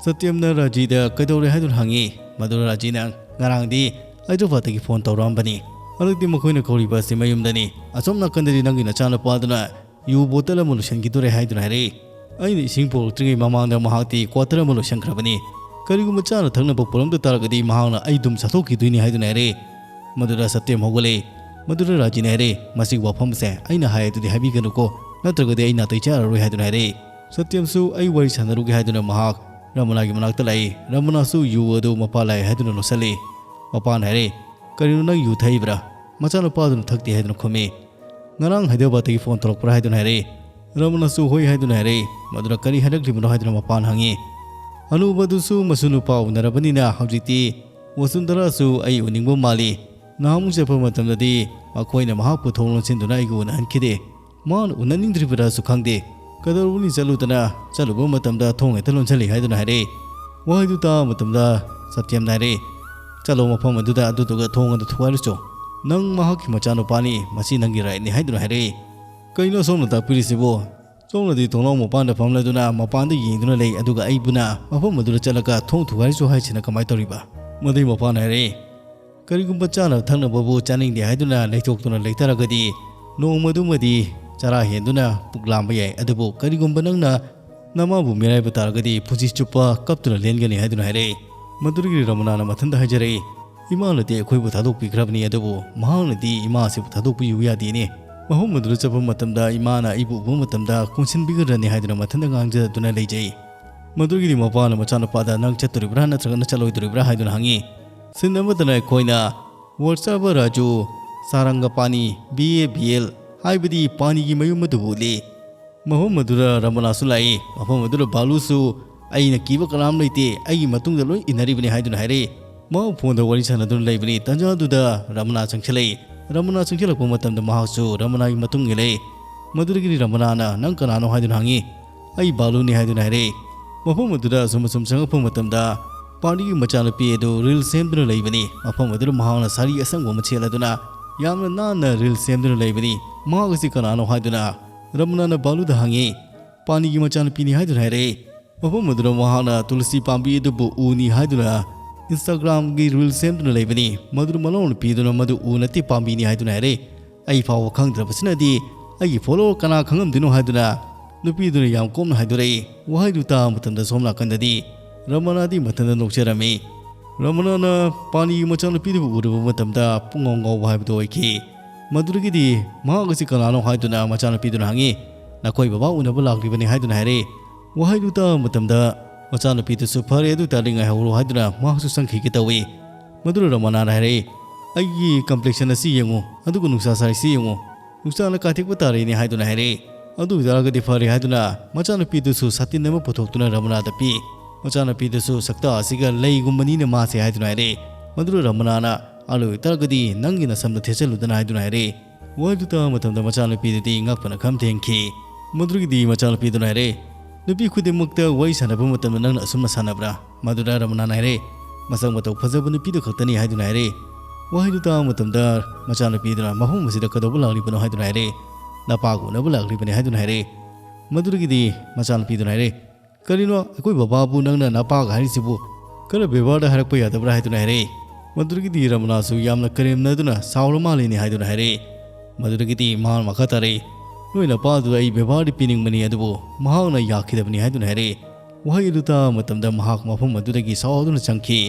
ꯁꯇ꯭ꯌꯝꯅ ꯔꯥꯖꯤꯗ ꯀꯩꯗꯧꯔꯦ ꯍꯥꯏꯗꯨꯅ ꯍꯪꯉꯤ꯫ ꯃꯗꯨꯗ ꯔꯥꯖꯤꯅ, "ꯉꯔꯥꯡꯗꯤ ꯍꯥꯏꯗ꯭ꯔꯕꯥꯗꯇꯒꯤ ꯐꯣꯟ ꯇꯧꯔꯛꯑꯝꯕꯅꯤ꯫ ꯍꯟꯗꯛꯇꯤ ꯃꯈꯣꯏꯅ ꯀꯧꯔꯤꯕ ꯑꯁꯤ ꯃꯌꯨꯝꯗꯅꯤ꯫ ꯑꯁꯣꯝ ꯅꯥꯀꯟꯗꯗꯤ ꯅꯪꯒꯤ ꯅꯆꯥꯅꯨꯄꯥꯗꯨꯅ ꯌꯨ ꯕꯣꯇꯜ ꯑꯃ ꯂꯣꯏꯁꯤꯟꯈꯤꯗꯣꯔꯦ ꯍꯥꯏꯗꯨꯅ ꯍꯥꯏꯔꯛꯏ꯫ ꯑꯩꯅ ꯏꯁꯤꯡ ꯄꯨꯔꯛꯇ꯭ꯔꯤꯉꯩ ꯃꯃꯥꯡꯗ ꯃꯍꯥꯛꯇꯤ ꯀ꯭ꯋꯥꯇꯔ ꯑꯃ ꯂꯣꯏꯁꯤꯟꯈ꯭ꯔꯕꯅꯤ꯫ ꯀꯔꯤꯒꯨꯝꯕ ꯆꯥꯅ ꯊꯛꯅꯕ ꯄꯨꯔꯝꯗ ꯇꯥꯔꯒꯗꯤ ꯃꯍꯥꯛꯅ ꯑꯩ ꯑꯗꯨꯝ ꯆꯥꯊꯣꯛꯈꯤꯗꯣꯏꯅꯤ" ꯍꯥꯏꯗꯨꯅ ꯍꯥꯏꯔꯛꯏ꯫ ꯃꯗꯨꯗ ꯁꯇ꯭ꯌꯝ ꯍꯧꯒꯠꯂꯛꯏ꯫ ꯃꯗꯨꯗ ꯔꯥꯖꯤꯅ ꯍꯥꯏꯔꯛꯏ, "ꯃꯁꯤꯒꯤ ꯋꯥꯐꯝꯁꯦ ꯑꯩꯅ ꯍꯥꯏ ꯑꯗꯨꯗꯤ ꯍꯥꯏꯕꯤꯒꯅꯨꯀꯣ, ꯅꯠꯇ꯭ꯔꯒꯗꯤ ꯑꯩ ꯅꯥꯇꯩ ꯆꯥꯔꯔꯣꯏ" ꯍꯥꯏꯗꯨꯅ ꯍꯥꯏꯔꯛꯏ꯫ ꯁꯇ꯭ꯌꯝꯁꯨ ꯑꯩ ꯋꯥꯔꯤ ꯁꯥꯟꯅꯔꯨꯒꯦ ꯍꯥꯏꯗꯨꯅ ꯃꯍꯥꯛ ꯔꯃꯅꯥꯒꯤ ꯃꯅꯥꯛꯇ ꯂꯥꯛꯏ꯫ ꯔꯃꯅꯥꯁꯨ ꯌꯨ ꯑꯗꯨ ꯃꯄꯥ ꯂꯥꯛꯏ ꯍꯥꯏꯗꯨꯅ ꯂꯣꯠꯁꯤꯜꯂꯤ꯫ ꯃꯄꯥꯅ ꯍꯥꯏꯔꯛꯏ, "ꯀꯔꯤꯅꯣ, ꯅꯪ ꯌꯨ ꯊꯛꯏꯕ꯭ꯔꯥ?" ꯃꯆꯥꯅꯨꯄꯥꯗꯨꯅ ꯊꯛꯇꯦ ꯍꯥꯏꯗꯨꯅ ꯈꯨꯝꯃꯤ꯫ "ꯉꯔꯥꯡ ꯍꯥꯏꯗ꯭ꯔꯕꯥꯗꯇꯒꯤ ꯐꯣꯟ ꯇꯧꯔꯛꯄ꯭ꯔꯥ?" ꯍꯥꯏꯗꯨꯅ ꯍꯥꯏꯔꯛꯏ꯫ ꯔꯃꯅꯥꯁꯨ ꯍꯣꯏ ꯍꯥꯏꯗꯨꯅ ꯍꯥꯏꯔꯛꯏ꯫ ꯃꯗꯨꯅ ꯀꯔꯤ ꯍꯥꯏꯔꯛꯂꯤꯕꯅꯣ ꯍꯥꯏꯗꯨꯅ ꯃꯄꯥꯅ ꯍꯪꯉꯤ꯫ ꯍꯅꯨꯕꯗꯨꯁꯨ ꯃꯁꯨ ꯅꯨꯄꯥ ꯎꯅꯔꯕꯅꯤꯅ ꯍꯧꯖꯤꯛꯇꯤ ꯋꯁꯨꯟꯙꯔꯥꯁꯨ ꯑꯩ ꯎꯅꯤꯡꯕ ꯃꯥꯜꯂꯤ꯫ ꯅꯍꯥꯟꯃꯨꯛ ꯆꯠꯄ ꯃꯇꯝꯗꯗꯤ ꯃꯈꯣꯏꯅ ꯃꯍꯥꯛꯄꯨ ꯊꯣꯡ ꯂꯣꯟꯁꯤꯟꯗꯨꯅ ꯑꯩꯒ ꯎꯅꯍꯟꯈꯤꯗꯦ꯫ ꯃꯥꯅ ꯎꯅꯅꯤꯡꯗ꯭ꯔꯤꯕꯔꯥꯁꯨ ꯈꯪꯗꯦ꯫ ꯀꯩꯗꯧꯔꯨꯅꯤ, ꯆꯠꯂꯨꯗꯅ ꯆꯠꯂꯨꯕ ꯃꯇꯝꯗ ꯊꯣꯡ ꯍꯦꯛꯇ ꯂꯣꯟꯁꯤꯜꯂꯤ ꯍꯥꯏꯗꯨꯅ ꯍꯥꯏꯔꯛꯏ꯫ ꯋꯥꯍꯩꯗꯨ ꯇꯥꯕ ꯃꯇꯝꯗ ꯁꯇ꯭ꯌꯝꯅ ꯍꯥꯏꯔꯛꯏ, "ꯆꯠꯂꯣ ꯃꯐꯝ ꯑꯗꯨꯗ, ꯑꯗꯨꯗꯨꯒ ꯊꯣꯡ ꯑꯗꯨ ꯊꯨꯒꯥꯏꯔꯨꯆꯣ꯫ ꯅꯪ ꯃꯍꯥꯛꯀꯤ ꯃꯆꯥꯅꯨꯄꯥꯅꯤ, ꯃꯁꯤ ꯅꯪꯒꯤ ꯔꯥꯏꯠꯅꯤ" ꯍꯥꯏꯗꯨꯅ ꯍꯥꯏꯔꯛꯏ꯫ "ꯀꯩꯅꯣ ꯁꯣꯝꯅ ꯇꯥꯛꯄꯤꯔꯤꯁꯤꯕꯨ? ꯁꯣꯝꯅꯗꯤ ꯊꯣꯡꯅꯥꯎ ꯃꯄꯥꯟꯗ ꯐꯝꯂꯗꯨꯅ ꯃꯄꯥꯟꯗ ꯌꯦꯡꯗꯨꯅ ꯂꯩ, ꯑꯗꯨꯒ ꯑꯩꯕꯨꯅ ꯃꯐꯝ ꯑꯗꯨꯗ ꯆꯠꯂꯒ ꯊꯣꯡ ꯊꯨꯒꯥꯏꯔꯨꯆꯣ ꯍꯥꯏꯁꯤꯅ ꯀꯃꯥꯏꯅ ꯇꯧꯔꯤꯕ?" ꯃꯗꯨꯒꯤ ꯃꯄꯥꯅ ꯍꯥꯏꯔꯛꯏ, "ꯀꯔꯤꯒꯨꯝꯕ ꯆꯥꯅ ꯊꯛꯅꯕꯕꯨ ꯆꯥꯅꯤꯡꯗꯦ ꯍꯥꯏꯗꯨꯅ ꯂꯩꯊꯣꯛꯇꯨꯅ ꯂꯩꯇꯥꯔꯒꯗꯤ ꯅꯣꯡꯃꯗꯨꯃꯗꯤ ꯆꯔꯥ ꯍꯦꯟꯗꯨꯅ ꯄꯨꯛ ꯂꯥꯝꯕ ꯌꯥꯏ, ꯑꯗꯨꯕꯨ ꯀꯔꯤꯒꯨꯝꯕ ꯅꯪꯅ ꯅꯃꯥꯕꯨ ꯃꯤꯔꯥꯏꯕ ꯇꯥꯔꯒꯗꯤ ꯄꯨꯟꯁꯤ ꯆꯨꯞꯄ ꯀꯞꯇꯨꯅ ꯂꯦꯟꯒꯅꯤ" ꯍꯥꯏꯗꯨꯅ ꯍꯥꯏꯔꯛꯏ꯫ ꯃꯗꯨꯗꯒꯤ ꯔꯃꯅꯥꯅ ꯃꯊꯟꯇ ꯍꯥꯏꯖꯔꯛꯏ, "ꯏꯃꯥꯅꯗꯤ ꯑꯩꯈꯣꯏꯕꯨ ꯊꯥꯗꯣꯛꯄꯤꯈ꯭ꯔꯕꯅꯤ, ꯑꯗꯨꯕꯨ ꯃꯍꯥꯛꯅꯗꯤ ꯏꯃꯥ ꯑꯁꯤꯕꯨ ꯊꯥꯗꯣꯛꯄꯤꯌꯨ ꯌꯥꯗꯦꯅꯦ꯫ ꯃꯐꯝ ꯑꯗꯨꯗ ꯆꯠꯄ ꯃꯇꯝꯗ ꯏꯃꯥꯅ ꯑꯩꯕꯨ ꯎꯕ ꯃꯇꯝꯗ ꯀꯣꯟꯁꯤꯟꯕꯤꯒꯗ꯭ꯔꯅꯤ" ꯍꯥꯏꯗꯨꯅ ꯃꯊꯟꯇ ꯉꯥꯡꯖꯗꯨꯅ ꯂꯩꯖꯩ꯫ ꯃꯗꯨꯒꯤꯗꯤ ꯃꯄꯥꯅ ꯃꯆꯥꯅꯨꯄꯥꯗ "ꯅꯪ ꯆꯠꯇꯣꯔꯤꯕ꯭ꯔꯥ ꯅꯠꯇ꯭ꯔꯒꯅ ꯆꯠꯂꯣꯏꯗꯣꯔꯤꯕ꯭ꯔꯥ?" ꯍꯥꯏꯗꯨꯅ ꯍꯪꯉꯤ꯫ ꯁꯤꯟ ꯑꯃꯗꯅ ꯑꯩꯈꯣꯏꯅ ꯋꯔꯁꯥꯕ ꯔꯥꯖꯨ ꯁꯥꯔꯪꯒ ꯄꯥꯅꯤ, ꯕꯤ ꯑꯦ ꯕꯤ ꯑꯦꯜ, ꯍꯥꯏꯕꯗꯤ ꯄꯥꯅꯤꯒꯤ ꯃꯌꯨꯝ ꯑꯗꯨꯕꯨ ꯎꯠꯂꯤ꯫ ꯃꯐꯝ ꯑꯗꯨꯗ ꯔꯃꯅꯥꯁꯨ ꯂꯥꯛꯏ꯫ ꯃꯐꯝ ꯑꯗꯨꯗ ꯕꯥꯂꯨꯁꯨ, "ꯑꯩꯅ ꯀꯤꯕ ꯀꯅꯥꯝ ꯂꯩꯇꯦ, ꯑꯩꯒꯤ ꯃꯇꯨꯡꯗ ꯂꯣꯏ ꯏꯟꯅꯔꯤꯕꯅꯤ" ꯍꯥꯏꯗꯨꯅ ꯍꯥꯏꯔꯛꯏ꯫ ꯃꯍꯥꯛ ꯐꯣꯟꯗ ꯋꯥꯔꯤ ꯁꯥꯟꯅꯗꯨꯅ ꯂꯩꯕꯅꯤ꯫ ꯇꯟꯖꯥꯗꯨꯗ ꯔꯃꯅꯥ ꯆꯪꯁꯤꯜꯂꯛꯏ꯫ ꯔꯃꯅꯥ ꯆꯪꯁꯤꯜꯂꯛꯄ ꯃꯇꯝꯗ ꯃꯍꯥꯛꯁꯨ ꯔꯃꯅꯥꯒꯤ ꯃꯇꯨꯡ ꯏꯜꯂꯛꯏ꯫ ꯃꯗꯨꯗꯒꯤꯗꯤ ꯔꯃꯅꯥꯅ, "ꯅꯪ ꯀꯅꯥꯅꯣ?" ꯍꯥꯏꯗꯨꯅ ꯍꯪꯉꯤ꯫ "ꯑꯩ ꯕꯥꯂꯨꯅꯤ" ꯍꯥꯏꯗꯨꯅ ꯍꯥꯏꯔꯛꯏ꯫ ꯃꯐꯝ ꯑꯗꯨꯗ ꯑꯁꯨꯝ ꯑꯁꯨꯝ ꯆꯪꯉꯛꯄ ꯃꯇꯝꯗ ꯄꯥꯔꯇꯤꯒꯤ ꯃꯆꯥꯅꯨꯄꯤ ꯑꯗꯨ ꯔꯤꯜꯁ ꯁꯦꯝꯗꯨꯅ ꯂꯩꯕꯅꯤ꯫ ꯃꯐꯝ ꯑꯗꯨꯗ ꯃꯍꯥꯛꯅ ꯁꯥꯔꯤ ꯑꯁꯪꯕ ꯑꯃ ꯁꯦꯠꯂꯗꯨꯅ ꯌꯥꯝꯅ ꯅꯥꯟꯅ ꯔꯤꯜꯁ ꯁꯦꯝꯗꯨꯅ ꯂꯩꯕꯅꯤ꯫ "ꯃꯍꯥꯛ ꯑꯁꯤ ꯀꯅꯥꯅꯣ?" ꯍꯥꯏꯗꯨꯅ ꯔꯃꯅꯥꯅ ꯕꯥꯂꯨꯗ ꯍꯪꯉꯤ꯫ "ꯄꯥꯅꯤꯒꯤ ꯃꯆꯥꯅꯨꯄꯤꯅꯤ" ꯍꯥꯏꯗꯨꯅ ꯍꯥꯏꯔꯛꯏ꯫ ꯃꯐꯝ ꯑꯗꯨꯗ ꯃꯍꯥꯛꯅ ꯇꯨꯂꯁꯤ ꯄꯥꯝꯕꯤ ꯑꯗꯨꯕꯨ ꯎꯅꯤ ꯍꯥꯏꯗꯨꯅ Instagram-ꯒꯤ reel ꯁꯦꯝꯗꯨꯅ ꯂꯩꯕꯅꯤ꯫ ꯃꯗꯨꯗ ꯃꯅꯥꯎꯅꯨꯄꯤꯗꯨꯅ ꯃꯗꯨ ꯎ ꯅꯠꯇꯦ ꯄꯥꯝꯕꯤꯅꯤ ꯍꯥꯏꯗꯨꯅ ꯍꯥꯏꯔꯦ꯫ "ꯑꯩ ꯐꯥꯎꯕ ꯈꯪꯗ꯭ꯔꯕꯁꯤꯅꯗꯤ ꯑꯩꯒꯤ follower ꯀꯅꯥ ꯈꯪꯉꯝꯗꯣꯏꯅꯣ?" ꯍꯥꯏꯗꯨꯅ ꯅꯨꯄꯤꯗꯨꯅ ꯌꯥꯝ ꯀꯣꯝꯅ ꯍꯥꯏꯗꯣꯔꯛꯏ꯫ ꯋꯥꯍꯩꯗꯨ ꯇꯥꯕ ꯃꯇꯝꯗ ꯁꯣꯝ ꯅꯥꯀꯟꯗꯗꯤ ꯔꯃꯅꯥꯗꯤ ꯃꯊꯟꯇ ꯅꯣꯛꯆꯔꯝꯃꯤ꯫ ꯔꯃꯅꯥꯅ ꯄꯥꯅꯤꯒꯤ ꯃꯆꯥꯅꯨꯄꯤꯗꯨꯕꯨ ꯎꯔꯨꯕ ꯃꯇꯝꯗ ꯄꯨꯡꯉꯥꯎ ꯉꯥꯎꯕ ꯍꯥꯏꯕꯗꯨ ꯑꯣꯏꯈꯤ꯫ ꯃꯗꯨꯗꯒꯤꯗꯤ "ꯃꯍꯥꯛ ꯑꯁꯤ ꯀꯅꯥꯅꯣ?" ꯍꯥꯏꯗꯨꯅ ꯃꯆꯥꯅꯨꯄꯤꯗꯨꯅ ꯍꯪꯉꯤ꯫ "ꯅꯈꯣꯏ ꯕꯕꯥ ꯎꯅꯕ ꯂꯥꯛꯂꯤꯕꯅꯤ" ꯍꯥꯏꯗꯨꯅ ꯍꯥꯏꯔꯛꯏ꯫ ꯋꯥꯍꯩꯗꯨ ꯇꯥꯕ ꯃꯇꯝꯗ ꯃꯆꯥꯅꯨꯄꯤꯗꯨꯁꯨ "ꯐꯔꯦ, ꯑꯗꯨ ꯇꯥꯔꯗꯤ ꯉꯥꯏꯍꯧꯔꯣ" ꯍꯥꯏꯗꯨꯅ ꯃꯍꯥꯛꯁꯨ ꯆꯪꯈꯤꯒꯦ ꯇꯧꯏ꯫ ꯃꯗꯨꯗ ꯔꯃꯅꯥꯅ ꯍꯥꯏꯔꯛꯏ, "ꯑꯩꯒꯤ complexion ꯑꯁꯤ ꯌꯦꯡꯉꯨ, ꯑꯗꯨꯒ ꯅꯨꯡꯁꯥ ꯁꯥꯔꯤꯁꯤ ꯌꯦꯡꯉꯨ꯫ ꯅꯨꯡꯁꯥꯅ ꯀꯥꯊꯦꯛꯄ ꯇꯥꯔꯦꯅꯦ" ꯍꯥꯏꯗꯨꯅ ꯍꯥꯏꯔꯛꯏ꯫ "ꯑꯗꯨ ꯑꯣꯏꯇꯥꯔꯒꯗꯤ ꯐꯔꯦ" ꯍꯥꯏꯗꯨꯅ ꯃꯆꯥꯅꯨꯄꯤꯗꯨꯁꯨ ꯁꯥꯇꯤꯟ ꯑꯃ ꯄꯨꯊꯣꯛꯇꯨꯅ ꯔꯃꯅꯥꯗ ꯄꯤ꯫ ꯃꯆꯥꯅꯨꯄꯤꯗꯨꯁꯨ "ꯁꯛꯇꯥ ꯑꯁꯤꯒ ꯂꯩꯒꯨꯝꯕꯅꯤꯅꯦ ꯃꯥꯁꯦ" ꯍꯥꯏꯗꯨꯅ ꯍꯥꯏꯔꯛꯏ꯫ ꯃꯗꯨꯗ ꯔꯃꯅꯥꯅ "ꯑꯗꯨ ꯑꯣꯏꯇꯥꯔꯒꯗꯤ ꯅꯪꯒꯤ ꯅꯁꯝꯗ ꯊꯦꯠꯆꯜꯂꯨꯗꯅ" ꯍꯥꯏꯗꯨꯅ ꯍꯥꯏꯔꯛꯏ꯫ ꯋꯥꯍꯩꯗꯨ ꯇꯥꯕ ꯃꯇꯝꯗ ꯃꯆꯥꯅꯨꯄꯤꯗꯨꯗꯤ ꯉꯛꯄꯅ ꯈꯝ ꯊꯦꯡꯈꯤ꯫ ꯃꯗꯨꯗꯒꯤꯗꯤ ꯃꯆꯥꯅꯨꯄꯤꯗꯨꯅ ꯍꯥꯏꯔꯛꯏ, "ꯅꯨꯄꯤ ꯈꯨꯗꯤꯡꯃꯛꯇ ꯋꯥꯔꯤ ꯁꯥꯟꯅꯕ ꯃꯇꯝꯗ ꯅꯪꯅ ꯑꯁꯨꯝꯅ ꯁꯥꯟꯅꯕ꯭ꯔꯥ?" ꯃꯗꯨꯗ ꯔꯃꯅꯥꯅ ꯍꯥꯏꯔꯛꯏ, "ꯃꯁꯛ ꯃꯇꯧ ꯐꯖꯕ ꯅꯨꯄꯤꯗꯨ ꯈꯛꯇꯅꯤ" ꯍꯥꯏꯗꯨꯅ ꯍꯥꯏꯔꯛꯏ꯫ ꯋꯥꯍꯩꯗꯨ ꯇꯥꯕ ꯃꯇꯝꯗ ꯃꯆꯥꯅꯨꯄꯤꯗꯨꯅ "ꯃꯐꯝ ꯑꯁꯤꯗ ꯀꯩꯗꯧꯕ ꯂꯥꯛꯂꯤꯕꯅꯣ?" ꯍꯥꯏꯗꯨꯅ ꯍꯥꯏꯔꯛꯏ꯫ "ꯅꯄꯥꯒ ꯎꯅꯕ ꯂꯥꯛꯂꯤꯕꯅꯤ" ꯍꯥꯏꯗꯨꯅ ꯍꯥꯏꯔꯛꯏ꯫ ꯃꯗꯨꯗꯒꯤꯗꯤ ꯃꯆꯥꯅꯨꯄꯤꯗꯨꯅ ꯍꯥꯏꯔꯛꯏ, "ꯀꯔꯤꯅꯣ ꯑꯩꯈꯣꯏ ꯕꯕꯥꯕꯨ ꯅꯪꯅ ꯅꯄꯥꯒ ꯍꯥꯏꯔꯤꯁꯤꯕꯨ? ꯈꯔ ꯕꯦꯕꯥꯔꯗ ꯍꯥꯏꯔꯛꯄ ꯌꯥꯗꯕ꯭ꯔꯥ?" ꯍꯥꯏꯗꯨꯅ ꯍꯥꯏꯔꯛꯏ꯫ ꯃꯗꯨꯗꯒꯤꯗꯤ ꯔꯃꯅꯥꯁꯨ ꯌꯥꯝꯅ ꯀꯔꯦꯝꯅꯗꯨꯅ "ꯁꯥꯎꯔ ꯃꯥꯜꯂꯤꯅꯦ" ꯍꯥꯏꯗꯨꯅ ꯍꯥꯏꯔꯛꯏ꯫ ꯃꯗꯨꯗꯒꯤꯗꯤ ꯃꯍꯥꯛ ꯃꯈꯥ ꯇꯥꯔꯛꯏ, "ꯅꯣꯏ ꯅꯄꯥꯗꯨꯗ ꯑꯩ ꯕꯦꯕꯥꯔꯗꯤ ꯄꯤꯅꯤꯡꯕꯅꯤ, ꯑꯗꯨꯕꯨ ꯃꯍꯥꯛꯅ ꯌꯥꯈꯤꯗꯕꯅꯤ" ꯍꯥꯏꯗꯨꯅ ꯍꯥꯏꯔꯛꯏ꯫ ꯋꯥꯍꯩ ꯑꯗꯨ ꯇꯥꯕ ꯃꯇꯝꯗ ꯃꯍꯥꯛ ꯃꯐꯝ ꯑꯗꯨꯗꯒꯤ ꯁꯥꯎꯗꯨꯅ ꯆꯪꯈꯤ꯫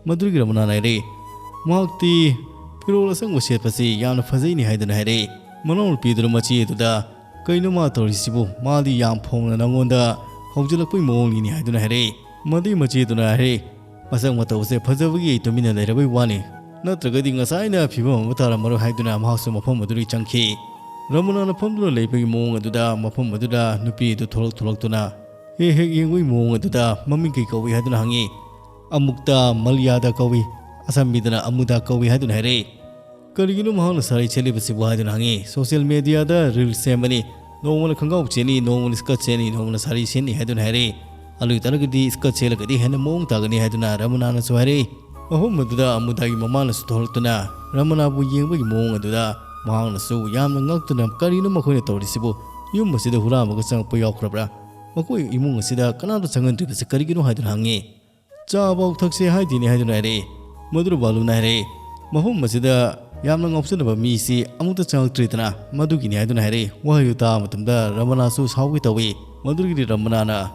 ꯃꯗꯨꯗꯒꯤ ꯔꯃꯅꯥꯅ ꯍꯥꯏꯔꯛꯏ, "ꯃꯍꯥꯛꯇꯤ ꯐꯤꯔꯣꯜ ꯑꯁꯪꯕ ꯁꯦꯠꯄꯁꯤ ꯌꯥꯝꯅ ꯐꯖꯩꯅꯦ" ꯍꯥꯏꯗꯨꯅ ꯍꯥꯏꯔꯛꯏ꯫ ꯃꯅꯥꯎꯅꯨꯄꯤꯗꯨꯅ ꯃꯆꯦ ꯑꯗꯨꯗ, "ꯀꯩꯅꯣ ꯃꯥ ꯇꯧꯔꯤꯁꯤꯕꯨ? ꯃꯥꯗꯤ ꯌꯥꯝ ꯐꯣꯡꯅ ꯅꯉꯣꯟꯗ ꯍꯧꯖꯤꯜꯂꯛꯄꯒꯤ ꯃꯑꯣꯡꯅꯤꯅꯦ" ꯍꯥꯏꯗꯨꯅ ꯍꯥꯏꯔꯛꯏ꯫ ꯃꯗꯨꯒꯤ ꯃꯆꯦꯗꯨꯅ ꯍꯥꯏꯔꯛꯏ, "ꯃꯁꯛ ꯃꯇꯧꯁꯦ ꯐꯖꯕꯒꯤ ꯑꯩ ꯇꯨꯃꯤꯟꯅ ꯂꯩꯔꯕꯩ ꯋꯥꯅꯤ, ꯅꯠꯇ꯭ꯔꯒꯗꯤ ꯉꯁꯥꯏꯅ ꯐꯤꯕꯝ ꯑꯃ ꯇꯥꯔꯝꯃꯔꯣꯏ" ꯍꯥꯏꯗꯨꯅ ꯃꯍꯥꯛꯁꯨ ꯃꯐꯝ ꯑꯗꯨꯗꯒꯤ ꯆꯪꯈꯤ꯫ ꯔꯃꯅꯥꯅ ꯐꯝꯗꯨꯅ ꯂꯩꯕꯒꯤ ꯃꯑꯣꯡ ꯑꯗꯨꯗ ꯃꯐꯝ ꯑꯗꯨꯗ ꯅꯨꯄꯤ ꯑꯗꯨ ꯊꯣꯛꯂꯛ ꯊꯣꯛꯂꯛꯇꯨꯅ ꯍꯦꯛ ꯍꯦꯛ ꯌꯦꯡꯕꯒꯤ ꯃꯑꯣꯡ ꯑꯗꯨꯗ "ꯃꯃꯤꯡ ꯀꯩ ꯀꯧꯏ?" ꯍꯥꯏꯗꯨꯅ ꯍꯪꯉꯤ꯫ "ꯑꯃꯨꯛꯇ ꯃꯂꯤꯌꯥꯗ ꯀꯧꯏ, ꯑꯁꯝꯕꯤꯗꯅ ꯑꯃꯨꯗꯥ ꯀꯧꯏ" ꯍꯥꯏꯗꯨꯅ ꯍꯥꯏꯔꯛꯏ꯫ "ꯀꯔꯤꯒꯤꯅꯣ ꯃꯍꯥꯛꯅ ꯁꯥꯔꯤ ꯁꯦꯠꯂꯤꯕꯁꯤꯕꯨ?" ꯍꯥꯏꯗꯨꯅ ꯍꯪꯉꯤ꯫ "Social media-ꯗ reel ꯁꯦꯝꯕꯅꯤ, ꯅꯣꯡꯃꯅ ꯈꯣꯡꯒ꯭ꯔꯥꯎ ꯁꯦꯠꯅꯤ, ꯅꯣꯡꯃꯅ skirt ꯁꯦꯠꯅꯤ, ꯅꯣꯡꯃꯅ ꯁꯥꯔꯤ ꯁꯦꯠꯅꯤ" ꯍꯥꯏꯗꯨꯅ ꯍꯥꯏꯔꯛꯏ꯫ "ꯑꯗꯨ ꯑꯣꯏꯇꯥꯔꯒꯗꯤ skirt ꯁꯦꯠꯂꯒꯗꯤ ꯍꯦꯟꯅ ꯃꯑꯣꯡ ꯇꯥꯒꯅꯤ" ꯍꯥꯏꯗꯨꯅ ꯔꯃꯅꯥꯅꯁꯨ ꯍꯥꯏꯔꯛꯏ꯫ ꯃꯐꯝ ꯑꯗꯨꯗ ꯑꯃꯨꯗꯥꯒꯤ ꯃꯃꯥꯅꯁꯨ ꯊꯣꯛꯂꯛꯇꯨꯅ ꯔꯃꯅꯥꯕꯨ ꯌꯦꯡꯕꯒꯤ ꯃꯑꯣꯡ ꯑꯗꯨꯗ ꯃꯍꯥꯛꯅꯁꯨ ꯌꯥꯝꯅ ꯉꯛꯇꯨꯅ "ꯀꯔꯤꯅꯣ ꯃꯈꯣꯏꯅ ꯇꯧꯔꯤꯁꯤꯕꯨ? ꯌꯨꯝ ꯑꯁꯤꯗ ꯍꯨꯔꯥꯟꯕꯒ ꯆꯪꯉꯛꯄ ꯌꯥꯎꯈ꯭ꯔꯕ꯭ꯔꯥ?" ꯃꯈꯣꯏ ꯏꯃꯨꯡ ꯑꯁꯤꯗ ꯀꯅꯥꯝꯇ ꯆꯪꯍꯟꯗ꯭ꯔꯤꯕꯁꯤ ꯀꯔꯤꯒꯤꯅꯣ ꯍꯥꯏꯗꯨꯅ ꯍꯪꯉꯤ꯫ "ꯆꯥꯐꯥꯎ ꯊꯛꯁꯦ ꯍꯥꯏꯗꯦꯅꯦ" ꯍꯥꯏꯗꯨꯅ ꯍꯥꯏꯔꯛꯏ꯫ ꯃꯗꯨꯗ ꯕꯥꯂꯨꯅ ꯍꯥꯏꯔꯛꯏ, "ꯃꯐꯝ ꯑꯁꯤꯗ ꯌꯥꯝꯅ ꯉꯥꯎꯁꯟꯅꯕ ꯃꯤꯁꯤ ꯑꯃꯨꯛꯇ ꯆꯪꯉꯛꯇ꯭ꯔꯤꯗꯅ, ꯃꯗꯨꯒꯤꯅꯤ" ꯍꯥꯏꯗꯨꯅ ꯍꯥꯏꯔꯛꯏ꯫ ꯋꯥꯍꯩꯗꯨ ꯇꯥꯕ ꯃꯇꯝꯗ ꯔꯃꯅꯥꯁꯨ ꯁꯥꯎꯒꯦ ꯇꯧꯏ꯫ ꯃꯗꯨꯗꯒꯤꯗꯤ ꯔꯃꯅꯥꯅ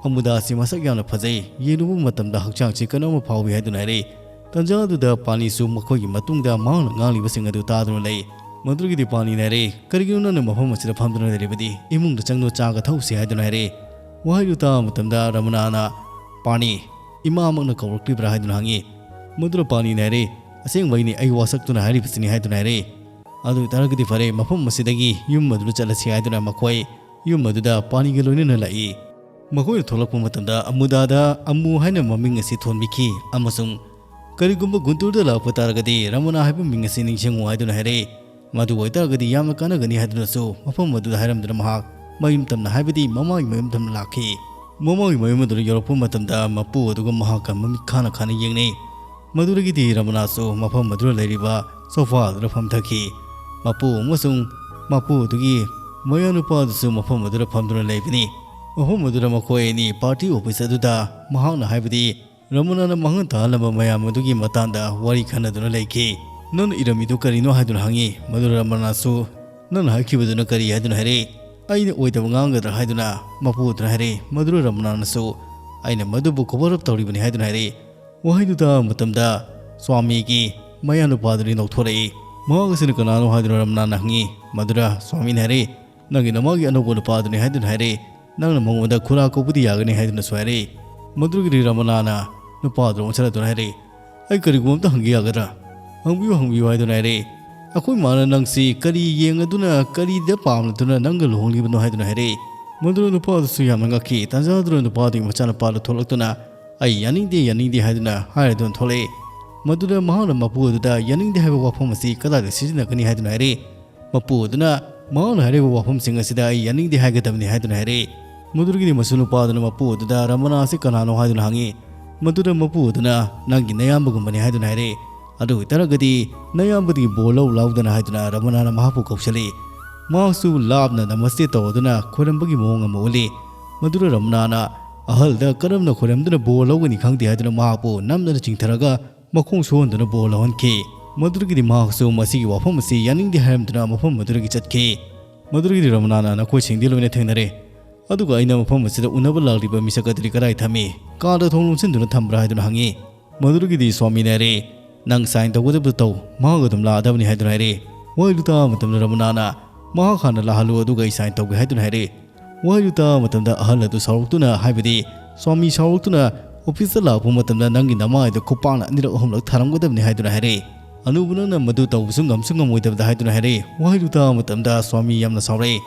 "ꯑꯃꯨꯗꯥꯁꯤ ꯃꯁꯛ ꯌꯥꯝꯅ ꯐꯖꯩ, ꯌꯦꯡꯂꯨꯕ ꯃꯇꯝꯗ ꯍꯛꯆꯥꯡꯁꯤ ꯀꯩꯅꯣꯝꯃ ꯐꯥꯎꯏ" ꯍꯥꯏꯗꯨꯅ ꯍꯥꯏꯔꯛꯏ꯫ ꯇꯟꯖꯥ ꯑꯗꯨꯗ ꯄꯥꯅꯤꯁꯨ ꯃꯈꯣꯏꯒꯤ ꯃꯇꯨꯡꯗ ꯃꯍꯥꯛꯅ ꯉꯥꯡꯂꯤꯕꯁꯤꯡ ꯑꯗꯨ ꯇꯥꯗꯨꯅ ꯂꯩ꯫ ꯃꯗꯨꯗꯒꯤꯗꯤ ꯄꯥꯅꯤꯅ ꯍꯥꯏꯔꯛꯏ, "ꯀꯔꯤꯒꯤꯅꯣ ꯅꯪꯅ ꯃꯐꯝ ꯑꯁꯤꯗ ꯐꯝꯗꯨꯅ ꯂꯩꯔꯤꯕꯗꯤ? ꯏꯃꯨꯡꯗ ꯆꯪꯗꯨꯅ ꯆꯥꯒ ꯊꯛꯎꯁꯤ" ꯍꯥꯏꯗꯨꯅ ꯍꯥꯏꯔꯛꯏ꯫ ꯋꯥꯍꯩꯗꯨ ꯇꯥꯕ ꯃꯇꯝꯗ ꯔꯃꯅꯥꯅ, "ꯄꯥꯅꯤ, ꯏꯃꯥꯃꯛꯅ ꯀꯧꯔꯛꯂꯤꯕ꯭ꯔꯥ?" ꯍꯥꯏꯗꯨꯅ ꯍꯪꯉꯤ꯫ ꯃꯗꯨꯗ ꯄꯥꯅꯤꯅ ꯍꯥꯏꯔꯛꯏ, "ꯑꯁꯦꯡꯕꯩꯅꯤ, ꯑꯩ ꯋꯥꯁꯛꯇꯨꯅ ꯍꯥꯏꯔꯤꯕꯁꯤꯅꯤ" ꯍꯥꯏꯗꯨꯅ ꯍꯥꯏꯔꯛꯏ꯫ "ꯑꯗꯨ ꯑꯣꯏꯇꯥꯔꯒꯗꯤ ꯐꯔꯦ, ꯃꯐꯝ ꯑꯁꯤꯗꯒꯤ ꯌꯨꯝ ꯑꯗꯨꯗ ꯆꯠꯂꯁꯤ" ꯍꯥꯏꯗꯨꯅ ꯃꯈꯣꯏ ꯌꯨꯝ ꯑꯗꯨꯗ ꯄꯥꯅꯤꯒ ꯂꯣꯏꯅꯅ ꯂꯥꯛꯏ꯫ ꯃꯈꯣꯏꯅ ꯊꯣꯛꯂꯛꯄ ꯃꯇꯝꯗ ꯑꯃꯨꯗꯥꯗ ꯑꯃꯨ ꯍꯥꯏꯅ ꯃꯃꯤꯡ ꯑꯁꯤ ꯊꯣꯟꯕꯤꯈꯤ ꯑꯃꯁꯨꯡ "ꯀꯔꯤꯒꯨꯝꯕ ꯒꯨꯟꯇꯨꯔꯗ ꯂꯥꯛꯄ ꯇꯥꯔꯒꯗꯤ ꯔꯃꯅꯥ ꯍꯥꯏꯕ ꯃꯤꯡ ꯑꯁꯤ ꯅꯤꯡꯁꯤꯡꯉꯨ" ꯍꯥꯏꯗꯨꯅ ꯍꯥꯏꯔꯛꯏ꯫ "ꯃꯗꯨ ꯑꯣꯏꯇꯥꯔꯒꯗꯤ ꯌꯥꯝꯅ ꯀꯥꯟꯅꯒꯅꯤ" ꯍꯥꯏꯗꯨꯅꯁꯨ ꯃꯐꯝ ꯑꯗꯨꯗ ꯍꯥꯏꯔꯝꯗꯨꯅ ꯃꯍꯥꯛ ꯃꯌꯨꯝ ꯇꯝꯅ, ꯍꯥꯏꯕꯗꯤ ꯃꯃꯥꯒꯤ ꯃꯌꯨꯝ ꯇꯝꯅ ꯂꯥꯛꯈꯤ꯫ ꯃꯃꯥꯒꯤ ꯃꯌꯨꯝ ꯑꯗꯨꯗ ꯌꯧꯔꯛꯄ ꯃꯇꯝꯗ ꯃꯄꯨ ꯑꯗꯨꯒ ꯃꯍꯥꯛꯀ ꯃꯃꯤꯠ ꯈꯥꯅ ꯈꯥꯅ ꯌꯦꯡꯅꯩ꯫ ꯃꯗꯨꯗꯒꯤꯗꯤ ꯔꯃꯅꯥꯁꯨ ꯃꯐꯝ ꯑꯗꯨꯗ ꯂꯩꯔꯤꯕ ꯁꯣꯐꯥ ꯑꯗꯨꯗ ꯐꯝꯊꯈꯤ꯫ ꯃꯄꯨ ꯑꯃꯁꯨꯡ ꯃꯄꯨ ꯑꯗꯨꯒꯤ ꯃꯌꯥꯅꯨꯄꯥ ꯑꯗꯨꯁꯨ ꯃꯐꯝ ꯑꯗꯨꯗ ꯐꯝꯗꯨꯅ ꯂꯩꯕꯅꯤ꯫ ꯃꯐꯝ ꯑꯗꯨꯗ ꯃꯈꯣꯏ ꯑꯅꯤ ꯄꯥꯔꯇꯤ ꯑꯣꯐꯤꯁ ꯑꯗꯨꯗ ꯃꯍꯥꯛꯅ, ꯍꯥꯏꯕꯗꯤ ꯔꯃꯅꯥꯅ ꯃꯥꯡꯍꯟ ꯇꯥꯍꯜꯂꯝꯕ ꯃꯌꯥꯝ ꯑꯗꯨꯒꯤ ꯃꯇꯥꯡꯗ ꯋꯥꯔꯤ ꯈꯟꯅꯗꯨꯅ ꯂꯩꯈꯤ꯫ "ꯅꯪꯅ ꯏꯔꯝꯃꯤꯗꯨ ꯀꯔꯤꯅꯣ?" ꯍꯥꯏꯗꯨꯅ ꯍꯪꯉꯤ꯫ ꯃꯗꯨꯗ ꯔꯃꯅꯥꯁꯨ, "ꯅꯪꯅ ꯍꯥꯏꯈꯤꯕꯗꯨꯅ ꯀꯔꯤ?" ꯍꯥꯏꯗꯨꯅ ꯍꯥꯏꯔꯛꯏ꯫ "ꯑꯩꯅ ꯑꯣꯏꯗꯕ ꯉꯥꯡꯒꯗ꯭ꯔꯥ?" ꯍꯥꯏꯗꯨꯅ ꯃꯄꯨ ꯑꯗꯨꯅ ꯍꯥꯏꯔꯛꯏ꯫ ꯃꯗꯨꯗ ꯔꯃꯅꯥꯅꯁꯨ, "ꯑꯩꯅ ꯃꯗꯨꯕꯨ ꯀꯣꯚꯔ ꯑꯞ ꯇꯧꯔꯤꯕꯅꯤ" ꯍꯥꯏꯗꯨꯅ ꯍꯥꯏꯔꯛꯏ꯫ ꯋꯥꯍꯩꯗꯨ ꯇꯥꯕ ꯃꯇꯝꯗ ꯁ꯭ꯋꯥꯃꯤꯒꯤ ꯃꯌꯥꯅꯨꯄꯥꯗꯨꯅꯤ ꯅꯣꯛꯊꯣꯔꯛꯏ꯫ "ꯃꯍꯥꯛ ꯑꯁꯤꯅ ꯀꯅꯥꯅꯣ?" ꯍꯥꯏꯗꯨꯅ ꯔꯃꯅꯥꯅ ꯍꯪꯉꯤ꯫ ꯃꯗꯨꯗ ꯁ꯭ꯋꯥꯃꯤꯅ ꯍꯥꯏꯔꯛꯏ, "ꯅꯪꯒꯤ ꯅꯃꯥꯒꯤ ꯑꯅꯧꯕ ꯅꯨꯄꯥꯗꯨꯅꯤ" ꯍꯥꯏꯗꯨꯅ ꯍꯥꯏꯔꯛꯏ꯫ "ꯅꯪꯅ ꯃꯉꯣꯟꯗ ꯈꯨꯔꯥ ꯀꯧꯕꯗꯤ ꯌꯥꯒꯅꯤ" ꯍꯥꯏꯗꯨꯅꯁꯨ ꯍꯥꯏꯔꯛꯏ꯫ ꯃꯗꯨꯗꯒꯤꯗꯤ ꯔꯃꯅꯥꯅ ꯅꯨꯄꯥꯗꯨ ꯑꯣꯟꯁꯤꯜꯂꯗꯨꯅ ꯍꯥꯏꯔꯛꯏ, "ꯑꯩ ꯀꯔꯤꯒꯨꯝꯕ ꯑꯝꯇ ꯍꯪꯒꯦ ꯌꯥꯒꯗ꯭ꯔꯥ?" "ꯍꯪꯕꯤꯌꯨ, ꯍꯪꯕꯤꯌꯨ" ꯍꯥꯏꯗꯨꯅ ꯍꯥꯏꯔꯛꯏ꯫ "ꯑꯩꯈꯣꯏ ꯃꯥꯅ ꯅꯪꯁꯤ ꯀꯔꯤ ꯌꯦꯡꯂꯗꯨꯅ, ꯀꯔꯤꯗ ꯄꯥꯝꯂꯗꯨꯅ ꯅꯪꯒ ꯂꯨꯍꯣꯡꯂꯤꯕꯅꯣ?" ꯍꯥꯏꯗꯨꯅ ꯍꯥꯏꯔꯛꯏ꯫ ꯃꯗꯨꯗ ꯅꯨꯄꯥꯗꯨꯁꯨ ꯌꯥꯝꯅ ꯉꯛꯈꯤ꯫ ꯇꯥꯟꯖꯥꯗꯨꯗ ꯅꯨꯄꯥꯗꯨꯒꯤ ꯃꯆꯥꯅꯨꯄꯥꯗꯨ ꯊꯣꯛꯂꯛꯇꯨꯅ, "ꯑꯩ ꯌꯥꯅꯤꯡꯗꯦ, ꯌꯥꯅꯤꯡꯗꯦ" ꯍꯥꯏꯗꯨꯅ ꯍꯥꯏꯔꯗꯨꯅ ꯊꯣꯛꯂꯛꯏ꯫ ꯃꯗꯨꯗ ꯃꯍꯥꯛꯅ ꯃꯄꯨ ꯑꯗꯨꯗ "ꯌꯥꯅꯤꯡꯗꯦ" ꯍꯥꯏꯕ ꯋꯥꯐꯝ ꯑꯁꯤ ꯀꯗꯥꯏꯗ ꯁꯤꯖꯤꯟꯅꯒꯅꯤ ꯍꯥꯏꯗꯨꯅ ꯍꯥꯏꯔꯛꯏ꯫ ꯃꯄꯨ ꯑꯗꯨꯅ ꯃꯍꯥꯛꯅ ꯍꯥꯏꯔꯤꯕ ꯋꯥꯐꯝꯁꯤꯡ ꯑꯁꯤꯗ "ꯑꯩ ꯌꯥꯅꯤꯡꯗꯦ" ꯍꯥꯏꯒꯗꯕꯅꯤ ꯍꯥꯏꯗꯨꯅ ꯍꯥꯏꯔꯛꯏ꯫ ꯃꯗꯨꯗꯒꯤꯗꯤ ꯃꯁꯨ ꯅꯨꯄꯥ ꯑꯗꯨꯅ ꯃꯄꯨ ꯑꯗꯨꯗ "ꯔꯃꯅꯥ ꯑꯁꯤ ꯀꯅꯥꯅꯣ?" ꯍꯥꯏꯗꯨꯅ ꯍꯪꯉꯤ꯫ ꯃꯗꯨꯗ ꯃꯄꯨ ꯑꯗꯨꯅ, "ꯅꯪꯒꯤ ꯅꯌꯥꯝꯕꯒꯨꯝꯕꯅꯤ" ꯍꯥꯏꯗꯨꯅ ꯍꯥꯏꯔꯛꯏ꯫ "ꯑꯗꯨ ꯑꯣꯏꯇꯥꯔꯒꯗꯤ ꯅꯌꯥꯝꯕꯗꯒꯤ ꯕꯣꯔ ꯂꯧ" ꯂꯥꯎꯗꯅ ꯍꯥꯏꯗꯨꯅ ꯔꯃꯅꯥꯅ ꯃꯍꯥꯛꯄꯨ ꯀꯧꯁꯤꯜꯂꯤ꯫ ꯃꯍꯥꯛꯁꯨ ꯂꯥꯞꯅ ꯅꯃꯁꯇꯦ ꯇꯧꯔꯗꯨꯅ ꯈꯣꯏꯔꯝꯕꯒꯤ ꯃꯑꯣꯡ ꯑꯃ ꯎꯠꯂꯤ꯫ ꯃꯗꯨꯗ ꯔꯃꯅꯥꯅ ꯑꯍꯜꯗ ꯀꯔꯝꯅ ꯈꯣꯏꯔꯝꯗꯨꯅ ꯕꯣꯔ ꯂꯧꯒꯅꯤ ꯈꯪꯗꯦ ꯍꯥꯏꯗꯨꯅ ꯃꯍꯥꯛꯄꯨ ꯅꯝꯗꯅ ꯆꯤꯡꯊꯔꯒ ꯃꯈꯣꯡ ꯁꯣꯛꯍꯟꯗꯨꯅ ꯕꯣꯔ ꯂꯧꯍꯟꯈꯤ꯫ ꯃꯗꯨꯗꯒꯤꯗꯤ ꯃꯍꯥꯛꯁꯨ ꯃꯁꯤꯒꯤ ꯋꯥꯐꯝ ꯑꯁꯤ ꯌꯥꯅꯤꯡꯗꯦ ꯍꯥꯏꯔꯝꯗꯨꯅ ꯃꯐꯝ ꯑꯗꯨꯗꯒꯤ ꯆꯠꯈꯤ꯫ ꯃꯗꯨꯗꯒꯤꯗꯤ ꯔꯃꯅꯥꯅ ꯅꯈꯣꯏꯁꯤꯡꯗꯤ ꯂꯣꯏꯅ ꯊꯦꯡꯅꯔꯦ, ꯑꯗꯨꯒ ꯑꯩꯅ ꯃꯐꯝ ꯑꯁꯤꯗ ꯎꯅꯕ ꯂꯥꯛꯂꯤꯕ ꯃꯤꯁꯛ ꯑꯗꯨꯗꯤ ꯀꯗꯥꯏ ꯊꯝꯃꯤ? ꯀꯥꯗ ꯊꯣꯡ ꯂꯣꯟꯁꯤꯟꯗꯨꯅ ꯊꯝꯕ꯭ꯔꯥ ꯍꯥꯏꯗꯨꯅ ꯍꯪꯉꯤ꯫ ꯃꯗꯨꯗꯒꯤꯗꯤ ꯁ꯭ꯋꯥꯃꯤꯅ ꯍꯥꯏꯔꯦ, "ꯅꯪ ꯁꯥꯏꯟ ꯇꯧꯒꯗꯕꯗꯨ ꯇꯧ, ꯃꯍꯥꯛ ꯑꯗꯨꯝ ꯂꯥꯛꯑꯗꯕꯅꯤ" ꯍꯥꯏꯗꯨꯅ ꯍꯥꯏꯔꯦ꯫ ꯋꯥꯍꯩꯗꯨ ꯇꯥꯕ ꯃꯇꯝꯗ ꯔꯃꯅꯥꯅ, "ꯃꯍꯥꯛ ꯍꯥꯟꯅ ꯂꯥꯛꯍꯜꯂꯨ, ꯑꯗꯨꯒ ꯑꯩ ꯁꯥꯏꯟ ꯇꯧꯒꯦ" ꯍꯥꯏꯗꯨꯅ ꯍꯥꯏꯔꯦ꯫ ꯋꯥꯍꯩꯗꯨ ꯇꯥꯕ ꯃꯇꯝꯗ ꯑꯍꯜ ꯑꯗꯨ ꯁꯥꯎꯔꯛꯇꯨꯅ, ꯍꯥꯏꯕꯗꯤ ꯁ꯭ꯋꯥꯃꯤ ꯁꯥꯎꯔꯛꯇꯨꯅ, "ꯑꯣꯐꯤꯁꯇ ꯂꯥꯛꯄ ꯃꯇꯝꯗ ꯅꯪꯒꯤ ꯅꯃꯥꯏꯗ ꯈꯨꯄꯥꯛꯅ ꯑꯅꯤꯔꯛ ꯑꯍꯨꯝꯂꯛ ꯊꯥꯔꯝꯒꯗꯕꯅꯤ" ꯍꯥꯏꯗꯨꯅ ꯍꯥꯏꯔꯦ꯫ "ꯑꯅꯨꯕ ꯅꯪꯅ ꯃꯗꯨ ꯇꯧꯕꯁꯨ ꯉꯝꯁꯨ ꯉꯝꯃꯣꯏꯗꯕꯗ" ꯍꯥꯏꯗꯨꯅ ꯍꯥꯏꯔꯦ꯫ ꯋꯥꯍꯩꯗꯨ ꯇꯥꯕ ꯃꯇꯝꯗ ꯁ꯭ꯋꯥꯃꯤ ꯌꯥꯝꯅ ꯁꯥꯎꯔꯛꯏ꯫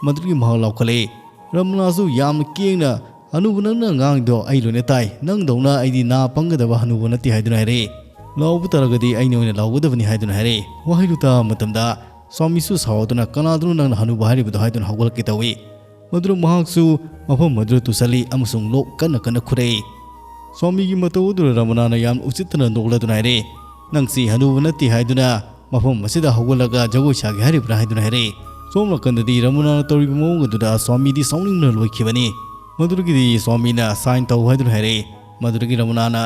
ꯃꯗꯨꯗꯒꯤ ꯃꯍꯥꯛ ꯂꯥꯎꯈꯠꯂꯛꯏ꯫ ꯔꯃꯅꯥꯁꯨ ꯌꯥꯝꯅ ꯀꯦꯡꯅ, "ꯑꯅꯨꯕ ꯅꯪꯅ ꯉꯥꯡꯉꯤꯗꯣ ꯑꯩ ꯂꯣꯏꯅ ꯇꯥꯏ꯫ ꯅꯪꯗꯧꯅ ꯑꯩꯗꯤ ꯅꯥ ꯄꯪꯒꯗꯕ ꯍꯅꯨꯕ ꯅꯠꯇꯦ" ꯍꯥꯏꯗꯨꯅ ꯍꯥꯏꯔꯛꯏ꯫ "ꯂꯥꯎꯕ ꯇꯥꯔꯒꯗꯤ ꯑꯩꯅ ꯑꯣꯏꯅ ꯂꯥꯎꯒꯗꯕꯅꯤ" ꯍꯥꯏꯗꯨꯅ ꯍꯥꯏꯔꯛꯏ꯫ ꯋꯥꯍꯩꯗꯨ ꯇꯥꯕ ꯃꯇꯝꯗ ꯁ꯭ꯋꯥꯃꯤꯁꯨ ꯁꯥꯎꯗꯨꯅ, "ꯀꯅꯥꯗꯅꯣ ꯅꯪꯅ ꯍꯅꯨꯕ ꯍꯥꯏꯔꯤꯕꯗꯣ?" ꯍꯥꯏꯗꯨꯅ ꯍꯧꯒꯠꯂꯛꯀꯦ ꯇꯧꯏ꯫ ꯃꯗꯨꯗ ꯃꯍꯥꯛꯁꯨ ꯃꯐꯝ ꯑꯗꯨꯗ ꯇꯨꯁꯜꯂꯤ ꯑꯃꯁꯨꯡ ꯂꯣꯛ ꯀꯟꯅ ꯀꯟꯅ ꯈꯨꯔꯛꯏ꯫ ꯁ꯭ꯋꯥꯃꯤꯒꯤ ꯃꯇꯧ ꯑꯗꯨꯗ ꯔꯃꯅꯥꯅ ꯌꯥꯝ ꯎꯁꯤꯠꯇꯅ ꯅꯣꯛꯂꯗꯨꯅ ꯍꯥꯏꯔꯛꯏ, "ꯅꯪꯁꯤ ꯍꯅꯨꯕ ꯅꯠꯇꯦ ꯍꯥꯏꯗꯨꯅ ꯃꯐꯝ ꯑꯁꯤꯗ ꯍꯧꯒꯠꯂꯒ ꯖꯒꯣꯏ ꯁꯥꯒꯦ ꯍꯥꯏꯔꯤꯕ꯭ꯔꯥ?" ꯍꯥꯏꯗꯨꯅ ꯍꯥꯏꯔꯛꯏ꯫ ꯁꯣꯝ ꯅꯥꯀꯟꯗꯗꯤ ꯔꯃꯅꯥꯅ ꯇꯧꯔꯤꯕ ꯃꯑꯣꯡ ꯑꯗꯨꯗ ꯁ꯭ꯋꯥꯃꯤꯗꯤ ꯁꯥꯎꯅꯤꯡꯕꯅ ꯂꯣꯏꯈꯤꯕꯅꯤ꯫ ꯃꯗꯨꯗꯒꯤꯗꯤ ꯁ꯭ꯋꯥꯃꯤꯅ "ꯁꯥꯏꯟ ꯇꯧ" ꯍꯥꯏꯗꯨꯅ ꯍꯥꯏꯔꯛꯏ꯫ ꯃꯗꯨꯗꯒꯤ ꯔꯃꯅꯥꯅ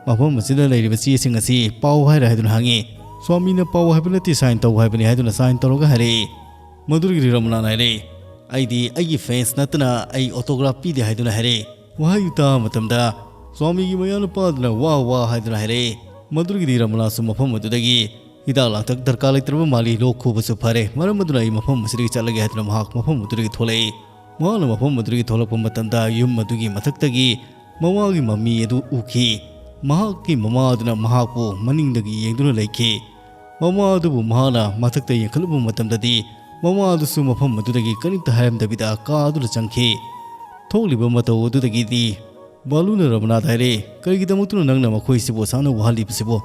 "ꯃꯐꯝ ꯑꯁꯤꯗ ꯂꯩꯔꯤꯕ ꯆꯦꯁꯤꯡ ꯑꯁꯤ ꯄꯥꯎ ꯍꯥꯏꯔ" ꯍꯥꯏꯗꯨꯅ ꯍꯪꯉꯤ꯫ ꯁ꯭ꯋꯥꯃꯤꯅ "ꯄꯥꯎ ꯍꯥꯏꯕ ꯅꯠꯇꯦ, ꯁꯥꯏꯟ ꯇꯧ ꯍꯥꯏꯕꯅꯤ" ꯍꯥꯏꯗꯨꯅ ꯁꯥꯏꯟ ꯇꯧꯔꯒ ꯍꯥꯏꯔꯛꯏ꯫ ꯃꯗꯨꯗꯒꯤꯗꯤ ꯔꯃꯅꯥꯅ ꯍꯥꯏꯔꯛꯏ, "ꯑꯩꯗꯤ ꯑꯩꯒꯤ ꯐꯦꯟꯁ ꯅꯠꯇꯅ ꯑꯩ ꯑꯣꯇꯣꯒ꯭ꯔꯥꯐ ꯄꯤꯗꯦ" ꯍꯥꯏꯗꯨꯅ ꯍꯥꯏꯔꯛꯏ꯫ ꯋꯥꯍꯩꯗꯨ ꯇꯥꯕ ꯃꯇꯝꯗ ꯁ꯭ꯋꯥꯃꯤꯒꯤ ꯃꯌꯥꯅꯨꯄꯥ ꯑꯗꯨꯅ "ꯋꯥ ꯋꯥ" ꯍꯥꯏꯗꯨꯅ ꯍꯥꯏꯔꯛꯏ꯫ ꯃꯗꯨꯗꯒꯤꯗꯤ ꯔꯃꯅꯥꯁꯨ ꯃꯐꯝ ꯑꯗꯨꯗꯒꯤ "ꯍꯤꯗꯥꯛ ꯂꯥꯡꯊꯛ ꯗꯔꯀꯥꯔ ꯂꯩꯇ꯭ꯔꯕ ꯃꯥꯜꯂꯤ, ꯂꯣꯛ ꯈꯨꯕꯁꯨ ꯐꯔꯦ, ꯃꯔꯝ ꯑꯗꯨꯅ ꯑꯩ ꯃꯐꯝ ꯑꯁꯤꯗꯒꯤ ꯆꯠꯂꯒꯦ" ꯍꯥꯏꯗꯨꯅ ꯃꯍꯥꯛ ꯃꯐꯝ ꯑꯗꯨꯗꯒꯤ ꯊꯣꯛꯂꯛꯏ꯫ ꯃꯍꯥꯛꯅ ꯃꯐꯝ ꯑꯗꯨꯗꯒꯤ ꯊꯣꯛꯂꯛꯄ ꯃꯇꯝꯗ ꯌꯨꯝ ꯑꯗꯨꯒꯤ ꯃꯊꯛꯇꯒꯤ ꯃꯃꯥꯒꯤ ꯃꯃꯤ ꯑꯗꯨ ꯎꯈꯤ꯫ ꯃꯍꯥꯛꯀꯤ ꯃꯃꯥ ꯑꯗꯨꯅ ꯃꯍꯥꯛꯄꯨ ꯃꯅꯤꯡꯗꯒꯤ ꯌꯦꯡꯗꯨꯅ ꯂꯩꯈꯤ꯫ ꯃꯃꯥ ꯑꯗꯨꯕꯨ ꯃꯍꯥꯛꯅ ꯃꯊꯛꯇ ꯌꯦꯡꯈꯠꯂꯨꯕ ꯃꯇꯝꯗꯗꯤ ꯃꯃꯥ ꯑꯗꯨꯁꯨ ꯃꯐꯝ ꯑꯗꯨꯗꯒꯤ ꯀꯔꯤꯝꯇ ꯍꯥꯏꯔꯝꯗꯕꯤꯗ ꯀꯥ ꯑꯗꯨꯗ ꯆꯪꯈꯤ꯫ ꯊꯣꯛꯂꯤꯕ ꯃꯇꯧ ꯑꯗꯨꯗꯒꯤꯗꯤ ꯕꯥꯂꯨꯅ ꯔꯃꯅꯥꯗ ꯍꯥꯏꯔꯦ, "ꯀꯔꯤꯒꯤꯗꯃꯛꯇꯅꯣ ꯅꯪꯅ ꯃꯈꯣꯏꯁꯤꯕꯨ ꯑꯁꯥꯅ ꯋꯥꯍꯜꯂꯤꯕꯁꯤꯕꯣ?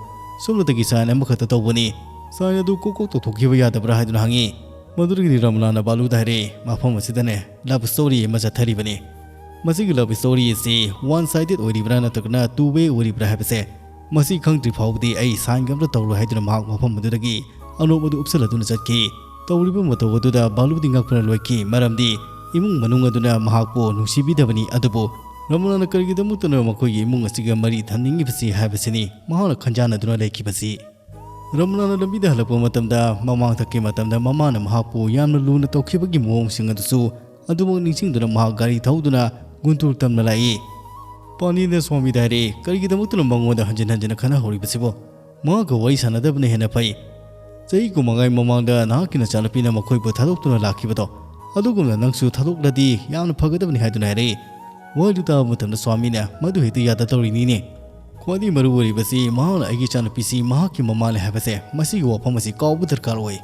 ꯁꯣꯝꯗꯇꯒꯤ ꯁꯥꯏꯟ ꯑꯃꯈꯛꯇ ꯇꯧꯕꯅꯤ꯫ ꯁꯥꯏꯟ ꯑꯗꯨ ꯀꯣꯛ ꯀꯣꯛ ꯇꯧꯊꯣꯛꯈꯤꯕ ꯌꯥꯗꯕ꯭ꯔꯥ?" ꯍꯥꯏꯗꯨꯅ ꯍꯪꯉꯤ꯫ ꯃꯗꯨꯗꯒꯤꯗꯤ ꯔꯃꯅꯥꯅ ꯕꯥꯂꯨꯗ ꯍꯥꯏꯔꯦ, "ꯃꯐꯝ ꯑꯁꯤꯗꯅꯦ ꯂꯚ ꯁ꯭ꯇꯣꯔꯤ ꯑꯃ ꯆꯠꯊꯔꯤꯕꯅꯤ꯫ ꯃꯁꯤꯒꯤ ꯂꯚ ꯁ꯭ꯇꯣꯔꯤ ꯑꯁꯤ ꯋꯥꯟ ꯁꯥꯏꯗꯦꯗ ꯑꯣꯏꯔꯤꯕ꯭ꯔꯥ ꯅꯠꯇ꯭ꯔꯒꯅ ꯇꯨ ꯋꯦ ꯑꯣꯏꯔꯤꯕ꯭ꯔꯥ ꯍꯥꯏꯕꯁꯦ ꯃꯁꯤ ꯈꯪꯗ꯭ꯔꯤ ꯐꯥꯎꯕꯗꯤ ꯑꯩ ꯁꯥꯏꯟꯒ ꯑꯝꯇ ꯇꯧꯔꯣꯏ" ꯍꯥꯏꯗꯨꯅ ꯃꯍꯥꯛ ꯃꯐꯝ ꯑꯗꯨꯗꯒꯤ ꯑꯅꯣꯞ ꯑꯗꯨ ꯎꯞꯁꯜꯂꯗꯨꯅ ꯆꯠꯈꯤ꯫ ꯇꯧꯔꯤꯕ ꯃꯇꯧ ꯑꯗꯨꯗ ꯕꯥꯂꯨꯗꯤ ꯉꯛꯄꯅ ꯂꯣꯏꯈꯤ, ꯃꯔꯝꯗꯤ ꯏꯃꯨꯡ ꯃꯅꯨꯡ ꯑꯗꯨꯅ ꯃꯍꯥꯛꯄꯨ ꯅꯨꯡꯁꯤꯕꯤꯗꯕꯅꯤ꯫ ꯑꯗꯨꯕꯨ ꯔꯃꯅꯥꯅ ꯀꯔꯤꯒꯤꯗꯃꯛꯇꯅꯣ ꯃꯈꯣꯏꯒꯤ ꯏꯃꯨꯡ ꯑꯁꯤꯒ ꯃꯔꯤ ꯊꯝꯅꯤꯡꯉꯤꯕꯁꯤ ꯍꯥꯏꯕꯁꯤꯅꯤ ꯃꯍꯥꯛꯅ ꯈꯟꯖꯥꯟꯅꯗꯨꯅ ꯂꯩꯈꯤꯕꯁꯤ꯫ ꯔꯃꯅꯥꯅ ꯂꯝꯕꯤꯗ ꯍꯜꯂꯛꯄ ꯃꯇꯝꯗ, ꯃꯃꯥꯡꯊꯛꯀꯤ ꯃꯇꯝꯗ ꯃꯃꯥꯅ ꯃꯍꯥꯛꯄꯨ ꯌꯥꯝꯅ ꯂꯨꯅ ꯇꯧꯈꯤꯕꯒꯤ ꯃꯑꯣꯡꯁꯤꯡ ꯑꯗꯨꯁꯨ ꯑꯗꯨꯃꯛ ꯅꯤꯡꯁꯤꯡꯗꯨꯅ ꯃꯍꯥꯛ ꯒꯥꯔꯤ ꯊꯧꯗꯨꯅ ꯒꯨꯟꯇꯨꯔ ꯇꯝꯅ ꯂꯥꯛꯏ꯫ ꯄꯥꯅꯤꯅ ꯁ꯭ꯋꯥꯃꯤꯗ ꯍꯥꯏꯔꯛꯏ, "ꯀꯔꯤꯒꯤꯗꯃꯛꯇꯅꯣ ꯃꯉꯣꯟꯗ ꯍꯟꯖꯤꯟ ꯍꯟꯖꯤꯟꯅ ꯈꯟꯅꯍꯧꯔꯤꯕꯁꯤꯕꯣ? ꯃꯍꯥꯛꯀ ꯋꯥꯔꯤ ꯁꯥꯟꯅꯗꯕꯅ ꯍꯦꯟꯅ ꯐꯩ꯫ ꯆꯍꯤ ꯀꯨꯟꯃꯉꯥꯒꯤ ꯃꯃꯥꯡꯗ ꯅꯍꯥꯛꯀꯤ ꯅꯆꯥꯅꯨꯄꯤꯅ ꯃꯈꯣꯏꯕꯨ ꯊꯥꯗꯣꯛꯇꯨꯅ ꯂꯥꯛꯈꯤꯕꯗꯣ, ꯑꯗꯨꯒꯨꯝꯅ ꯅꯪꯁꯨ ꯊꯥꯗꯣꯛꯂꯗꯤ ꯌꯥꯝꯅ ꯐꯒꯗꯕꯅꯤ" ꯍꯥꯏꯗꯨꯅ ꯍꯥꯏꯔꯛꯏ꯫ ꯋꯥꯍꯩꯗꯨ ꯇꯥꯕ ꯃꯇꯝꯗ ꯁ꯭ꯋꯥꯃꯤꯅ, "ꯃꯗꯨ ꯍꯦꯛꯇ ꯌꯥꯗ ꯇꯧꯔꯤꯅꯤꯅꯦ꯫ ꯈ꯭ꯋꯥꯏꯗꯒꯤ ꯃꯔꯨ ꯑꯣꯏꯔꯤꯕꯁꯤ ꯃꯍꯥꯛꯅ ꯑꯩꯒꯤ ꯏꯆꯥꯅꯨꯄꯤꯁꯤ ꯃꯍꯥꯛꯀꯤ ꯃꯃꯥꯅꯤ ꯍꯥꯏꯕꯁꯦ, ꯃꯁꯤꯒꯤ ꯋꯥꯐꯝ ꯑꯁꯤ ꯀꯥꯎꯕ ꯗꯔꯀꯥꯔ ꯑꯣꯏ,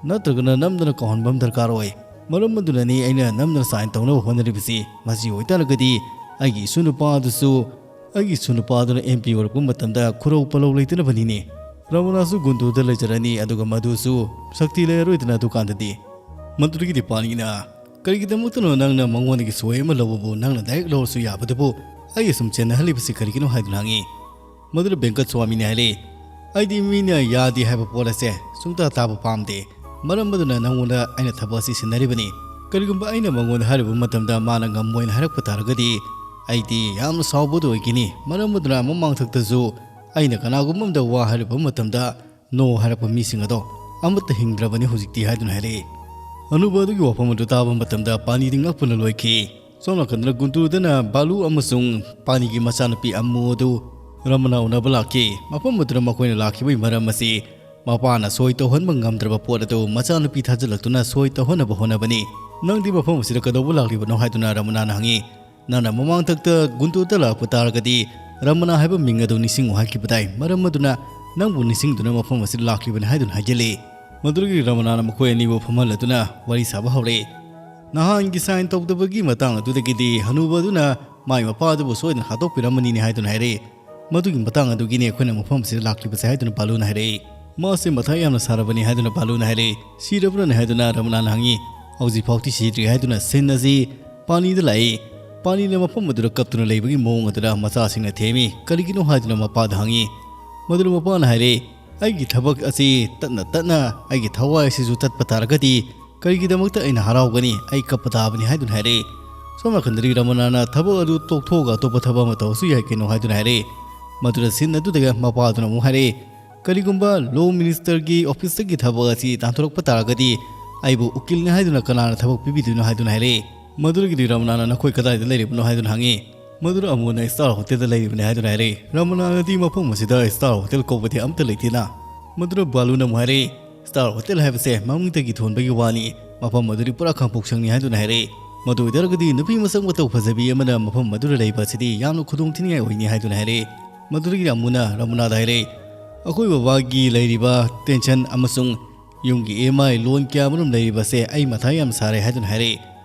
ꯅꯠꯇ꯭ꯔꯒꯅ ꯅꯝꯗꯅ ꯀꯥꯎꯍꯟꯕ ꯑꯃ ꯗꯔꯀꯥꯔ ꯑꯣꯏ꯫ ꯃꯔꯝ ꯑꯗꯨꯅꯅꯤ ꯑꯩꯅ ꯅꯝꯗꯅ ꯁꯥꯏꯟ ꯇꯧꯅꯕ ꯍꯣꯠꯅꯔꯤꯕꯁꯤ꯫ ꯃꯁꯤ ꯑꯣꯏꯇꯥꯔꯒꯗꯤ ꯑꯩꯒꯤ ꯏꯁꯨ ꯅꯨꯄꯥ ꯑꯗꯨꯁꯨ, ꯑꯩꯒꯤ ꯏꯁꯨ ꯅꯨꯄꯥ ꯑꯗꯨꯅ ꯑꯦꯝ ꯄꯤ ꯑꯣꯏꯔꯛꯄ ꯃꯇꯝꯗ ꯈꯨꯔꯧ ꯄꯜꯂꯧ ꯂꯩꯇꯅꯕꯅꯤꯅꯦ꯫ ꯔꯃꯅꯥꯁꯨ ꯒꯨꯟꯇꯨꯔꯗ ꯂꯩꯖꯔꯅꯤ, ꯑꯗꯨꯒ ꯃꯗꯨꯁꯨ ꯁꯛꯇꯤ ꯂꯩꯔꯔꯣꯏꯗꯅ ꯑꯗꯨꯀꯥꯟꯗꯗꯤ"꯫ ꯃꯗꯨꯗꯒꯤꯗꯤ ꯄꯥꯅꯤꯅ, "ꯀꯔꯤꯒꯤꯗꯃꯛꯇꯅꯣ ꯅꯪꯅ ꯃꯉꯣꯟꯗꯒꯤ ꯁꯣꯏ ꯑꯃ ꯂꯧꯕꯕꯨ ꯅꯪꯅ ꯗꯥꯏꯔꯦꯛ ꯂꯧꯔꯁꯨ ꯌꯥꯕꯗꯨꯕꯨ ꯑꯩ ꯑꯁꯨꯝ ꯆꯦꯟꯅꯍꯜꯂꯤꯕꯁꯤ ꯀꯔꯤꯒꯤꯅꯣ?" ꯍꯥꯏꯗꯨꯅ ꯍꯪꯉꯤ꯫ ꯃꯗꯨꯗ ꯕꯦꯡꯀꯠ ꯁ꯭ꯋꯥꯃꯤꯅ ꯍꯥꯏꯔꯛꯏ, "ꯑꯩꯗꯤ ꯃꯤꯅ ꯌꯥꯗꯦ ꯍꯥꯏꯕ ꯄꯣꯠ ꯑꯁꯦ ꯁꯨꯡꯇꯥ ꯇꯥꯕ ꯄꯥꯝꯗꯦ꯫ ꯃꯔꯝ ꯑꯗꯨꯅ ꯅꯪꯉꯣꯟꯗ ꯑꯩꯅ ꯊꯕꯛ ꯑꯁꯤ ꯁꯤꯟꯅꯔꯤꯕꯅꯤ꯫ ꯀꯔꯤꯒꯨꯝꯕ ꯑꯩꯅ ꯃꯉꯣꯟꯗ ꯍꯥꯏꯔꯨꯕ ꯃꯇꯝꯗ ꯃꯥꯅ ꯉꯝꯃꯣꯏꯅ ꯍꯥꯏꯔꯛꯄ ꯇꯥꯔꯒꯗꯤ ꯑꯩꯗꯤ ꯌꯥꯝꯅ ꯁꯥꯎꯕꯗꯨ ꯑꯣꯏꯒꯅꯤ꯫ ꯃꯔꯝ ꯑꯗꯨꯅ ꯃꯃꯥꯡꯊꯛꯇꯁꯨ ꯑꯩꯅ ꯀꯅꯥꯒꯨꯝꯕ ꯑꯃꯗ ꯋꯥ ꯍꯥꯏꯔꯨꯕ ꯃꯇꯝꯗ ꯅꯣ ꯍꯥꯏꯔꯛꯄ ꯃꯤꯁꯤꯡ ꯑꯗꯣ ꯑꯃꯠꯇ ꯍꯤꯡꯗ꯭ꯔꯕꯅꯤ ꯍꯧꯖꯤꯛꯇꯤ" ꯍꯥꯏꯗꯨꯅ ꯍꯥꯏꯔꯛꯏ꯫ ꯑꯅꯨꯕ ꯑꯗꯨꯒꯤ ꯋꯥꯐꯝ ꯑꯗꯨ ꯇꯥꯕ ꯃꯇꯝꯗ ꯄꯥꯅꯤꯗꯤ ꯉꯛꯄꯅ ꯂꯣꯏꯈꯤ꯫ ꯁꯣꯝ ꯅꯥꯀꯟꯗꯅ ꯒꯨꯟꯇꯨꯔꯗꯅ ꯕꯥꯂꯨ ꯑꯃꯁꯨꯡ ꯄꯥꯅꯤꯒꯤ ꯃꯆꯥꯅꯨꯄꯤ ꯑꯃꯨ ꯑꯗꯨ ꯔꯃꯅꯥ ꯎꯅꯕ ꯂꯥꯛꯈꯤ꯫ ꯃꯐꯝ ꯑꯗꯨꯗ ꯃꯈꯣꯏꯅ ꯂꯥꯛꯈꯤꯕꯒꯤ ꯃꯔꯝ ꯑꯁꯤ ꯃꯄꯥꯅ ꯁꯣꯏ ꯇꯧꯍꯟꯕ ꯉꯝꯗ꯭ꯔꯕ ꯄꯣꯠ ꯑꯗꯨ ꯃꯆꯥꯅꯨꯄꯤ ꯊꯥꯖꯤꯜꯂꯛꯇꯨꯅ ꯁꯣꯏ ꯇꯧꯍꯟꯅꯕ ꯍꯣꯠꯅꯕꯅꯤ꯫ "ꯅꯪꯗꯤ ꯃꯐꯝ ꯑꯁꯤꯗ ꯀꯩꯗꯧꯕ ꯂꯥꯛꯂꯤꯕꯅꯣ?" ꯍꯥꯏꯗꯨꯅ ꯔꯃꯅꯥꯅ ꯍꯪꯉꯤ꯫ "ꯅꯪꯅ ꯃꯃꯥꯡꯊꯛꯇ ꯒꯨꯟꯇꯨꯔꯗ ꯂꯥꯛꯄ ꯇꯥꯔꯒꯗꯤ ꯔꯃꯅꯥ ꯍꯥꯏꯕ ꯃꯤꯡ ꯑꯗꯨ ꯅꯤꯡꯁꯤꯡꯉꯨ ꯍꯥꯏꯈꯤꯕ ꯇꯥꯏ꯫ ꯃꯔꯝ ꯑꯗꯨꯅ ꯅꯪꯕꯨ ꯅꯤꯡꯁꯤꯡꯗꯨꯅ ꯃꯐꯝ ꯑꯁꯤꯗ ꯂꯥꯛꯂꯤꯕꯅꯤ" ꯍꯥꯏꯗꯨꯅ ꯍꯥꯏꯖꯤꯜꯂꯤ꯫ ꯃꯗꯨꯗꯒꯤ ꯔꯃꯅꯥꯅ ꯃꯈꯣꯏ ꯑꯅꯤꯕꯨ ꯐꯝꯍꯜꯂꯗꯨꯅ ꯋꯥꯔꯤ ꯁꯥꯕ ꯍꯧꯔꯛꯏ꯫ "ꯅꯍꯥꯟꯒꯤ ꯁꯥꯏꯟ ꯇꯧꯗꯕꯒꯤ ꯃꯇꯥꯡ ꯑꯗꯨꯗꯒꯤꯗꯤ ꯍꯅꯨꯕ ꯑꯗꯨꯅ ꯃꯥꯏ ꯃꯄꯥ ꯑꯗꯨꯕꯨ ꯁꯣꯏꯗꯅ ꯍꯥꯠꯇꯣꯛꯄꯤꯔꯝꯃꯅꯤꯅꯦ" ꯍꯥꯏꯗꯨꯅ ꯍꯥꯏꯔꯛꯏ꯫ "ꯃꯗꯨꯒꯤ ꯃꯇꯥꯡ ꯑꯗꯨꯒꯤꯅꯦ ꯑꯩꯈꯣꯏꯅ ꯃꯐꯝ ꯑꯁꯤꯗ ꯂꯥꯛꯂꯤꯕꯁꯦ" ꯍꯥꯏꯗꯨꯅ ꯕꯥꯂꯨꯅ ꯍꯥꯏꯔꯛꯏ꯫ "ꯃꯥꯁꯦ ꯃꯊꯥ ꯌꯥꯝꯅ ꯁꯥꯔꯕꯅꯤ" ꯍꯥꯏꯗꯨꯅ ꯕꯥꯂꯨꯅ ꯍꯥꯏꯔꯛꯏ꯫ "ꯁꯤꯔꯕ꯭ꯔꯅꯦ?" ꯍꯥꯏꯗꯨꯅ ꯔꯃꯅꯥꯅ ꯍꯪꯉꯤ꯫ "ꯍꯧꯖꯤꯛ ꯐꯥꯎꯗꯤ ꯁꯤꯗ꯭ꯔꯤ" ꯍꯥꯏꯗꯨꯅ ꯁꯤꯟ ꯑꯁꯤ ꯄꯥꯅꯤꯗ ꯂꯥꯛꯏ꯫ ꯄꯥꯅꯤꯅ ꯃꯐꯝ ꯑꯗꯨꯗ ꯀꯞꯇꯨꯅ ꯂꯩꯕꯒꯤ ꯃꯑꯣꯡ ꯑꯗꯨꯗ ꯃꯆꯥꯁꯤꯡꯅ ꯊꯦꯝꯃꯤ꯫ "ꯀꯔꯤꯒꯤꯅꯣ?" ꯍꯥꯏꯗꯨꯅ ꯃꯄꯥꯗ ꯍꯪꯉꯤ꯫ ꯃꯗꯨꯗ ꯃꯄꯥꯅ ꯍꯥꯏꯔꯦ, "ꯑꯩꯒꯤ ꯊꯕꯛ ꯑꯁꯤ ꯇꯠꯅ ꯇꯠꯅ ꯑꯩꯒꯤ ꯊꯋꯥꯏ ꯑꯁꯤꯁꯨ ꯇꯠꯄ ꯇꯥꯔꯒꯗꯤ "ꯀꯔꯤꯒꯤꯗꯃꯛꯇ ꯑꯩꯅ ꯍꯔꯥꯎꯒꯅꯤ? ꯑꯩ ꯀꯞꯄ ꯇꯥꯕꯅꯤ" ꯍꯥꯏꯗꯨꯅ ꯍꯥꯏꯔꯛꯏ꯫ ꯁꯣꯝ ꯅꯥꯀꯟꯗꯗꯤ ꯔꯃꯅꯥꯅ "ꯊꯕꯛ ꯑꯗꯨ ꯇꯣꯛꯊꯣꯛꯑꯒ ꯑꯇꯣꯞꯄ ꯊꯕꯛ ꯑꯃ ꯇꯧꯔꯁꯨ ꯌꯥꯏ ꯀꯩꯅꯣ" ꯍꯥꯏꯗꯨꯅ ꯍꯥꯏꯔꯛꯏ꯫ ꯃꯗꯨꯗ ꯁꯤꯟ ꯑꯗꯨꯗꯒ ꯃꯄꯥꯗꯨꯅ ꯑꯃꯨꯛ ꯍꯥꯏꯔꯛꯏ, "ꯀꯔꯤꯒꯨꯝꯕ ꯂꯣ ꯃꯤꯅꯤꯁꯇꯔꯒꯤ ꯑꯣꯐꯤꯁꯇꯒꯤ ꯊꯕꯛ ꯑꯁꯤ ꯇꯥꯟꯊꯣꯔꯛꯄ ꯇꯥꯔꯒꯗꯤ ꯑꯩꯕꯨ ꯎꯀꯤꯜꯅꯤ ꯍꯥꯏꯗꯨꯅ ꯀꯅꯥꯅ ꯊꯕꯛ ꯄꯤꯕꯤꯗꯣꯏꯅꯣ?" ꯍꯥꯏꯗꯨꯅ ꯍꯥꯏꯔꯛꯏ꯫ ꯃꯗꯨꯗꯒꯤꯗꯤ ꯔꯃꯅꯥꯅ "ꯅꯈꯣꯏ ꯀꯗꯥꯏꯗ ꯂꯩꯔꯤꯕꯅꯣ?" ꯍꯥꯏꯗꯨꯅ ꯍꯪꯉꯤ꯫ ꯃꯗꯨꯗ ꯑꯃꯨꯅ "ꯁ꯭ꯇꯥꯔ ꯍꯣꯇꯦꯜꯗ ꯂꯩꯔꯤꯕꯅꯤ" ꯍꯥꯏꯗꯨꯅ ꯍꯥꯏꯔꯛꯏ꯫ ꯔꯃꯅꯥꯅꯗꯤ "ꯃꯐꯝ ꯑꯁꯤꯗ ꯁ꯭ꯇꯥꯔ ꯍꯣꯇꯦꯜ ꯀꯧꯕꯗꯤ ꯑꯝꯇ ꯂꯩꯇꯦꯅ?" ꯃꯗꯨꯗ ꯕꯥꯂꯨꯅ ꯑꯃꯨꯛ ꯍꯥꯏꯔꯛꯏ, "ꯁ꯭ꯇꯥꯔ ꯍꯣꯇꯦꯜ ꯍꯥꯏꯕꯁꯦ ꯃꯃꯤꯡꯇꯒꯤ ꯊꯣꯟꯕꯒꯤ ꯋꯥꯅꯤ, ꯃꯐꯝ ꯑꯗꯨꯗꯤ ꯄꯨꯔꯥ ꯈꯥꯡꯄꯣꯛꯁꯪꯅꯤ" ꯍꯥꯏꯗꯨꯅ ꯍꯥꯏꯔꯛꯏ꯫ "ꯃꯗꯨ ꯑꯣꯏꯇꯥꯔꯒꯗꯤ ꯅꯨꯄꯤ ꯃꯁꯛ ꯃꯇꯧ ꯐꯖꯕꯤ ꯑꯃꯅ ꯃꯐꯝ ꯑꯗꯨꯗ ꯂꯩꯕ ꯑꯁꯤꯗꯤ ꯌꯥꯝꯅ ꯈꯨꯗꯣꯡ ꯊꯤꯅꯤꯡꯉꯥꯏ ꯑꯣꯏꯅꯤ" ꯍꯥꯏꯗꯨꯅ ꯍꯥꯏꯔꯛꯏ꯫ ꯃꯗꯨꯗꯒꯤ ꯑꯃꯨꯅ ꯔꯃꯅꯥꯗ ꯍꯥꯏꯔꯛꯏ, "ꯑꯩꯈꯣꯏ ꯕꯕꯥꯒꯤ ꯂꯩꯔꯤꯕ ꯇꯦꯟꯁꯟ ꯑꯃꯁꯨꯡ ꯌꯨꯝꯒꯤ ꯏ ꯑꯦꯝ ꯑꯥꯏ ꯂꯣꯟ ꯀꯌꯥ ꯑꯃꯔꯣꯝ ꯂꯩꯔꯤꯕꯁꯦ ꯑꯩ ꯃꯊꯥ ꯌꯥꯝ ꯁꯥꯔꯦ" ꯍꯥꯏꯗꯨꯅ ꯍꯥꯏꯔꯛꯏ꯫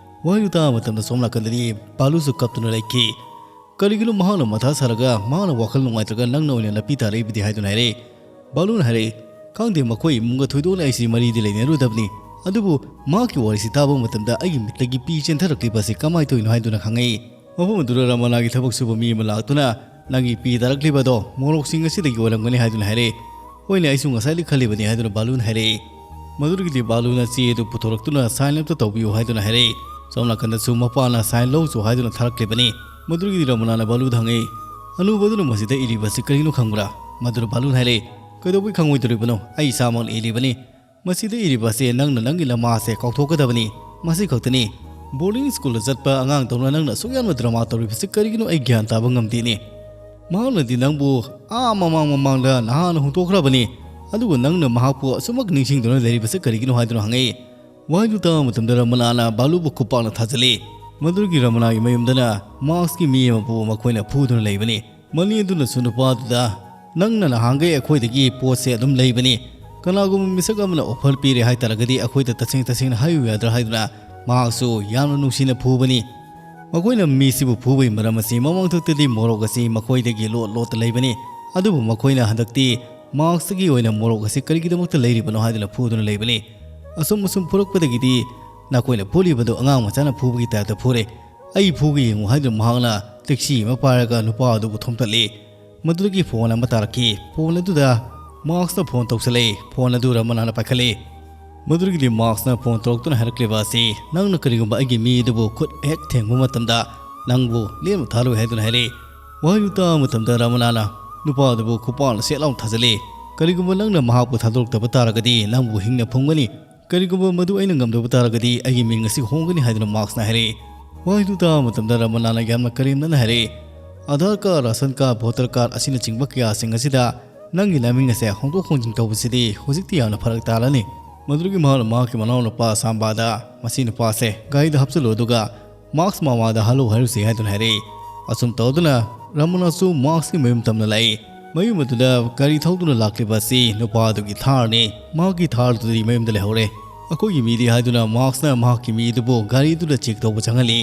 ꯋꯥꯍꯩꯗꯨ ꯇꯥꯕ ꯃꯇꯝꯗ ꯁꯣꯝ ꯅꯥꯀꯟꯗꯗꯤ ꯕꯥꯂꯨꯁꯨ ꯀꯞꯇꯨꯅ ꯂꯩꯈꯤ꯫ "ꯀꯔꯤꯒꯤꯅꯣ ꯃꯍꯥꯛꯅ ꯃꯊꯥ ꯁꯥꯔꯒ ꯃꯍꯥꯛꯅ ꯋꯥꯈꯜ ꯅꯨꯡꯉꯥꯏꯇ꯭ꯔꯒ ꯅꯪꯅ ꯑꯣꯏꯅ ꯅꯥꯄꯤ ꯇꯥꯔꯛꯏꯕꯗꯤ?" ꯍꯥꯏꯗꯨꯅ ꯍꯥꯏꯔꯛꯏ꯫ ꯕꯥꯂꯨꯅ ꯍꯥꯏꯔꯛꯏ, "ꯈꯪꯗꯦ, ꯃꯈꯣꯏ ꯏꯃꯨꯡꯒ ꯊꯣꯏꯗꯣꯛꯅ ꯑꯩꯁꯤ ꯃꯔꯤꯗꯤ ꯂꯩꯅꯔꯨꯗꯕꯅꯤ, ꯑꯗꯨꯕꯨ ꯃꯍꯥꯛꯀꯤ ꯋꯥꯔꯤꯁꯤ ꯇꯥꯕ ꯃꯇꯝꯗ ꯑꯩꯒꯤ ꯃꯤꯠꯇꯒꯤ ꯄꯤ ꯆꯦꯟꯊꯔꯛꯂꯤꯕ ꯑꯁꯤ ꯀꯃꯥꯏꯅ ꯇꯧꯔꯤꯅꯣ?" ꯍꯥꯏꯗꯨꯅ ꯈꯪꯉꯛꯏ꯫ ꯃꯐꯝ ꯑꯗꯨꯗ ꯔꯃꯅꯥꯒꯤ ꯊꯕꯛ ꯁꯨꯕ ꯃꯤ ꯑꯃ ꯂꯥꯛꯇꯨꯅ "ꯅꯪꯒꯤ ꯄꯤ ꯇꯥꯔꯛꯂꯤꯕ ꯑꯗꯣ ꯃꯣꯔꯣꯛꯁꯤꯡ ꯑꯁꯤꯗꯒꯤ ꯑꯣꯏꯔꯝꯒꯅꯤ" ꯍꯥꯏꯗꯨꯅ ꯍꯥꯏꯔꯛꯏ꯫ "ꯍꯣꯏꯅꯦ, ꯑꯩꯁꯨ ꯉꯁꯥꯏꯗꯤ ꯈꯜꯂꯤꯕꯅꯤ" ꯍꯥꯏꯗꯨꯅ ꯕꯥꯂꯨꯅ ꯍꯥꯏꯔꯛꯏ꯫ ꯃꯗꯨꯗꯒꯤꯗꯤ ꯕꯥꯂꯨꯅ ꯆꯦ ꯑꯗꯨ ꯄꯨꯊꯣꯔꯛꯇꯨꯅ "ꯁꯥꯏꯟ ꯑꯝꯇ ꯇꯧꯕꯤꯌꯨ" ꯍꯥꯏꯗꯨꯅ ꯍꯥꯏꯔꯛꯏ꯫ ꯁꯣꯝ ꯅꯥꯀꯟꯗꯁꯨ ꯃꯄꯥꯅ "ꯁꯥꯏꯟ ꯂꯧꯁꯨ" ꯍꯥꯏꯗꯨꯅ ꯊꯥꯔꯛꯂꯤꯕꯅꯤ꯫ ꯃꯗꯨꯗꯒꯤꯗꯤ ꯔꯃꯅꯥꯅ ꯕꯥꯂꯨꯗ ꯍꯪꯉꯛꯏ, "ꯑꯅꯨꯕ ꯑꯗꯨꯅ ꯃꯁꯤꯗ ꯏꯔꯤꯕꯁꯤ ꯀꯔꯤꯅꯣ ꯈꯪꯕ꯭ꯔꯥ?" ꯃꯗꯨꯗ ꯕꯥꯂꯨꯅ ꯍꯥꯏꯔꯛꯏ, "ꯀꯩꯗꯧꯕꯩ ꯈꯪꯉꯣꯏꯗꯣꯔꯤꯕꯅꯣ? ꯑꯩ ꯏꯁꯥꯃꯛꯅ ꯏꯔꯤꯕꯅꯤ꯫ ꯃꯁꯤꯗ ꯏꯔꯤꯕ ꯑꯁꯦ ꯅꯪꯅ ꯅꯪꯒꯤ ꯅꯃꯥ ꯑꯁꯦ ꯀꯥꯎꯊꯣꯛꯀꯗꯕꯅꯤ꯫ ꯃꯁꯤ ꯈꯛꯇꯅꯤ꯫ ꯕꯣꯔꯗꯤꯡ ꯁ꯭ꯀꯨꯜꯗ ꯆꯠꯄ ꯑꯉꯥꯡꯗꯧꯅ ꯅꯪꯅ ꯑꯁꯨꯛ ꯌꯥꯝꯅ ꯗ꯭ꯔꯃꯥ ꯇꯧꯔꯤꯕꯁꯤ ꯀꯔꯤꯒꯤꯅꯣ ꯑꯩ ꯒ꯭ꯌꯥꯟ ꯇꯥꯕ ꯉꯝꯗꯦꯅꯦ꯫ ꯃꯍꯥꯛꯅꯗꯤ ꯅꯪꯕꯨ ꯑꯥ ꯃꯃꯥꯡ ꯃꯃꯥꯡꯗ ꯅꯍꯥꯟ ꯍꯨꯟꯗꯣꯛꯈ꯭ꯔꯕꯅꯤ, ꯑꯗꯨꯕꯨ ꯅꯪꯅ ꯃꯍꯥꯛꯄꯨ ꯑꯁꯨꯃꯛ ꯅꯤꯡꯁꯤꯡꯗꯨꯅ ꯂꯩꯔꯤꯕꯁꯤ ꯀꯔꯤꯒꯤꯅꯣ?" ꯍꯥꯏꯗꯨꯅ ꯍꯪꯉꯛꯏ꯫ ꯋꯥꯍꯩꯗꯨ ꯇꯥꯕ ꯃꯇꯝꯗ ꯔꯃꯅꯥꯅ ꯕꯥꯂꯨꯕꯨ ꯈꯨꯄꯥꯛꯅ ꯊꯥꯖꯤꯜꯂꯤ꯫ ꯃꯗꯨꯒꯤ ꯔꯃꯅꯥꯒꯤ ꯃꯌꯨꯝꯗꯅ ꯃꯥꯛꯁꯀꯤ ꯃꯤ ꯑꯃꯕꯨ ꯃꯈꯣꯏꯅ ꯐꯨꯗꯨꯅ ꯂꯩꯕꯅꯤ꯫ ꯃꯅꯤ ꯑꯗꯨꯅꯁꯨ ꯅꯨꯄꯥꯗꯨꯗ, "ꯅꯪꯅ ꯅꯍꯥꯟꯈꯩ ꯑꯩꯈꯣꯏꯗꯒꯤ ꯄꯣꯠꯁꯦ ꯑꯗꯨꯝ ꯂꯩꯕꯅꯤ꯫ ꯀꯅꯥꯒꯨꯝꯕ ꯃꯤꯁꯛ ꯑꯃꯅ ꯑꯣꯐꯔ ꯄꯤꯔꯦ ꯍꯥꯏ ꯇꯥꯔꯒꯗꯤ ꯑꯩꯈꯣꯏꯗ ꯇꯁꯦꯡ ꯇꯁꯦꯡꯅ ꯍꯥꯏꯌꯨ ꯌꯥꯗ꯭ꯔꯥ?" ꯍꯥꯏꯗꯨꯅ ꯃꯍꯥꯛꯁꯨ ꯌꯥꯝꯅ ꯅꯨꯡꯁꯤꯅ ꯐꯨꯕꯅꯤ꯫ ꯃꯈꯣꯏꯅ ꯃꯤꯁꯤꯕꯨ ꯐꯨꯕꯒꯤ ꯃꯔꯝ ꯑꯁꯤ ꯃꯃꯥꯡꯊꯛꯇꯗꯤ ꯃꯣꯔꯣꯛ ꯑꯁꯤ ꯃꯈꯣꯏꯗꯒꯤ ꯂꯣꯠ ꯂꯣꯠꯇ ꯂꯩꯕꯅꯤ꯫ ꯑꯗꯨꯕꯨ ꯃꯈꯣꯏꯅ ꯍꯟꯗꯛꯇꯤ ꯃꯥꯛꯁꯇꯒꯤ ꯑꯣꯏꯅ ꯃꯣꯔꯣꯛ ꯑꯁꯤ ꯀꯔꯤꯒꯤꯗꯃꯛꯇ ꯂꯩꯔꯤꯕꯅꯣ ꯍꯥꯏꯗꯨꯅ ꯐꯨꯗꯨꯅ ꯂꯩꯕꯅꯤ꯫ ꯑꯁꯨꯝ ꯑꯁꯨꯝ ꯐꯨꯔꯛꯄꯗꯒꯤꯗꯤ ꯅꯈꯣꯏꯅ ꯐꯨꯔꯤꯕꯗꯨ ꯑꯉꯥꯡ ꯃꯆꯥꯅ ꯐꯨꯕꯒꯤ ꯇꯥꯏꯞꯇ ꯐꯨꯔꯦ꯫ "ꯑꯩ ꯐꯨꯒꯦ ꯌꯦꯡꯉꯨ" ꯍꯥꯏꯗꯨꯅ ꯃꯍꯥꯛꯅ ꯇꯦꯛꯁꯤ ꯑꯃ ꯄꯥꯏꯔꯒ ꯅꯨꯄꯥ ꯑꯗꯨꯕꯨ ꯊꯣꯝꯇꯠꯂꯤ꯫ ꯃꯗꯨꯗꯒꯤ ꯐꯣꯟ ꯑꯃ ꯇꯥꯔꯛꯈꯤ꯫ ꯐꯣꯟ ꯑꯗꯨꯗ ꯃꯥꯛꯁꯅ ꯐꯣꯟ ꯇꯧꯁꯜꯂꯛꯏ꯫ ꯐꯣꯟ ꯑꯗꯨ ꯔꯃꯅꯥꯅ ꯄꯥꯏꯈꯠꯂꯤ꯫ ꯃꯗꯨꯗꯒꯤꯗꯤ ꯃꯥꯛꯁꯅ ꯐꯣꯟ ꯇꯧꯔꯛꯇꯨꯅ ꯍꯥꯏꯔꯛꯂꯤꯕ ꯑꯁꯤ, "ꯅꯪꯅ ꯀꯔꯤꯒꯨꯝꯕ ꯑꯩꯒꯤ ꯃꯤ ꯑꯗꯨꯕꯨ ꯈꯨꯠ ꯍꯦꯛ ꯊꯦꯡꯕ ꯃꯇꯝꯗ ꯅꯪꯕꯨ ꯂꯦꯝꯅ ꯊꯥꯔꯣꯏ" ꯍꯥꯏꯗꯨꯅ ꯍꯥꯏꯔꯛꯏ꯫ ꯋꯥꯍꯩꯗꯨ ꯇꯥꯕ ꯃꯇꯝꯗ ꯔꯃꯅꯥꯅ ꯅꯨꯄꯥ ꯑꯗꯨꯕꯨ ꯈꯨꯄꯥꯛꯅ ꯁꯦꯠ ꯂꯥꯎꯅ ꯊꯥꯖꯤꯜꯂꯤ꯫ "ꯀꯔꯤꯒꯨꯝꯕ ꯅꯪꯅ ꯃꯍꯥꯛꯄꯨ ꯊꯥꯗꯣꯔꯛꯇꯕ ꯇꯥꯔꯒꯗꯤ ꯅꯪꯕꯨ ꯍꯤꯡꯅ ꯐꯨꯝꯒꯅꯤ꯫ ꯀꯔꯤꯒꯨꯝꯕ ꯃꯗꯨ ꯑꯩꯅ ꯉꯝꯗꯕ ꯇꯥꯔꯒꯗꯤ ꯑꯩꯒꯤ ꯃꯤꯡ ꯑꯁꯤ ꯍꯣꯡꯒꯅꯤ" ꯍꯥꯏꯗꯨꯅ ꯃꯥꯛꯁꯅ ꯍꯥꯏꯔꯛꯏ꯫ ꯋꯥꯍꯩꯗꯨ ꯇꯥꯕ ꯃꯇꯝꯗ ꯔꯃꯅꯥꯅ ꯌꯥꯝꯅ ꯀꯔꯦꯝꯅꯅ ꯍꯥꯏꯔꯛꯏ, "Aadhaar card, ration card, voter card ꯑꯁꯤꯅꯆꯤꯡꯕ ꯀꯌꯥꯁꯤꯡ ꯑꯁꯤꯗ ꯅꯪꯒꯤ ꯂꯥꯏꯃꯤꯡ ꯑꯁꯦ ꯍꯣꯡꯗꯣꯛ ꯍꯣꯡꯖꯤꯟ ꯇꯧꯕꯁꯤꯗꯤ ꯍꯧꯖꯤꯛꯇꯤ ꯌꯥꯝꯅ ꯐꯔꯛ ꯇꯥꯔꯅꯤ꯫ ꯃꯗꯨꯗꯒꯤ ꯃꯍꯥꯛꯅ ꯃꯍꯥꯛꯀꯤ ꯃꯅꯥꯎꯅꯨꯄꯥ ꯁꯥꯝꯕꯥꯗ, "ꯃꯁꯤ ꯅꯨꯄꯥꯁꯦ ꯒꯥꯔꯤꯗ ꯍꯥꯞꯆꯤꯜꯂꯨ ꯑꯗꯨꯒ ꯃꯥꯛꯁ ꯃꯃꯥꯗ ꯍꯜꯂꯨ ꯍꯥꯏꯔꯨꯁꯤ" ꯍꯥꯏꯗꯨꯅ ꯍꯥꯏꯔꯛꯏ꯫ ꯑꯁꯨꯝ ꯇꯧꯗꯨꯅ ꯔꯃꯅꯥꯁꯨ ꯃꯥꯛꯁꯀꯤ ꯃꯌꯨꯝ ꯇꯝꯅ ꯂꯥꯛꯏ꯫ ꯃꯌꯨꯝ ꯑꯗꯨꯗ ꯒꯥꯔꯤ ꯊꯧꯗꯨꯅ ꯂꯥꯛꯂꯤꯕ ꯑꯁꯤ ꯅꯨꯄꯥ ꯑꯗꯨꯒꯤ ꯊꯥꯔꯅꯤ꯫ ꯃꯍꯥꯛꯀꯤ ꯊꯥꯔꯗꯨꯗꯤ ꯃꯌꯨꯝꯗ ꯂꯩꯍꯧꯔꯦ꯫ ꯑꯩꯈꯣꯏꯒꯤ ꯃꯤꯗꯤ ꯍꯥꯏꯗꯨꯅ ꯃꯥꯛꯁꯅ ꯃꯍꯥꯛꯀꯤ ꯃꯤ ꯑꯗꯨꯕꯨ ꯒꯥꯔꯤꯗꯨꯗ ꯆꯦꯛ ꯇꯧꯕ ꯆꯪꯍꯜꯂꯤ꯫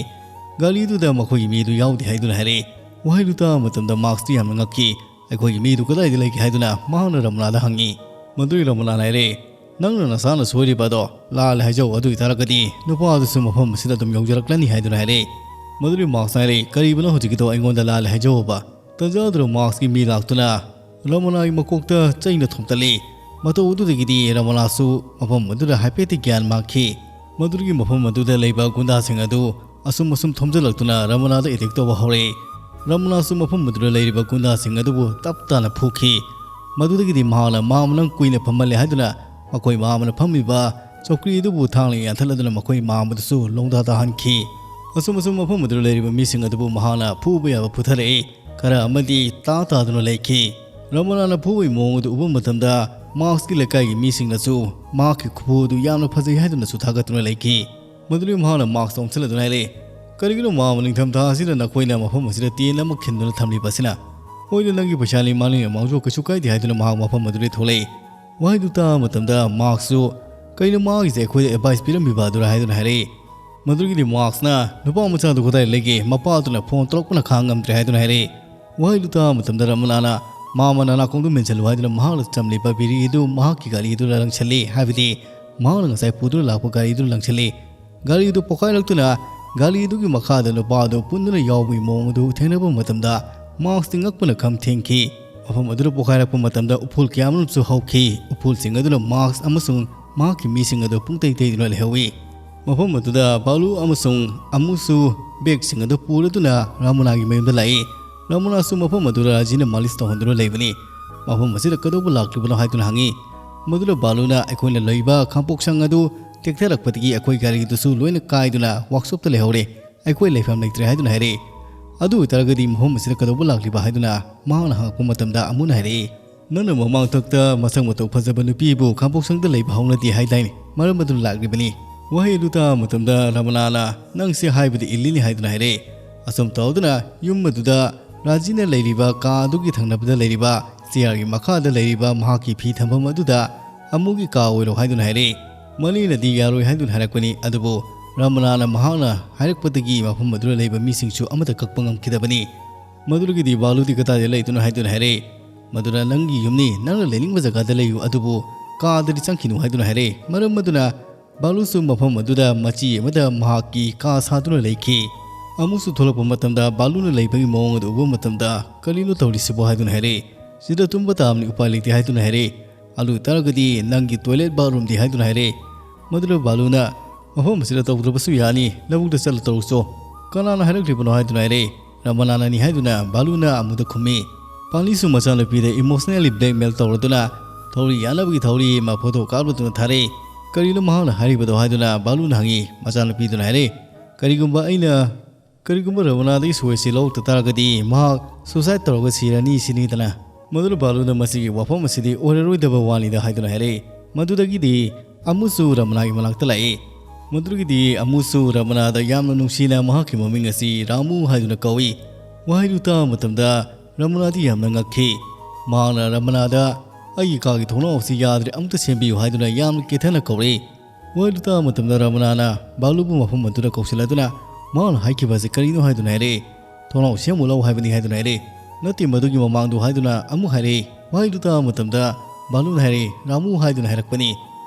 ꯒꯥꯔꯤꯗꯨꯗ ꯃꯈꯣꯏꯒꯤ ꯃꯤꯗꯨ ꯌꯥꯎꯗꯦ ꯍꯥꯏꯗꯨꯅ ꯍꯥꯏꯔꯛꯏ꯫ ꯋꯥꯍꯩꯗꯨ ꯇꯥꯕ ꯃꯇꯝꯗ ꯃꯥꯛꯁꯇꯤ ꯌꯥꯝꯅ ꯉꯛꯈꯤ꯫ "ꯑꯩꯈꯣꯏꯒꯤ ꯃꯤꯗꯨ ꯀꯗꯥꯏꯗ ꯂꯩꯒꯦ?" ꯍꯥꯏꯗꯨꯅ ꯃꯍꯥꯛꯅ ꯔꯃꯅꯥꯗ ꯍꯪꯉꯤ꯫ ꯃꯗꯨꯒꯤ ꯔꯃꯅꯥꯅ ꯍꯥꯏꯔꯛꯏ, "ꯅꯪꯅ ꯅꯁꯥꯅ ꯁꯣꯏꯔꯤꯕ ꯑꯗꯣ ꯂꯥꯜꯂꯦ ꯍꯥꯏꯖꯧ, ꯑꯗꯨ ꯑꯣꯏꯇꯥꯔꯒꯗꯤ ꯅꯨꯄꯥ ꯑꯗꯨꯁꯨ ꯃꯐꯝ ꯑꯁꯤꯗ ꯑꯗꯨꯝ ꯌꯧꯖꯔꯛꯂꯅꯤ" ꯍꯥꯏꯗꯨꯅ ꯍꯥꯏꯔꯛꯏ꯫ ꯃꯗꯨꯒꯤ ꯃꯥꯛꯁꯅ ꯍꯥꯏꯔꯛꯏ, "ꯀꯔꯤꯕꯨꯅꯣ ꯍꯧꯖꯤꯛꯀꯤꯗꯣ ꯑꯩꯉꯣꯟꯗ ꯂꯥꯜꯂꯦ ꯍꯥꯏꯖꯧꯕ?" ꯇꯟꯖꯥꯗꯨꯗ ꯃꯥꯛꯁꯀꯤ ꯃꯤ ꯂꯥꯛꯇꯨꯅ ꯔꯃꯅꯥꯒꯤ ꯃꯀꯣꯛꯇ ꯆꯩꯅ ꯊꯣꯝꯇꯠꯂꯤ꯫ ꯃꯇꯧ ꯑꯗꯨꯗꯒꯤꯗꯤ ꯔꯃꯅꯥꯁꯨ ꯃꯐꯝ ꯑꯗꯨꯗ ꯍꯥꯏꯐꯦꯠꯇꯤ ꯒ꯭ꯌꯥꯟ ꯃꯥꯡꯈꯤ꯫ ꯃꯗꯨꯗꯒꯤ ꯃꯐꯝ ꯑꯗꯨꯗ ꯂꯩꯕ ꯒꯨꯟꯗꯥꯁꯤꯡ ꯑꯗꯨ ꯑꯁꯨꯝ ꯑꯁꯨꯝ ꯊꯣꯝꯖꯤꯜꯂꯛꯇꯨꯅ ꯔꯃꯅꯥꯗ ꯑꯦꯇꯦꯛ ꯇꯧꯕ ꯍꯧꯔꯛꯏ꯫ ꯔꯃꯅꯥꯁꯨ ꯃꯐꯝ ꯑꯗꯨꯗ ꯂꯩꯔꯤꯕ ꯒꯨꯟꯗꯥꯁꯤꯡ ꯑꯗꯨꯕꯨ ꯇꯞ ꯇꯥꯅ ꯐꯨꯈꯤ꯫ ꯃꯗꯨꯗꯒꯤꯗꯤ ꯃꯍꯥꯛꯅ ꯃꯥ ꯅꯪ ꯀꯨꯏꯅ ꯐꯝꯍꯜꯂꯦ ꯍꯥꯏꯗꯨꯅ ꯃꯈꯣꯏ ꯃꯥ ꯑꯃꯅ ꯐꯝꯃꯤꯕ ꯆꯧꯀ꯭ꯔꯤ ꯑꯗꯨꯕꯨ ꯊꯥꯡꯅ ꯌꯥꯟꯊꯠꯂꯗꯨꯅ ꯃꯈꯣꯏ ꯃꯥ ꯑꯃꯗꯨꯁꯨ ꯂꯣꯡꯗꯥ ꯇꯥꯍꯟꯈꯤ꯫ ꯑꯁꯨꯝ ꯑꯁꯨꯝ ꯃꯐꯝ ꯑꯗꯨꯗ ꯂꯩꯔꯤꯕ ꯃꯤꯁꯤꯡ ꯑꯗꯨꯕꯨ ꯃꯍꯥꯛꯅ ꯐꯨꯕ ꯌꯥꯕ ꯐꯨꯊꯔꯛꯏ꯫ ꯈꯔ ꯑꯃꯗꯤ ꯇꯥ ꯇꯥꯗꯨꯅ ꯂꯩꯈꯤ꯫ ꯔꯃꯅꯥꯅ ꯐꯨꯕꯒꯤ ꯃꯑꯣꯡ ꯑꯗꯨ ꯎꯕ ꯃꯇꯝꯗ ꯃꯥꯛꯁꯀꯤ ꯂꯩꯀꯥꯏꯒꯤ ꯃꯤꯁꯤꯡꯅꯁꯨ ꯃꯍꯥꯛꯀꯤ ꯈꯨꯐꯨ ꯑꯗꯨ ꯌꯥꯝꯅ ꯐꯖꯩ ꯍꯥꯏꯗꯨꯅꯁꯨ ꯊꯥꯒꯠꯇꯨꯅ ꯂꯩꯈꯤ꯫ ꯃꯗꯨꯗꯒꯤ ꯃꯍꯥꯛꯅ ꯃꯥꯛꯁꯇ ꯑꯣꯟꯁꯤꯜꯂꯗꯨꯅ ꯍꯥꯏꯔꯛꯏ, "ꯀꯔꯤꯒꯤꯅꯣ ꯃꯥ ꯅꯤꯡꯊꯝꯊꯥ ꯑꯁꯤꯗ ꯅꯈꯣꯏꯅ ꯃꯐꯝ ꯑꯁꯤꯗ ꯇꯦꯟ ꯑꯃ ꯈꯤꯟꯗꯨꯅ ꯊꯝꯂꯤꯕ ꯑꯁꯤꯅ?" "ꯍꯣꯏꯗ, ꯅꯪꯒꯤ ꯄꯩꯁꯥꯅꯤ, ꯃꯥꯡꯅꯤꯡꯂ ꯃꯥꯡꯖꯧ, ꯀꯩꯁꯨ ꯀꯥꯏꯗꯦ" ꯍꯥꯏꯗꯨꯅ ꯃꯍꯥꯛ ꯃꯐꯝ ꯑꯗꯨꯗꯒꯤ ꯊꯣꯛꯂꯛꯏ꯫ ꯋꯥꯍꯩꯗꯨ ꯇꯥꯕ ꯃꯇꯝꯗ ꯃꯥꯛꯁꯁꯨ "ꯀꯩꯅꯣ ꯃꯥꯒꯤꯁꯦ ꯑꯩꯈꯣꯏꯗ ꯑꯦꯗꯚꯥꯏꯁ ꯄꯤꯔꯝꯃꯤꯕ ꯑꯗꯨꯔꯥ?" ꯍꯥꯏꯗꯨꯅ ꯍꯥꯏꯔꯛꯏ꯫ ꯃꯗꯨꯗꯒꯤꯗꯤ ꯃꯥꯛꯁꯅ ꯅꯨꯄꯥ ꯃꯆꯥꯗꯨ ꯀꯗꯥꯏ ꯂꯩꯒꯦ, ꯃꯄꯥꯗꯨꯅ ꯐꯣꯟ ꯇꯧꯔꯛꯄꯅ ꯈꯥꯡ ꯉꯝꯗ꯭ꯔꯦ ꯍꯥꯏꯗꯨꯅ ꯍꯥꯏꯔꯛꯏ꯫ ꯋꯥꯍꯩꯗꯨ ꯇꯥꯕ ꯃꯇꯝꯗ ꯔꯃꯅꯥꯅ ꯃꯥ ꯃꯅꯥ ꯅꯥꯀꯣꯡꯗꯨ ꯃꯦꯟꯁꯤꯜꯂꯨ ꯍꯥꯏꯗꯨꯅ ꯃꯍꯥꯛꯅ ꯆꯝꯂꯤꯕ ꯕꯤꯔꯤ ꯑꯗꯨ ꯃꯍꯥꯛꯀꯤ ꯒꯥꯔꯤ ꯑꯗꯨꯗ ꯂꯪꯁꯤꯜꯂꯤ, ꯍꯥꯏꯕꯗꯤ ꯃꯍꯥꯛꯅ ꯉꯁꯥꯏ ꯄꯨꯗꯨꯅ ꯂꯥꯛꯄ ꯒꯥꯔꯤ ꯑꯗꯨ ꯂꯪꯁꯤꯜꯂꯤ꯫ ꯒꯥꯔꯤ ꯑꯗꯨ ꯄꯣꯈꯥꯏꯔꯛꯇꯨꯅ ꯒꯥꯔꯤ ꯑꯗꯨꯒꯤ ꯃꯈꯥꯗ ꯅꯨꯄꯥ ꯑꯗꯨ ꯄꯨꯟꯗꯨꯅ ꯌꯥꯎꯕꯒꯤ ꯃꯑꯣꯡ ꯑꯗꯨ ꯊꯦꯡꯅꯕ ꯃꯇꯝꯗ ꯃꯥꯛꯁꯇꯤ ꯉꯛꯄꯅ ꯈꯝ ꯊꯦꯡꯈꯤ꯫ ꯃꯐꯝ ꯑꯗꯨꯗ ꯄꯣꯈꯥꯏꯔꯛꯄ ꯃꯇꯝꯗ ꯎꯐꯨꯜ ꯀꯌꯥ ꯑꯃꯁꯨ ꯍꯧꯈꯤ꯫ ꯎꯐꯨꯜꯁꯤꯡ ꯑꯗꯨꯅ ꯃꯥꯛꯁ ꯑꯃꯁꯨꯡ ꯃꯍꯥꯛꯀꯤ ꯃꯤꯁꯤꯡ ꯑꯗꯨ ꯄꯨꯡꯇꯩ ꯇꯩꯗꯨꯅ ꯂꯩꯍꯧꯏ꯫ ꯃꯐꯝ ꯑꯗꯨꯗ ꯕꯥꯂꯨ ꯑꯃꯁꯨꯡ ꯑꯃꯨꯁꯨ ꯕꯦꯒꯁꯤꯡ ꯑꯗꯨ ꯄꯨꯔꯗꯨꯅ ꯔꯥꯃꯨꯅꯥꯒꯤ ꯃꯌꯨꯝꯗ ꯂꯥꯛꯏ꯫ ꯔꯥꯃꯨꯅꯥꯁꯨ ꯃꯐꯝ ꯑꯗꯨꯗ ꯔꯥꯖꯤꯅ ꯃꯥꯂꯤꯁ ꯇꯧꯍꯟꯗꯨꯅ ꯂꯩꯕꯅꯤ꯫ ꯃꯐꯝ ꯑꯁꯤꯗ ꯀꯩꯗꯧꯕ ꯂꯥꯛꯂꯤꯕꯅꯣ ꯍꯥꯏꯗꯨꯅ ꯍꯪꯉꯤ꯫ ꯃꯗꯨꯗ ꯕꯥꯂꯨꯅ ꯑꯩꯈꯣꯏꯅ ꯂꯩꯕ ꯈꯥꯡꯄꯣꯛꯁꯪ ꯑꯗꯨ ꯇꯦꯛꯊꯔꯛꯄꯗꯒꯤ ꯑꯩꯈꯣꯏ ꯒꯥꯔꯤꯗꯨꯁꯨ ꯂꯣꯏꯅ ꯀꯥꯏꯗꯨꯅ ꯋꯥꯛꯁꯣꯞꯇ ꯂꯩꯍꯧꯔꯦ꯫ ꯑꯩꯈꯣꯏ ꯂꯩꯐꯝ ꯂꯩꯇ꯭ꯔꯦ ꯍꯥꯏꯗꯨꯅ ꯍꯥꯏꯔꯛꯏ꯫ ꯑꯗꯨ ꯑꯣꯏꯇꯥꯔꯒꯗꯤ ꯃꯐꯝ ꯑꯁꯤꯗ ꯀꯩꯗꯧꯕ ꯂꯥꯛꯂꯤꯕ ꯍꯥꯏꯗꯨꯅ ꯃꯍꯥꯛꯅ ꯍꯪꯉꯛꯄ ꯃꯇꯝꯗ ꯑꯃꯨꯅ ꯍꯥꯏꯔꯛꯏ, "ꯅꯪꯅ ꯃꯃꯥꯡꯊꯛꯇ ꯃꯁꯛ ꯃꯇꯧ ꯐꯖꯕ ꯅꯨꯄꯤꯕꯨ ꯈꯥꯡꯄꯣꯛꯁꯪꯗ ꯂꯩꯕ ꯍꯧꯅꯗꯦ ꯍꯥꯏꯗꯥꯏꯅꯦ? ꯃꯔꯝ ꯑꯗꯨꯅ ꯂꯥꯛꯂꯤꯕꯅꯤ꯫" ꯋꯥꯍꯩ ꯑꯗꯨ ꯇꯥꯕ ꯃꯇꯝꯗ ꯔꯃꯅꯥꯅ, "ꯅꯪꯁꯦ ꯍꯥꯏꯕꯗꯤ ꯏꯜꯂꯤꯅꯤ" ꯍꯥꯏꯗꯨꯅ ꯍꯥꯏꯔꯛꯏ꯫ ꯑꯁꯨꯝ ꯇꯧꯗꯨꯅ ꯌꯨꯝ ꯑꯗꯨꯗ ꯔꯥꯖꯤꯅ ꯂꯩꯔꯤꯕ ꯀꯥ ꯑꯗꯨꯒꯤ ꯊꯪꯅꯕꯗ ꯂꯩꯔꯤꯕ ꯆꯤꯌꯥꯔꯒꯤ ꯃꯈꯥꯗ ꯂꯩꯔꯤꯕ ꯃꯍꯥꯛꯀꯤ ꯐꯤ ꯊꯝꯐꯝ ꯑꯗꯨꯗ ꯑꯃꯨꯒꯤ ꯀꯥ ꯑꯣꯏꯔꯣ ꯍꯥꯏꯗꯨꯅ ꯍꯥꯏꯔꯛꯏ꯫ ꯃꯅꯤꯅꯗꯤ ꯌꯥꯔꯣꯏ ꯍꯥꯏꯗꯨꯅ ꯍꯥꯏꯔꯛꯄꯅꯤ, ꯑꯗꯨꯕꯨ ꯔꯃꯅꯥꯅ ꯃꯍꯥꯛꯅ ꯍꯥꯏꯔꯛꯄꯗꯒꯤ ꯃꯐꯝ ꯑꯗꯨꯗ ꯂꯩꯕ ꯃꯤꯁꯤꯡꯁꯨ ꯑꯃꯠꯇ ꯀꯛꯄ ꯉꯝꯈꯤꯗꯕꯅꯤ꯫ ꯃꯗꯨꯗꯒꯤꯗꯤ ꯕꯥꯂꯨꯗꯤ ꯀꯗꯥꯏꯗ ꯂꯩꯗꯨꯅ ꯍꯥꯏꯗꯨꯅ ꯍꯥꯏꯔꯛꯏ꯫ ꯃꯗꯨꯅ ꯅꯪꯒꯤ ꯌꯨꯝꯅꯤ, ꯅꯪꯅ ꯂꯩꯅꯤꯡꯕ ꯖꯒꯥꯗ ꯂꯩꯌꯨ, ꯑꯗꯨꯕꯨ ꯀꯥꯗꯗꯤ ꯆꯪꯈꯤꯅꯨ ꯍꯥꯏꯗꯨꯅ ꯍꯥꯏꯔꯛꯏ꯫ ꯃꯔꯝ ꯑꯗꯨꯅ ꯕꯥꯂꯨꯁꯨ ꯃꯐꯝ ꯑꯗꯨꯗ ꯃꯆꯤ ꯑꯃꯗ ꯃꯍꯥꯛꯀꯤ ꯀꯥ ꯁꯥꯗꯨꯅ ꯂꯩꯈꯤ꯫ ꯑꯃꯨꯁꯨ ꯊꯣꯛꯂꯛꯄ ꯃꯇꯝꯗ ꯕꯥꯂꯨꯅ ꯂꯩꯕꯒꯤ ꯃꯑꯣꯡ ꯑꯗꯨ ꯎꯕ ꯃꯇꯝꯗ, "ꯀꯔꯤꯅꯣ ꯇꯧꯔꯤꯁꯤꯕꯣ?" ꯍꯥꯏꯗꯨꯅ ꯍꯥꯏꯔꯛꯏ꯫ "ꯁꯤꯗ ꯇꯨꯝꯕ ꯇꯥꯕꯅꯤ, ꯎꯄꯥꯏ ꯂꯩꯇꯦ" ꯍꯥꯏꯗꯨꯅ ꯍꯥꯏꯔꯛꯏ꯫ "ꯑꯗꯨ ꯑꯣꯏꯇꯥꯔꯒꯗꯤ ꯅꯪꯒꯤ ꯇꯣꯏꯂꯦꯠ ꯕꯥꯠꯔꯨꯝꯗꯤ?" ꯍꯥꯏꯗꯨꯅ ꯍꯥꯏꯔꯛꯏ꯫ ꯃꯗꯨꯗ ꯕꯥꯂꯨꯅ, "ꯃꯐꯝ ꯑꯁꯤꯗ ꯇꯧꯗ꯭ꯔꯕꯁꯨ ꯌꯥꯅꯤ, ꯂꯧꯕꯨꯛꯇ ꯆꯠꯂ ꯇꯧꯔꯨꯆꯣ꯫" "ꯀꯅꯥꯅ ꯍꯥꯏꯔꯛꯂꯤꯕꯅꯣ?" ꯍꯥꯏꯗꯨꯅ ꯍꯥꯏꯔꯛꯏ꯫ "ꯔꯃꯅꯥꯅꯅꯤ" ꯍꯥꯏꯗꯨꯅ ꯕꯥꯂꯨꯅ ꯑꯃꯨꯗ ꯈꯨꯝꯃꯤ꯫ ꯄꯥꯂꯤꯁꯨ ꯃꯆꯥꯅꯨꯄꯤꯗ emotionally blackmail ꯇꯧꯔꯗꯨꯅ ꯊꯧꯔꯤ ꯌꯥꯅꯕꯒꯤ ꯊꯧꯔꯤ ꯑꯃ ꯐꯣꯇꯣ ꯀꯥꯞꯂꯗꯨꯅ ꯊꯥꯔꯛꯏ꯫ "ꯀꯔꯤꯅꯣ ꯃꯍꯥꯛꯅ ꯍꯥꯏꯔꯤꯕꯗꯣ?" ꯍꯥꯏꯗꯨꯅ ꯕꯥꯂꯨꯅ ꯍꯪꯉꯤ꯫ ꯃꯆꯥꯅꯨꯄꯤꯗꯨꯅ ꯍꯥꯏꯔꯛꯏ, "ꯀꯔꯤꯒꯨꯝꯕ ꯑꯩꯅ, ꯀꯔꯤꯒꯨꯝꯕ ꯔꯃꯅꯥꯗꯒꯤ ꯁꯣꯏꯁꯤ ꯂꯧꯔꯛꯇ ꯇꯥꯔꯒꯗꯤ ꯃꯍꯥꯛ suicide ꯇꯧꯔꯒ ꯁꯤꯔꯅꯤ ꯁꯤꯅꯤꯗꯅ꯫ ꯃꯗꯨꯅ ꯕꯥꯂꯨꯅ ꯃꯁꯤꯒꯤ ꯋꯥꯐꯝ ꯑꯁꯤꯗꯤ ꯑꯣꯏꯔꯔꯣꯏꯗꯕ ꯋꯥꯅꯤꯗ" ꯍꯥꯏꯗꯨꯅ ꯍꯥꯏꯔꯛꯏ꯫ ꯃꯗꯨꯗꯒꯤꯗꯤ ꯑꯃꯨꯁꯨ ꯔꯃꯅꯥꯒꯤ ꯃꯅꯥꯛꯇ ꯂꯥꯛꯏ꯫ ꯃꯗꯨꯗꯒꯤꯗꯤ ꯑꯃꯨꯁꯨ ꯔꯃꯅꯥꯗ ꯌꯥꯝꯅ ꯅꯨꯡꯁꯤꯅ ꯃꯍꯥꯛꯀꯤ ꯃꯃꯤꯡ ꯑꯁꯤ ꯔꯥꯃꯨ ꯍꯥꯏꯗꯨꯅ ꯀꯧꯏ꯫ ꯋꯥꯍꯩꯗꯨ ꯇꯥꯕ ꯃꯇꯝꯗ ꯔꯃꯅꯥꯗꯤ ꯌꯥꯝꯅ ꯉꯛꯈꯤ꯫ ꯃꯍꯥꯛꯅ ꯔꯃꯅꯥꯗ, "ꯑꯩꯒꯤ ꯀꯥꯒꯤ ꯊꯣꯡꯅꯥꯎ ꯑꯁꯤ ꯌꯥꯗ꯭ꯔꯦ, ꯑꯃꯨꯛꯇ ꯁꯦꯝꯕꯤꯌꯨ" ꯍꯥꯏꯗꯨꯅ ꯌꯥꯝꯅ ꯀꯦꯊꯅ ꯀꯧꯔꯛꯏ꯫ ꯋꯥꯍꯩꯗꯨ ꯇꯥꯕ ꯃꯇꯝꯗ ꯔꯃꯅꯥꯅ ꯕꯥꯂꯨꯕꯨ ꯃꯐꯝ ꯑꯗꯨꯗ ꯀꯧꯁꯤꯜꯂꯗꯨꯅ ꯃꯍꯥꯛꯅ ꯍꯥꯏꯈꯤꯕ ꯑꯁꯤ ꯀꯔꯤꯅꯣ ꯍꯥꯏꯗꯨꯅ ꯍꯥꯏꯔꯛꯏ꯫ "ꯊꯣꯡꯅꯥꯎ ꯁꯦꯝꯃꯨ ꯂꯥꯎ ꯍꯥꯏꯕꯅꯤ" ꯍꯥꯏꯗꯨꯅ ꯍꯥꯏꯔꯛꯏ꯫ "ꯅꯠꯇꯦ, ꯃꯗꯨꯒꯤ ꯃꯃꯥꯡꯗꯣ" ꯍꯥꯏꯗꯨꯅ ꯑꯃꯨꯛ ꯍꯥꯏꯔꯛꯏ꯫ ꯋꯥꯍꯩꯗꯨ ꯇꯥꯕ ꯃꯇꯝꯗ ꯕꯥꯂꯨꯅ ꯍꯥꯏꯔꯛꯏ, "ꯔꯥꯃꯨ" ꯍꯥꯏꯗꯨꯅ ꯍꯥꯏꯔꯛꯄꯅꯤ꯫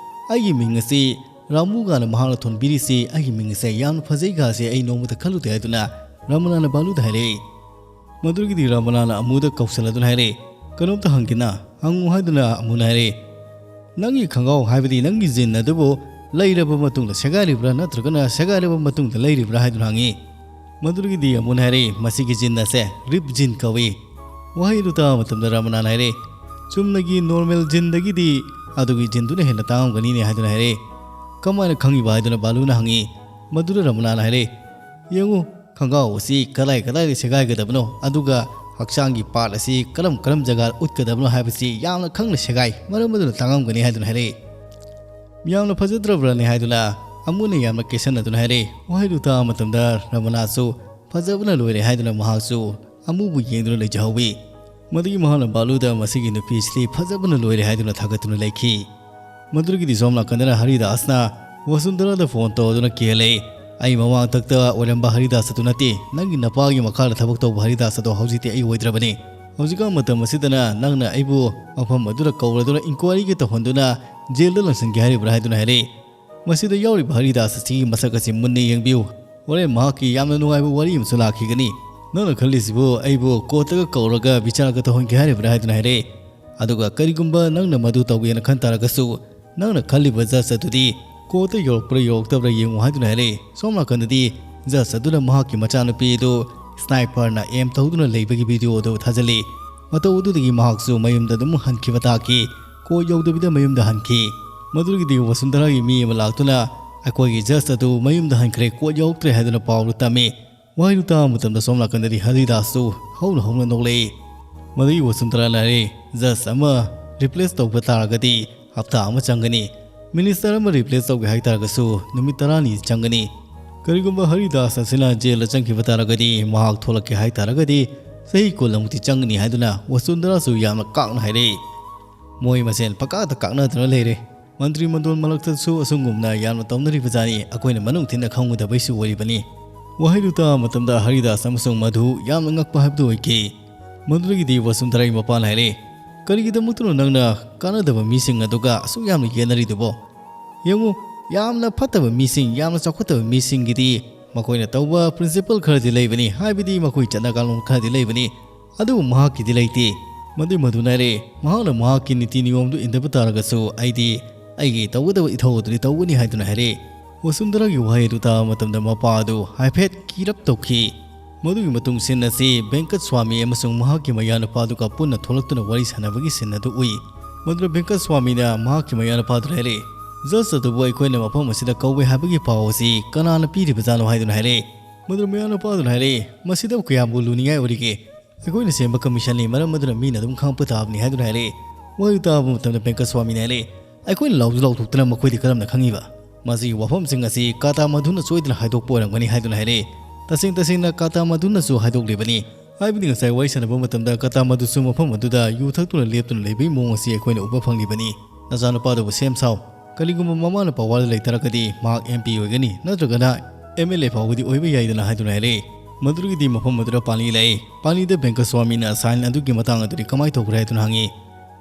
"ꯑꯩꯒꯤ ꯃꯤꯡ ꯑꯁꯤ ꯔꯥꯃꯨ ꯀꯥꯏꯅ ꯃꯍꯥꯛꯅ ꯊꯣꯟꯕꯤꯔꯤꯁꯤ ꯑꯩꯒꯤ ꯃꯤꯡ ꯑꯁꯦ ꯌꯥꯝꯅ ꯐꯖꯩ ꯀꯥꯁꯦ ꯑꯩ ꯅꯣꯡꯃꯇ ꯈꯜꯂꯨꯗꯦ" ꯍꯥꯏꯗꯨꯅ ꯔꯃꯅꯥꯅ ꯕꯥꯂꯨꯗ ꯍꯥꯏꯔꯛꯏ꯫ ꯃꯗꯨꯗꯒꯤꯗꯤ ꯔꯃꯅꯥꯅ ꯑꯃꯨꯗ ꯀꯧꯁꯜꯂꯗꯨꯅ ꯍꯥꯏꯔꯛꯏ, "ꯀꯩꯅꯣꯝꯇ ꯍꯪꯒꯦꯅ, ꯍꯪꯉꯨ" ꯍꯥꯏꯗꯨꯅ ꯑꯃꯨꯅ ꯍꯥꯏꯔꯛꯏ꯫ "ꯅꯪꯒꯤ ꯈꯣꯡꯒ꯭ꯔꯥꯎ, ꯍꯥꯏꯕꯗꯤ ꯅꯪꯒꯤ ꯖꯤꯟ ꯑꯗꯨꯕꯨ ꯂꯩꯔꯕ ꯃꯇꯨꯡꯗ ꯁꯦꯒꯥꯏꯔꯤꯕ꯭ꯔꯥ ꯅꯠꯇ꯭ꯔꯒꯅ ꯁꯦꯒꯥꯏꯔꯕ ꯃꯇꯨꯡꯗ ꯂꯩꯔꯤꯕ꯭ꯔꯥ?" ꯍꯥꯏꯗꯨꯅ ꯍꯪꯉꯤ꯫ ꯃꯗꯨꯗꯒꯤꯗꯤ ꯑꯃꯨꯟ ꯍꯥꯏꯔꯛꯏ, "ꯃꯁꯤꯒꯤ ꯖꯤꯟ ꯑꯁꯦ ꯔꯤꯞ ꯖꯤꯟ ꯀꯧꯏ"꯫ ꯋꯥꯍꯩ ꯑꯗꯨ ꯇꯥꯕ ꯃꯇꯝꯗ ꯔꯃꯅꯥꯅ ꯍꯥꯏꯔꯛꯏ, "ꯆꯨꯝꯅꯒꯤ ꯅꯣꯔꯃꯦꯜ ꯖꯤꯟꯗꯒꯤꯗꯤ ꯑꯗꯨꯒꯤ ꯖꯤꯟꯗꯨꯅ ꯍꯦꯟꯅ ꯇꯥꯡꯉꯝꯒꯅꯤꯅꯦ" ꯍꯥꯏꯗꯨꯅ ꯍꯥꯏꯔꯛꯏ꯫ "ꯀꯃꯥꯏꯅ ꯈꯪꯉꯤꯕ?" ꯍꯥꯏꯗꯨꯅ ꯕꯥꯂꯨꯅ ꯍꯪꯉꯤ꯫ ꯃꯗꯨꯗ ꯔꯃꯅꯥꯅ ꯍꯥꯏꯔꯛꯏ, "ꯌꯦꯡꯉꯨ, ꯈꯣꯡꯒ꯭ꯔꯥꯎ ꯑꯁꯤ ꯀꯗꯥꯏ ꯀꯗꯥꯏꯗ ꯁꯦꯒꯥꯏꯒꯗꯕꯅꯣ, ꯑꯗꯨꯒ ꯍꯛꯆꯥꯡꯒꯤ ꯄꯥꯔꯠ ꯑꯁꯤ ꯀꯔꯝ ꯀꯔꯝ ꯖꯒꯥ ꯎꯠꯀꯗꯕꯅꯣ ꯍꯥꯏꯕꯁꯤ ꯌꯥꯝꯅ ꯈꯪꯅ ꯁꯦꯒꯥꯏ, ꯃꯔꯝ ꯑꯗꯨꯅ ꯇꯥꯡꯉꯝꯒꯅꯤ" ꯍꯥꯏꯗꯨꯅ ꯍꯥꯏꯔꯛꯏ꯫ "ꯌꯥꯝꯅ ꯐꯖꯗ꯭ꯔꯕ꯭ꯔꯅꯦ?" ꯍꯥꯏꯗꯨꯅ ꯑꯃꯨꯅ ꯌꯥꯝꯅ ꯀꯦꯁꯟꯅꯗꯨꯅ ꯍꯥꯏꯔꯛꯏ꯫ ꯋꯥꯍꯩꯗꯨ ꯇꯥꯕ ꯃꯇꯝꯗ ꯔꯃꯅꯥꯁꯨ "ꯐꯖꯕꯅ ꯂꯣꯏꯔꯦ" ꯍꯥꯏꯗꯨꯅ ꯃꯍꯥꯛꯁꯨ ꯑꯃꯨꯕꯨ ꯌꯦꯡꯗꯨꯅ ꯂꯩꯖꯍꯧꯋꯤ꯫ ꯃꯗꯨꯒꯤ ꯃꯍꯥꯛꯅ ꯕꯥꯂꯨꯗ "ꯃꯁꯤꯒꯤ ꯅꯨꯄꯤꯁꯤꯗꯤ ꯐꯖꯕꯅ ꯂꯣꯏꯔꯦ" ꯍꯥꯏꯗꯨꯅ ꯊꯥꯒꯠꯇꯨꯅ ꯂꯩꯈꯤ꯫ ꯃꯗꯨꯗꯒꯤꯗꯤ ꯁꯣꯝ ꯅꯥꯀꯟꯗꯅ ꯍꯔꯤꯗꯥꯁꯅ ꯋꯁꯨꯟꯙꯔꯥꯗ ꯐꯣꯟ ꯇꯧꯗꯨꯅ ꯀꯤꯍꯜꯂꯛꯏ꯫ "ꯑꯩ ꯃꯃꯥꯡꯊꯛꯇ ꯑꯣꯏꯔꯝꯕ ꯍꯔꯤꯗꯥꯁ ꯑꯗꯨ ꯅꯠꯇꯦ, ꯅꯪꯒꯤ ꯅꯄꯥꯒꯤ ꯃꯈꯥꯗ ꯊꯕꯛ ꯇꯧꯕ ꯍꯔꯤꯗꯥꯁ ꯑꯗꯣ ꯍꯧꯖꯤꯛꯇꯤ ꯑꯩ ꯑꯣꯏꯗ꯭ꯔꯕꯅꯤ꯫ ꯍꯧꯖꯤꯛꯀꯥꯟ ꯃꯇꯝ ꯑꯁꯤꯗꯅ ꯅꯪꯅ ꯑꯩꯕꯨ ꯃꯐꯝ ꯑꯗꯨꯗ ꯀꯧꯔꯗꯨꯅ ꯏꯟꯀ꯭ꯋꯥꯏꯔꯤꯒ ꯇꯧꯍꯟꯗꯨꯅ ꯖꯦꯜꯗ ꯂꯪꯁꯤꯟꯒꯦ ꯍꯥꯏꯔꯤꯕ꯭ꯔꯥ?" ꯍꯥꯏꯗꯨꯅ ꯍꯥꯏꯔꯛꯏ꯫ "ꯃꯁꯤꯗ ꯌꯥꯎꯔꯤꯕ ꯍꯔꯤꯗꯥꯁ ꯑꯁꯤꯒꯤ ꯃꯁꯛ ꯑꯁꯤ ꯃꯨꯟꯅ ꯌꯦꯡꯕꯤꯌꯨ꯫ ꯍꯣꯔꯦꯟ ꯃꯍꯥꯛꯀꯤ ꯌꯥꯝꯅ ꯅꯨꯡꯉꯥꯏꯕ ꯋꯥꯔꯤ ꯑꯃꯁꯨ ꯂꯥꯛꯈꯤꯒꯅꯤ꯫ ꯅꯪꯅ ꯈꯜꯂꯤꯁꯤꯕꯨ ꯑꯩꯕꯨ ꯀꯣꯔꯠꯇꯒ ꯀꯧꯔꯒ ꯕꯤꯆꯥꯔꯒ ꯇꯧꯍꯟꯒꯦ ꯍꯥꯏꯔꯤꯕ꯭ꯔꯥ?" ꯍꯥꯏꯗꯨꯅ ꯍꯥꯏꯔꯛꯏ꯫ "ꯑꯗꯨꯒ ꯀꯔꯤꯒꯨꯝꯕ ꯅꯪꯅ ꯃꯗꯨ ꯇꯧꯒꯦꯅ ꯈꯟ ꯇꯥꯔꯒꯁꯨ, ꯅꯪꯅ ꯈꯜꯂꯤꯕ ꯖꯁ ꯑꯗꯨꯗꯤ ꯀꯣꯔꯠꯇ ꯌꯧꯔꯛꯄ꯭ꯔꯥ ꯌꯧꯔꯛꯇꯕ꯭ꯔꯥ ꯌꯦꯡꯉꯨ" ꯍꯥꯏꯗꯨꯅ ꯍꯥꯏꯔꯛꯏ꯫ ꯁꯣꯝ ꯅꯥꯀꯟꯗꯗꯤ ꯖꯁ ꯑꯗꯨꯅ ꯃꯍꯥꯛꯀꯤ ꯃꯆꯥꯅꯨꯄꯤ ꯑꯗꯨ ꯁ꯭ꯅꯥꯏꯄꯔꯅ ꯑꯦꯝ ꯇꯧꯗꯨꯅ ꯂꯩꯕꯒꯤ ꯚꯤꯗꯤꯑꯣ ꯑꯗꯨ ꯊꯥꯖꯤꯜꯂꯤ꯫ ꯃꯇꯧ ꯑꯗꯨꯗꯒꯤ ꯃꯍꯥꯛꯁꯨ ꯃꯌꯨꯝꯗ ꯑꯗꯨꯝ ꯍꯟꯈꯤꯕ ꯇꯥꯈꯤ꯫ ꯀꯣꯔꯠ ꯌꯧꯗꯕꯤꯗ ꯃꯌꯨꯝꯗ ꯍꯟꯈꯤ꯫ ꯃꯗꯨꯗꯒꯤꯗꯤ ꯋꯁꯨꯟꯙꯔꯥꯒꯤ ꯃꯤ ꯑꯃ ꯂꯥꯛꯇꯨꯅ "ꯑꯩꯈꯣꯏꯒꯤ ꯖꯁ ꯑꯗꯨ ꯃꯌꯨꯝꯗ ꯍꯟꯈ꯭ꯔꯦ, ꯀꯣꯔꯠ ꯌꯧꯔꯛꯇ꯭ꯔꯦ" ꯍꯥꯏꯗꯨꯅ ꯄꯥꯎꯗꯨ ꯇꯝꯃꯤ꯫ ꯋꯥꯍꯩꯗꯨ ꯇꯥꯕ ꯃꯇꯝꯗ ꯁꯣꯝ ꯅꯥꯀꯟꯗꯗꯤ ꯍꯔꯤꯗꯥꯁꯁꯨ ꯍꯧꯅ ꯍꯧꯅ ꯅꯣꯛꯂꯛꯏ꯫ ꯃꯗꯨꯒꯤ ꯋꯁꯨꯟꯙꯔꯥꯅ ꯍꯥꯏꯔꯤ, "ꯖꯁ ꯑꯃ ꯔꯤꯄ꯭ꯂꯦꯁ ꯇꯧꯕ ꯇꯥꯔꯒꯗꯤ ꯍꯞꯇꯥ ꯑꯃ ꯆꯪꯒꯅꯤ꯫ ꯃꯤꯅꯤꯁꯇꯔ ꯑꯃ ꯔꯤꯄ꯭ꯂꯦꯁ ꯇꯧꯒꯦ ꯍꯥꯏ ꯇꯥꯔꯒꯁꯨ ꯅꯨꯃꯤꯠ ꯇꯔꯥꯅꯤ ꯆꯪꯒꯅꯤ꯫ ꯀꯔꯤꯒꯨꯝꯕ ꯍꯔꯤꯗꯥꯁ ꯑꯁꯤꯅ ꯖꯦꯜꯗ ꯆꯪꯈꯤꯕ ꯇꯥꯔꯒꯗꯤ, ꯃꯍꯥꯛ ꯊꯣꯛꯂꯛꯀꯦ ꯍꯥꯏ ꯇꯥꯔꯒꯗꯤ ꯆꯍꯤ ꯀꯨꯟꯃꯨꯛꯇꯤ ꯆꯪꯒꯅꯤ" ꯍꯥꯏꯗꯨꯅ ꯋꯁꯨꯟꯙꯔꯥꯁꯨ ꯌꯥꯝꯅ ꯀꯥꯛꯅ ꯍꯥꯏꯔꯛꯏ꯫ ꯃꯣꯏ ꯃꯁꯦꯟ ꯄꯀꯥꯛꯇ ꯀꯥꯛꯅꯗꯨꯅ ꯂꯩꯔꯦ꯫ ꯃꯟꯇ꯭ꯔꯤ ꯃꯟꯗꯣꯜ ꯃꯔꯛꯇꯁꯨ ꯑꯁꯨꯝꯒꯨꯝꯅ ꯌꯥꯝꯅ ꯇꯧꯅꯔꯤꯕꯖꯥꯠꯅꯤ, ꯑꯩꯈꯣꯏꯅ ꯃꯅꯨꯡ ꯊꯤꯟꯅ ꯈꯪꯉꯨꯗꯕꯩꯁꯨ ꯑꯣꯏꯔꯤꯕꯅꯤ꯫ ꯋꯥꯍꯩꯗꯨ ꯇꯥꯕ ꯃꯇꯝꯗ ꯍꯔꯤꯗꯥꯁ ꯑꯃꯁꯨꯡ ꯃꯙꯨ ꯌꯥꯝꯅ ꯉꯛꯄ ꯍꯥꯏꯕꯗꯨ ꯑꯣꯏꯈꯤ꯫ ꯃꯗꯨꯗꯒꯤꯗꯤ ꯋꯁꯨꯟꯙꯔꯥꯒꯤ ꯃꯄꯥꯅ ꯍꯥꯏꯔꯛꯏ, "ꯀꯔꯤꯒꯤꯗꯃꯛꯇꯅꯣ ꯅꯪꯅ ꯀꯥꯟꯅꯗꯕ ꯃꯤꯁꯤꯡ ꯑꯗꯨꯒ ꯑꯁꯨꯛ ꯌꯥꯝꯅ ꯌꯦꯠꯅꯔꯤꯗꯨꯕꯣ? ꯌꯦꯡꯉꯨ, ꯌꯥꯝꯅ ꯐꯠꯇꯕ ꯃꯤꯁꯤꯡ, ꯌꯥꯝꯅ ꯆꯥꯎꯈꯠꯇꯕ ꯃꯤꯁꯤꯡꯒꯤꯗꯤ ꯃꯈꯣꯏꯅ ꯇꯧꯕ ꯄ꯭ꯔꯤꯟꯁꯤꯄꯜ ꯈꯔꯗꯤ ꯂꯩꯕꯅꯤ, ꯍꯥꯏꯕꯗꯤ ꯃꯈꯣꯏ ꯆꯠꯅ ꯀꯥꯡꯂꯣꯟ ꯈꯔꯗꯤ ꯂꯩꯕꯅꯤ, ꯑꯗꯨꯕꯨ ꯃꯍꯥꯛꯀꯤꯗꯤ ꯂꯩꯇꯦ꯫ ꯃꯗꯨꯏ ꯃꯗꯨꯅ ꯍꯥꯏꯔꯦ, ꯃꯍꯥꯛꯅ ꯃꯍꯥꯛꯀꯤ ꯅꯤꯇꯤ ꯅꯤꯌꯣꯝꯗꯨ ꯏꯟꯗꯕ ꯇꯥꯔꯒꯁꯨ ꯑꯩꯗꯤ ꯑꯩꯒꯤ ꯇꯧꯒꯗꯕ ꯏꯊꯧ ꯑꯗꯨꯗꯤ ꯇꯧꯒꯅꯤ ꯍꯥꯏꯗꯨꯅ ꯍꯥꯏꯔꯦ꯫ ꯋꯁꯨꯟꯙꯔꯥꯒꯤ ꯋꯥꯍꯩ ꯑꯗꯨ ꯇꯥꯕ ꯃꯇꯝꯗ ꯃꯄꯥ ꯑꯗꯨ ꯍꯥꯏꯐꯦꯠ ꯀꯤꯔꯞ ꯇꯧꯈꯤ꯫ ꯃꯗꯨꯒꯤ ꯃꯇꯨꯡ ꯁꯤꯟ ꯑꯁꯤ ꯚꯦꯡꯀꯠ ꯁ꯭ꯋꯥꯃꯤ ꯑꯃꯁꯨꯡ ꯃꯍꯥꯛꯀꯤ ꯃꯌꯥꯅꯨꯄꯥꯗꯨꯒ ꯄꯨꯟꯅ ꯊꯣꯛꯂꯛꯇꯨꯅ ꯋꯥꯔꯤ ꯁꯥꯟꯅꯕꯒꯤ ꯁꯤꯟ ꯑꯗꯨ ꯎꯏ꯫ ꯃꯗꯨꯗ ꯚꯦꯡꯀꯠ ꯁ꯭ꯋꯥꯃꯤꯅ ꯃꯍꯥꯛꯀꯤ ꯃꯌꯥꯅꯨꯄꯥꯗꯨꯗ ꯍꯥꯏꯔꯛꯏ, "ꯖꯁ ꯑꯗꯨꯕꯨ ꯑꯩꯈꯣꯏꯅ ꯃꯐꯝ ꯑꯁꯤꯗ ꯀꯧꯋꯦ ꯍꯥꯏꯕꯒꯤ ꯄꯥꯎ ꯑꯁꯤ ꯀꯅꯥꯅ ꯄꯤꯔꯤꯕꯖꯥꯠꯅꯣ?" ꯍꯥꯏꯗꯨꯅ ꯍꯥꯏꯔꯛꯏ꯫ ꯃꯗꯨꯗ ꯃꯌꯥꯅꯨꯄꯥꯗꯨꯅ ꯍꯥꯏꯔꯛꯏ, "ꯃꯁꯤꯗꯕꯨ ꯀꯌꯥꯝꯕꯨ ꯂꯨꯅꯤꯡꯉꯥꯏ ꯑꯣꯏꯔꯤꯒꯦ? ꯑꯩꯈꯣꯏꯅ ꯁꯦꯝꯕ ꯀꯃꯤꯁꯟꯅꯤ, ꯃꯔꯝ ꯑꯗꯨꯅ ꯃꯤꯅ ꯑꯗꯨꯝ ꯈꯪꯉꯛꯄ ꯇꯥꯕꯅꯤ" ꯍꯥꯏꯗꯨꯅ ꯍꯥꯏꯔꯛꯏ꯫ ꯋꯥꯍꯩ ꯇꯥꯕ ꯃꯇꯝꯗ ꯚꯦꯡꯀꯠ ꯁ꯭ꯋꯥꯃꯤꯅ ꯍꯥꯏꯔꯛꯏ, "ꯑꯩꯈꯣꯏꯅ ꯂꯥꯎꯁꯨ ꯂꯥꯎꯊꯣꯛꯇꯅ ꯃꯈꯣꯏꯗꯤ ꯀꯔꯝꯅ ꯈꯪꯉꯤꯕ? ꯃꯁꯤꯒꯤ ꯋꯥꯐꯝꯁꯤꯡ ꯑꯁꯤ ꯀꯥꯇꯥ ꯃꯗꯨꯅ ꯁꯣꯏꯗꯅ ꯍꯥꯏꯗꯣꯛꯄ ꯑꯣꯏꯔꯝꯒꯅꯤ" ꯍꯥꯏꯗꯨꯅ ꯍꯥꯏꯔꯛꯏ꯫ ꯇꯁꯦꯡ ꯇꯁꯦꯡꯅ ꯀꯥꯇꯥ ꯃꯗꯨꯅꯁꯨ ꯍꯥꯏꯗꯣꯛꯂꯤꯕꯅꯤ꯫ ꯍꯥꯏꯕꯗꯤ ꯉꯁꯥꯏ ꯋꯥꯔꯤ ꯁꯥꯟꯅꯕ ꯃꯇꯝꯗ ꯀꯥꯇꯥ ꯃꯗꯨꯁꯨ ꯃꯐꯝ ꯑꯗꯨꯗ ꯌꯨ ꯊꯛꯇꯨꯅ ꯂꯦꯞꯇꯨꯅ ꯂꯩꯕꯒꯤ ꯃꯑꯣꯡ ꯑꯁꯤ ꯑꯩꯈꯣꯏꯅ ꯎꯕ ꯐꯪꯂꯤꯕꯅꯤ꯫ ꯅꯆꯥꯅꯨꯄꯥꯗꯨꯕꯨ ꯁꯦꯝ ꯁꯥꯎ꯫ ꯀꯔꯤꯒꯨꯝꯕ ꯃꯃꯥꯅ ꯄꯋꯥꯔꯗ ꯂꯩꯇꯥꯔꯒꯗꯤ ꯃꯍꯥꯛ ꯑꯦꯝ ꯄꯤ ꯑꯣꯏꯒꯅꯤ, ꯅꯠꯇ꯭ꯔꯒꯅ ꯑꯦꯝ ꯑꯦꯜ ꯑꯦ ꯐꯥꯎꯕꯗꯤ ꯑꯣꯏꯕ ꯌꯥꯏꯗꯅ ꯍꯥꯏꯗꯨꯅ ꯍꯥꯏꯔꯛꯏ꯫ ꯃꯗꯨꯗꯒꯤꯗꯤ ꯃꯐꯝ ꯑꯗꯨꯗ ꯄꯥꯂꯤ ꯂꯥꯛꯏ꯫ ꯄꯥꯂꯤꯗ ꯚꯦꯡꯀꯠ ꯁ꯭ꯋꯥꯃꯤꯅ ꯁꯥꯏꯟ ꯑꯗꯨꯒꯤ ꯃꯇꯥꯡ ꯑꯗꯨꯗꯤ ꯀꯃꯥꯏꯅ ꯇꯧꯈ꯭ꯔꯦ ꯍꯥꯏꯗꯨꯅ ꯍꯪꯉꯤ꯫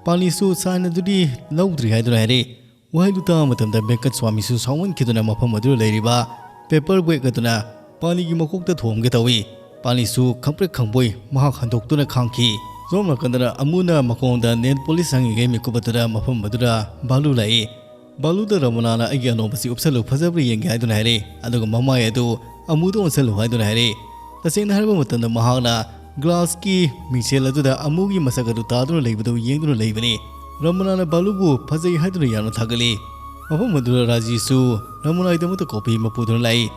ꯄꯥꯂꯤꯁꯨ ꯁꯥꯏꯟ ꯑꯗꯨꯗꯤ ꯂꯧꯗ꯭ꯔꯤ ꯍꯥꯏꯗꯨꯅ ꯍꯥꯏꯔꯛꯏ꯫ ꯋꯥꯍꯩꯗꯨ ꯇꯥꯕ ꯃꯇꯝꯗ ꯚꯦꯡꯀꯠ ꯁ꯭ꯋꯥꯃꯤꯁꯨ ꯁꯥꯎꯃꯟꯈꯤꯗꯨꯅ ꯃꯐꯝ ꯑꯗꯨꯗ ꯂꯩꯔꯤꯕ ꯄꯦꯄꯔ ꯕꯦꯒ ꯑꯗꯨꯅ ꯄꯥꯂꯤꯒꯤ ꯃꯀꯣꯛꯇ ꯊꯣꯝꯒꯦ ꯇꯧꯏ꯫ ꯄꯥꯂꯤꯁꯨ ꯈꯪꯄ꯭ꯔꯦꯛ ꯈꯪꯄꯣꯏ ꯃꯍꯥꯛ ꯍꯟꯗꯣꯛꯇꯨꯅ ꯈꯥꯡꯈꯤ꯫ ꯁꯣꯝ ꯅꯥꯀꯟꯗꯅ ꯑꯃꯨꯅ ꯃꯈꯣꯡꯗ ꯅꯦꯜ ꯄꯣꯂꯤꯁ ꯁꯪꯉꯤꯉꯩ ꯃꯤꯀꯨꯞ ꯑꯗꯨꯗ ꯃꯐꯝ ꯑꯗꯨꯗ ꯕꯥꯂꯨ ꯂꯥꯛꯏ꯫ ꯕꯥꯂꯨꯗ ꯔꯃꯅꯥꯅ "ꯑꯩꯒꯤ ꯑꯅꯣꯞ ꯑꯁꯤ ꯎꯞꯁꯜꯂꯨ, ꯐꯖꯕ꯭ꯔꯥ ꯌꯦꯡꯒꯦ" ꯍꯥꯏꯗꯨꯅ ꯍꯥꯏꯔꯛꯏ, ꯑꯗꯨꯒ ꯃꯃꯥꯏ ꯑꯗꯨ ꯑꯃꯨꯗ ꯑꯣꯟꯁꯜꯂꯨ ꯍꯥꯏꯗꯨꯅ ꯍꯥꯏꯔꯛꯏ꯫ ꯇꯁꯦꯡꯅ ꯍꯥꯏꯔꯕ ꯃꯇꯝꯗ ꯃꯍꯥꯛꯅ ꯒ꯭ꯂꯥꯁꯀꯤ ꯃꯤꯡꯁꯦꯜ ꯑꯗꯨꯗ ꯑꯃꯨꯒꯤ ꯃꯁꯛ ꯑꯗꯨ ꯇꯥꯗꯨꯅ ꯂꯩꯕꯗꯨ ꯌꯦꯡꯗꯨꯅ ꯂꯩꯕꯅꯤ꯫ ꯔꯃꯅꯥꯅ ꯕꯥꯂꯨꯕꯨ ꯐꯖꯩ ꯍꯥꯏꯗꯨꯅ ꯌꯥꯝꯅ ꯊꯥꯒꯠꯂꯤ꯫ ꯃꯐꯝ ꯑꯗꯨꯗ ꯔꯥꯖꯤꯁꯨ ꯔꯃꯅꯥꯒꯤꯗꯃꯛꯇ ꯀꯣꯐꯤ ꯑꯃ ꯄꯨꯗꯨꯅ ꯂꯥꯛꯏ꯫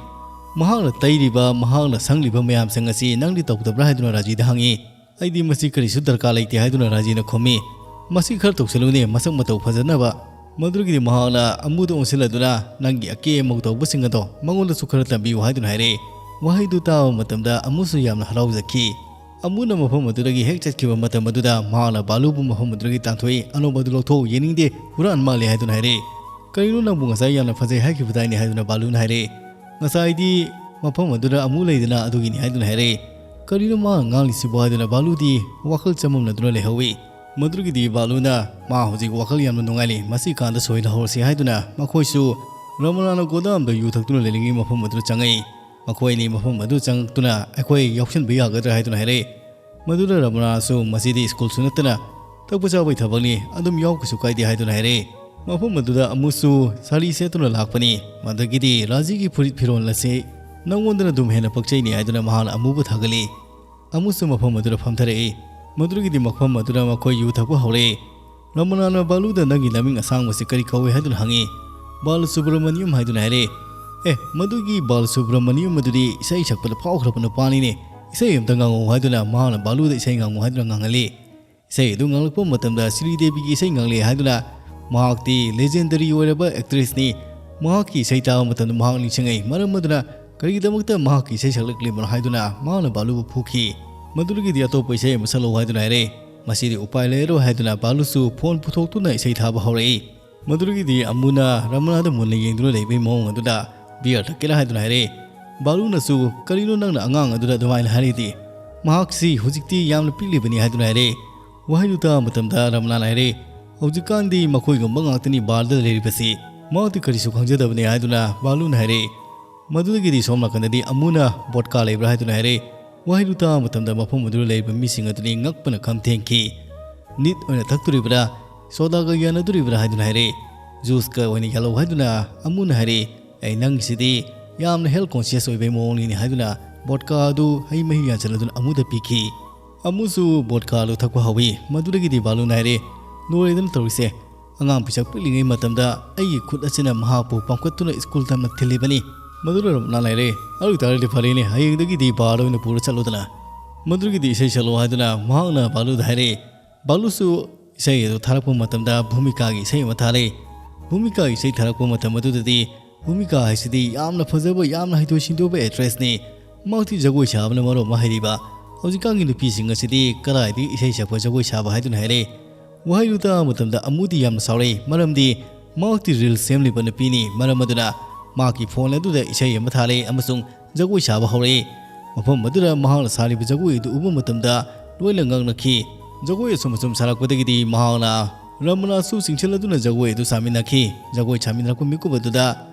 ꯃꯍꯥꯛꯅ ꯇꯩꯔꯤꯕ, ꯃꯍꯥꯛꯅ ꯁꯪꯂꯤꯕ ꯃꯌꯥꯝꯁꯤꯡ ꯑꯁꯤ ꯅꯪꯗꯤ ꯇꯧꯗꯕ꯭ꯔꯥ ꯍꯥꯏꯗꯨꯅ ꯔꯥꯖꯤꯗ ꯍꯪꯉꯤ꯫ "ꯑꯩꯗꯤ ꯃꯁꯤ ꯀꯔꯤꯁꯨ ꯗꯔꯀꯥꯔ ꯂꯩꯇꯦ" ꯍꯥꯏꯗꯨꯅ ꯔꯥꯖꯤꯅ ꯈꯨꯝꯃꯤ꯫ "ꯃꯁꯤ ꯈꯔ ꯇꯧꯁꯜꯂꯨꯅꯦ, ꯃꯁꯛ ꯃꯇꯧ ꯐꯖꯅꯕ"꯫ ꯃꯗꯨꯗꯒꯤꯗꯤ ꯃꯍꯥꯛꯅ ꯑꯃꯨꯗ ꯑꯣꯟꯁꯤꯜꯂꯗꯨꯅ, "ꯅꯪꯒꯤ ꯑꯀꯦ ꯑꯃꯧ ꯇꯧꯕꯁꯤꯡ ꯑꯗꯣ ꯃꯉꯣꯟꯗꯁꯨ ꯈꯔ ꯇꯝꯕꯤꯌꯨ" ꯍꯥꯏꯗꯨꯅ ꯍꯥꯏꯔꯛꯏ꯫ ꯋꯥꯍꯩꯗꯨ ꯇꯥꯕ ꯃꯇꯝꯗ ꯑꯃꯨꯁꯨ ꯌꯥꯝꯅ ꯍꯔꯥꯎꯖꯈꯤ꯫ ꯑꯃꯨꯅ ꯃꯐꯝ ꯑꯗꯨꯗꯒꯤ ꯍꯦꯛ ꯆꯠꯈꯤꯕ ꯃꯇꯝ ꯑꯗꯨꯗ ꯃꯍꯥꯛꯅ ꯕꯥꯂꯨꯕꯨ ꯃꯐꯝ ꯑꯗꯨꯗꯒꯤ ꯇꯥꯟꯊꯣꯛꯏ꯫ "ꯑꯅꯧꯕ ꯑꯗꯨ ꯂꯧꯊꯣꯛꯎ, ꯌꯦꯡꯅꯤꯡꯗꯦ, ꯍꯨꯔꯥꯟ ꯃꯥꯜꯂꯦ" ꯍꯥꯏꯗꯨꯅ ꯍꯥꯏꯔꯛꯏ꯫ "ꯀꯔꯤꯅꯣ, ꯅꯪꯕꯨ ꯉꯁꯥꯏ ꯌꯥꯝꯅ ꯐꯖꯩ ꯍꯥꯏꯈꯤꯕꯗꯥꯏꯅꯦ?" ꯍꯥꯏꯗꯨꯅ ꯕꯥꯂꯨꯅ ꯍꯥꯏꯔꯛꯏ꯫ "ꯉꯁꯥꯏꯗꯤ ꯃꯐꯝ ꯑꯗꯨꯗ ꯑꯃꯨ ꯂꯩꯗꯅ ꯑꯗꯨꯒꯤꯅꯤ" ꯍꯥꯏꯗꯨꯅ ꯍꯥꯏꯔꯛꯏ꯫ "ꯀꯔꯤꯅꯣ ꯃꯥ ꯉꯥꯡꯂꯤꯁꯤꯕꯣ?" ꯍꯥꯏꯗꯨꯅ ꯕꯥꯂꯨꯗꯤ ꯋꯥꯈꯜ ꯆꯃꯝꯅꯗꯨꯅ ꯂꯩꯍꯧꯏ꯫ ꯃꯗꯨꯗꯒꯤꯗꯤ ꯕꯥꯂꯨꯅ, "ꯃꯥ ꯍꯧꯖꯤꯛ ꯋꯥꯈꯜ ꯌꯥꯝꯅ ꯅꯨꯡꯉꯥꯏꯂꯤ, ꯃꯁꯤ ꯀꯥꯟꯗ ꯁꯣꯏ ꯂꯧꯍꯧꯔꯁꯤ" ꯍꯥꯏꯗꯨꯅ ꯃꯈꯣꯏꯁꯨ ꯔꯃꯅꯥꯅ ꯒꯣꯗꯥꯝꯗ ꯌꯨ ꯊꯛꯇꯨꯅ ꯂꯩꯔꯤꯉꯩ ꯃꯐꯝ ꯑꯗꯨꯗ ꯆꯪꯉꯛꯏ꯫ ꯃꯈꯣꯏ ꯑꯅꯤ ꯃꯐꯝ ꯑꯗꯨ ꯆꯪꯉꯛꯇꯨꯅ, "ꯑꯩꯈꯣꯏ ꯌꯥꯎꯁꯟꯕ ꯌꯥꯒꯗ꯭ꯔꯥ?" ꯍꯥꯏꯗꯨꯅ ꯍꯥꯏꯔꯛꯏ꯫ ꯃꯗꯨꯗ ꯔꯃꯅꯥꯁꯨ ꯃꯁꯤꯗꯤ ꯁ꯭ꯀꯨꯜꯁꯨ ꯅꯠꯇꯅ ꯊꯛꯄ ꯆꯥꯕꯒꯤ ꯊꯕꯛꯅꯤ, ꯑꯗꯨꯝ ꯌꯥꯎ, ꯀꯩꯁꯨ ꯀꯥꯏꯗꯦ ꯍꯥꯏꯗꯨꯅ ꯍꯥꯏꯔꯛꯏ꯫ ꯃꯐꯝ ꯑꯗꯨꯗ ꯑꯃꯨꯁꯨ ꯁꯥꯔꯤ ꯁꯦꯠꯇꯨꯅ ꯂꯥꯛꯄꯅꯤ꯫ ꯃꯗꯨꯗꯒꯤꯗꯤ ꯔꯥꯖꯤꯒꯤ ꯐꯨꯔꯤꯠ ꯐꯤꯔꯣꯜ ꯑꯁꯤ ꯅꯪꯉꯣꯟꯗꯅ ꯑꯗꯨꯝ ꯍꯦꯟꯅ ꯄꯛꯆꯩꯅꯦ ꯍꯥꯏꯗꯨꯅ ꯃꯍꯥꯛꯅ ꯑꯃꯨꯕꯨ ꯊꯥꯒꯠꯂꯤ꯫ ꯑꯃꯨꯁꯨ ꯃꯐꯝ ꯑꯗꯨꯗ ꯐꯝꯊꯔꯛꯏ꯫ ꯃꯗꯨꯗꯒꯤꯗꯤ ꯃꯐꯝ ꯑꯗꯨꯗ ꯃꯈꯣꯏ ꯌꯨ ꯊꯛꯄ ꯍꯧꯔꯛꯏ꯫ ꯔꯃꯅꯥꯅ ꯕꯥꯂꯨꯗ "ꯅꯪꯒꯤ ꯅꯃꯤꯡ ꯑꯁꯥꯡꯕꯁꯤ ꯀꯔꯤ ꯀꯧꯏ?" ꯍꯥꯏꯗꯨꯅ ꯍꯪꯉꯤ꯫ "ꯕꯥꯂ ꯁꯨꯕ꯭ꯔꯃꯅꯤꯌꯝ" ꯍꯥꯏꯗꯨꯅ ꯍꯥꯏꯔꯛꯏ꯫ "ꯑꯦ, ꯃꯗꯨꯒꯤ ꯕꯥꯂ ꯁꯨꯕ꯭ꯔꯃꯅꯤꯌꯝ ꯑꯗꯨꯗꯤ ꯏꯁꯩ ꯁꯛꯄꯗ ꯐꯥꯎꯈ꯭ꯔꯕ ꯅꯨꯄꯥꯅꯤꯅꯦ꯫ ꯏꯁꯩ ꯑꯝꯇ ꯉꯥꯡꯉꯛꯎ" ꯍꯥꯏꯗꯨꯅ ꯃꯍꯥꯛꯅ ꯕꯥꯂꯨꯗ ꯏꯁꯩ ꯉꯥꯡꯉꯨ ꯍꯥꯏꯗꯨꯅ ꯉꯥꯡꯍꯜꯂꯤ꯫ ꯏꯁꯩ ꯑꯗꯨ ꯉꯥꯡꯂꯛꯄ ꯃꯇꯝꯗ ꯁ꯭ꯔꯤꯗꯦꯕꯤꯒꯤ ꯏꯁꯩ ꯉꯥꯡꯂꯛꯑꯦ ꯍꯥꯏꯗꯨꯅ, ꯃꯍꯥꯛꯇꯤ legendary ꯑꯣꯏꯔꯕ actressꯅꯤ꯫ ꯃꯍꯥꯛꯀꯤ ꯏꯁꯩ ꯇꯥꯕ ꯃꯇꯝꯗ ꯃꯍꯥꯛ ꯅꯤꯡꯁꯤꯡꯉꯛꯏ꯫ ꯃꯔꯝ ꯑꯗꯨꯅ ꯀꯔꯤꯒꯤꯗꯃꯛꯇ ꯃꯍꯥꯛꯀꯤ ꯏꯁꯩ ꯁꯛꯂꯛꯂꯤꯕꯅꯣ ꯍꯥꯏꯗꯨꯅ ꯃꯍꯥꯛꯅ ꯕꯥꯂꯨꯕꯨ ꯐꯨꯈꯤ꯫ ꯃꯗꯨꯗꯒꯤꯗꯤ ꯑꯇꯣꯞꯄ ꯏꯁꯩ ꯑꯃ ꯁꯛꯂꯛꯎ ꯍꯥꯏꯗꯨꯅ ꯍꯥꯏꯔꯛꯏ꯫ ꯃꯁꯤꯗꯤ ꯎꯄꯥꯏ ꯂꯩꯔꯔꯣꯏ ꯍꯥꯏꯗꯨꯅ ꯕꯥꯂꯨꯁꯨ phone ꯄꯨꯊꯣꯛꯇꯨꯅ ꯏꯁꯩ ꯊꯥꯕ ꯍꯧꯔꯛꯏ꯫ ꯃꯗꯨꯗꯒꯤꯗꯤ ꯑꯃꯨꯅ ꯔꯃꯅꯥꯗ ꯃꯨꯟꯅ ꯌꯦꯡꯗꯨꯅ ꯂꯩꯕꯒꯤ ꯃꯑꯣꯡ ꯑꯗꯨꯗ beer ꯊꯛꯀꯦꯔꯥ ꯍꯥꯏꯗꯨꯅ ꯍꯥꯏꯔꯛꯏ꯫ ꯕꯥꯂꯨꯅꯁꯨ, "ꯀꯔꯤꯅꯣ ꯅꯪꯅ ꯑꯉꯥꯡ ꯑꯗꯨꯗ ꯑꯗꯨꯃꯥꯏꯅ ꯍꯥꯏꯔꯤꯗꯤ? ꯃꯍꯥꯛꯁꯤ ꯍꯧꯖꯤꯛꯇꯤ ꯌꯥꯝꯅ ꯄꯤꯛꯂꯤꯕꯅꯤ" ꯍꯥꯏꯗꯨꯅ ꯍꯥꯏꯔꯛꯏ꯫ ꯋꯥꯍꯩꯗꯨ ꯇꯥꯕ ꯃꯇꯝꯗ ꯔꯃꯅꯥꯅ ꯍꯥꯏꯔꯛꯏ, "ꯍꯧꯖꯤꯛꯀꯥꯟꯗꯤ ꯃꯈꯣꯏꯒꯨꯝꯕ ꯉꯥꯛꯇꯅꯤ barꯗ ꯂꯩꯔꯤꯕꯁꯤ꯫ ꯃꯍꯥꯛꯇꯤ ꯀꯔꯤꯁꯨ ꯈꯪꯖꯗꯕꯅꯤ" ꯍꯥꯏꯗꯨꯅ ꯕꯥꯂꯨꯅ ꯍꯥꯏꯔꯛꯏ꯫ ꯃꯗꯨꯗꯒꯤꯗꯤ ꯁꯣꯝ ꯅꯥꯀꯟꯗꯗꯤ ꯑꯃꯨꯅ "vodka ꯂꯩꯕ꯭ꯔꯥ?" ꯍꯥꯏꯗꯨꯅ ꯍꯥꯏꯔꯛꯏ꯫ ꯋꯥꯍꯩꯗꯨ ꯇꯥꯕ ꯃꯇꯝꯗ ꯃꯐꯝ ꯑꯗꯨꯗ ꯂꯩꯔꯤꯕ ꯃꯤꯁꯤꯡ ꯑꯗꯨꯗꯤ ꯉꯛꯄꯅ ꯈꯝ ꯊꯦꯡꯈꯤ꯫ "Neat ꯑꯣꯏꯅ ꯊꯛꯇꯣꯔꯤꯕ꯭ꯔꯥ? Sodaꯒ ꯌꯥꯅꯗꯣꯔꯤꯕ꯭ꯔꯥ?" ꯍꯥꯏꯗꯨꯅ ꯍꯥꯏꯔꯛꯏ꯫ "Juiceꯀ ꯑꯣꯏꯅ ꯌꯥꯜꯂꯧ" ꯍꯥꯏꯗꯨꯅ ꯑꯃꯨꯅ ꯍꯥꯏꯔꯛꯏ꯫ "ꯑꯩ ꯅꯪꯒꯤꯁꯤꯗꯤ ꯌꯥꯝꯅ health conscious ꯑꯣꯏꯕꯩ ꯃꯑꯣꯡꯅꯤꯅꯦ" ꯍꯥꯏꯗꯨꯅ vodka ꯑꯗꯨ ꯍꯩ ꯃꯍꯤ ꯌꯥꯟꯁꯤꯜꯂꯗꯨꯅ ꯑꯃꯨꯗ ꯄꯤꯈꯤ꯫ ꯑꯃꯨꯁꯨ vodka ꯑꯗꯨ ꯊꯛꯄ ꯍꯧꯏ꯫ ꯃꯗꯨꯗꯒꯤꯗꯤ ꯕꯥꯂꯨꯅ ꯍꯥꯏꯔꯛꯏ, "ꯂꯣꯏꯔꯦꯗꯅ ꯇꯧꯔꯤꯁꯦ꯫ ꯑꯉꯥꯡ ꯄꯤꯁꯛ ꯄꯤꯛꯂꯤꯉꯩ ꯃꯇꯝꯗ ꯑꯩꯒꯤ ꯈꯨꯠ ꯑꯁꯤꯅ ꯃꯍꯥꯛꯄꯨ ꯄꯥꯝꯈꯠꯇꯨꯅ ꯁ꯭ꯀꯨꯜ ꯇꯝꯅ ꯊꯤꯜꯂꯤꯕꯅꯤ"꯫ ꯃꯗꯨꯗ ꯔꯃꯅꯥꯅ ꯍꯥꯏꯔꯛꯏ, "ꯑꯗꯨ ꯑꯣꯏꯇꯥꯔꯗꯤ ꯐꯔꯦꯅꯦ, ꯍꯌꯦꯡꯗꯒꯤꯗꯤ barꯗ ꯑꯣꯏꯅ ꯄꯨꯔ ꯆꯠꯂꯣꯗꯅ"꯫ ꯃꯗꯨꯗꯒꯤꯗꯤ ꯏꯁꯩ ꯁꯛꯂꯣ ꯍꯥꯏꯗꯨꯅ ꯃꯍꯥꯛꯅ ꯕꯥꯂꯨꯗ ꯍꯥꯏꯔꯛꯏ꯫ ꯕꯥꯂꯨꯁꯨ ꯏꯁꯩ ꯑꯗꯨ ꯊꯥꯔꯛꯄ ꯃꯇꯝꯗ ꯚꯨꯃꯤꯀꯥꯒꯤ ꯏꯁꯩ ꯑꯃ ꯊꯥꯔꯛꯏ꯫ ꯚꯨꯃꯤꯀꯥꯒꯤ ꯏꯁꯩ ꯊꯥꯔꯛꯄ ꯃꯇꯝ ꯑꯗꯨꯗꯗꯤ ꯚꯨꯃꯤꯀꯥ ꯍꯥꯏꯁꯤꯗꯤ ꯌꯥꯝꯅ ꯐꯖꯕ, ꯌꯥꯝꯅ ꯍꯩꯊꯣꯏ ꯁꯤꯡꯊꯣꯏꯕ actressꯅꯤ꯫ ꯃꯍꯥꯛꯇꯤ ꯖꯒꯣꯏ ꯁꯥꯕꯅ ꯃꯔꯣꯜ ꯑꯃ ꯍꯩꯔꯤꯕ꯫ ꯍꯧꯖꯤꯛꯀꯥꯟꯒꯤ ꯅꯨꯄꯤꯁꯤꯡ ꯑꯁꯤꯗꯤ ꯀꯗꯥꯏꯗꯒꯤ ꯏꯁꯩ ꯁꯛꯄ, ꯖꯒꯣꯏ ꯁꯥꯕ ꯍꯥꯏꯗꯨꯅ ꯍꯥꯏꯔꯛꯏ꯫ ꯋꯥꯍꯩꯗꯨ ꯇꯥꯕ ꯃꯇꯝꯗ ꯑꯃꯨꯗꯤ ꯌꯥꯝꯅ ꯁꯥꯎꯔꯛꯏ, ꯃꯔꯝꯗꯤ ꯃꯍꯥꯛꯇꯤ reel ꯁꯦꯝꯂꯤꯕ ꯅꯨꯄꯤꯅꯤ꯫ ꯃꯔꯝ ꯑꯗꯨꯅ ꯃꯍꯥꯛꯀꯤ phone ꯑꯗꯨꯗ ꯏꯁꯩ ꯑꯃ ꯊꯥꯔꯛꯏ ꯑꯃꯁꯨꯡ ꯖꯒꯣꯏ ꯁꯥꯕ ꯍꯧꯔꯛꯏ꯫ ꯃꯐꯝ ꯑꯗꯨꯗ ꯃꯍꯥꯛꯅ ꯁꯥꯔꯤꯕ ꯖꯒꯣꯏ ꯑꯗꯨ ꯎꯕ ꯃꯇꯝꯗ ꯂꯣꯏꯅ ꯉꯛꯅꯈꯤ꯫ ꯖꯒꯣꯏ ꯑꯁꯨꯝ ꯑꯁꯨꯝ ꯁꯥꯔꯛꯄꯗꯒꯤꯗꯤ ꯃꯍꯥꯛꯅ ꯔꯃꯅꯥꯁꯨ ꯆꯤꯡꯁꯤꯜꯂꯗꯨꯅ ꯖꯒꯣꯏ ꯑꯗꯨ ꯁꯥꯃꯤꯟꯅꯈꯤ꯫ ꯖꯒꯣꯏ ꯁꯥꯃꯤꯟꯅꯔꯛꯄ ꯃꯤꯀꯨꯞ ꯑꯗꯨꯗ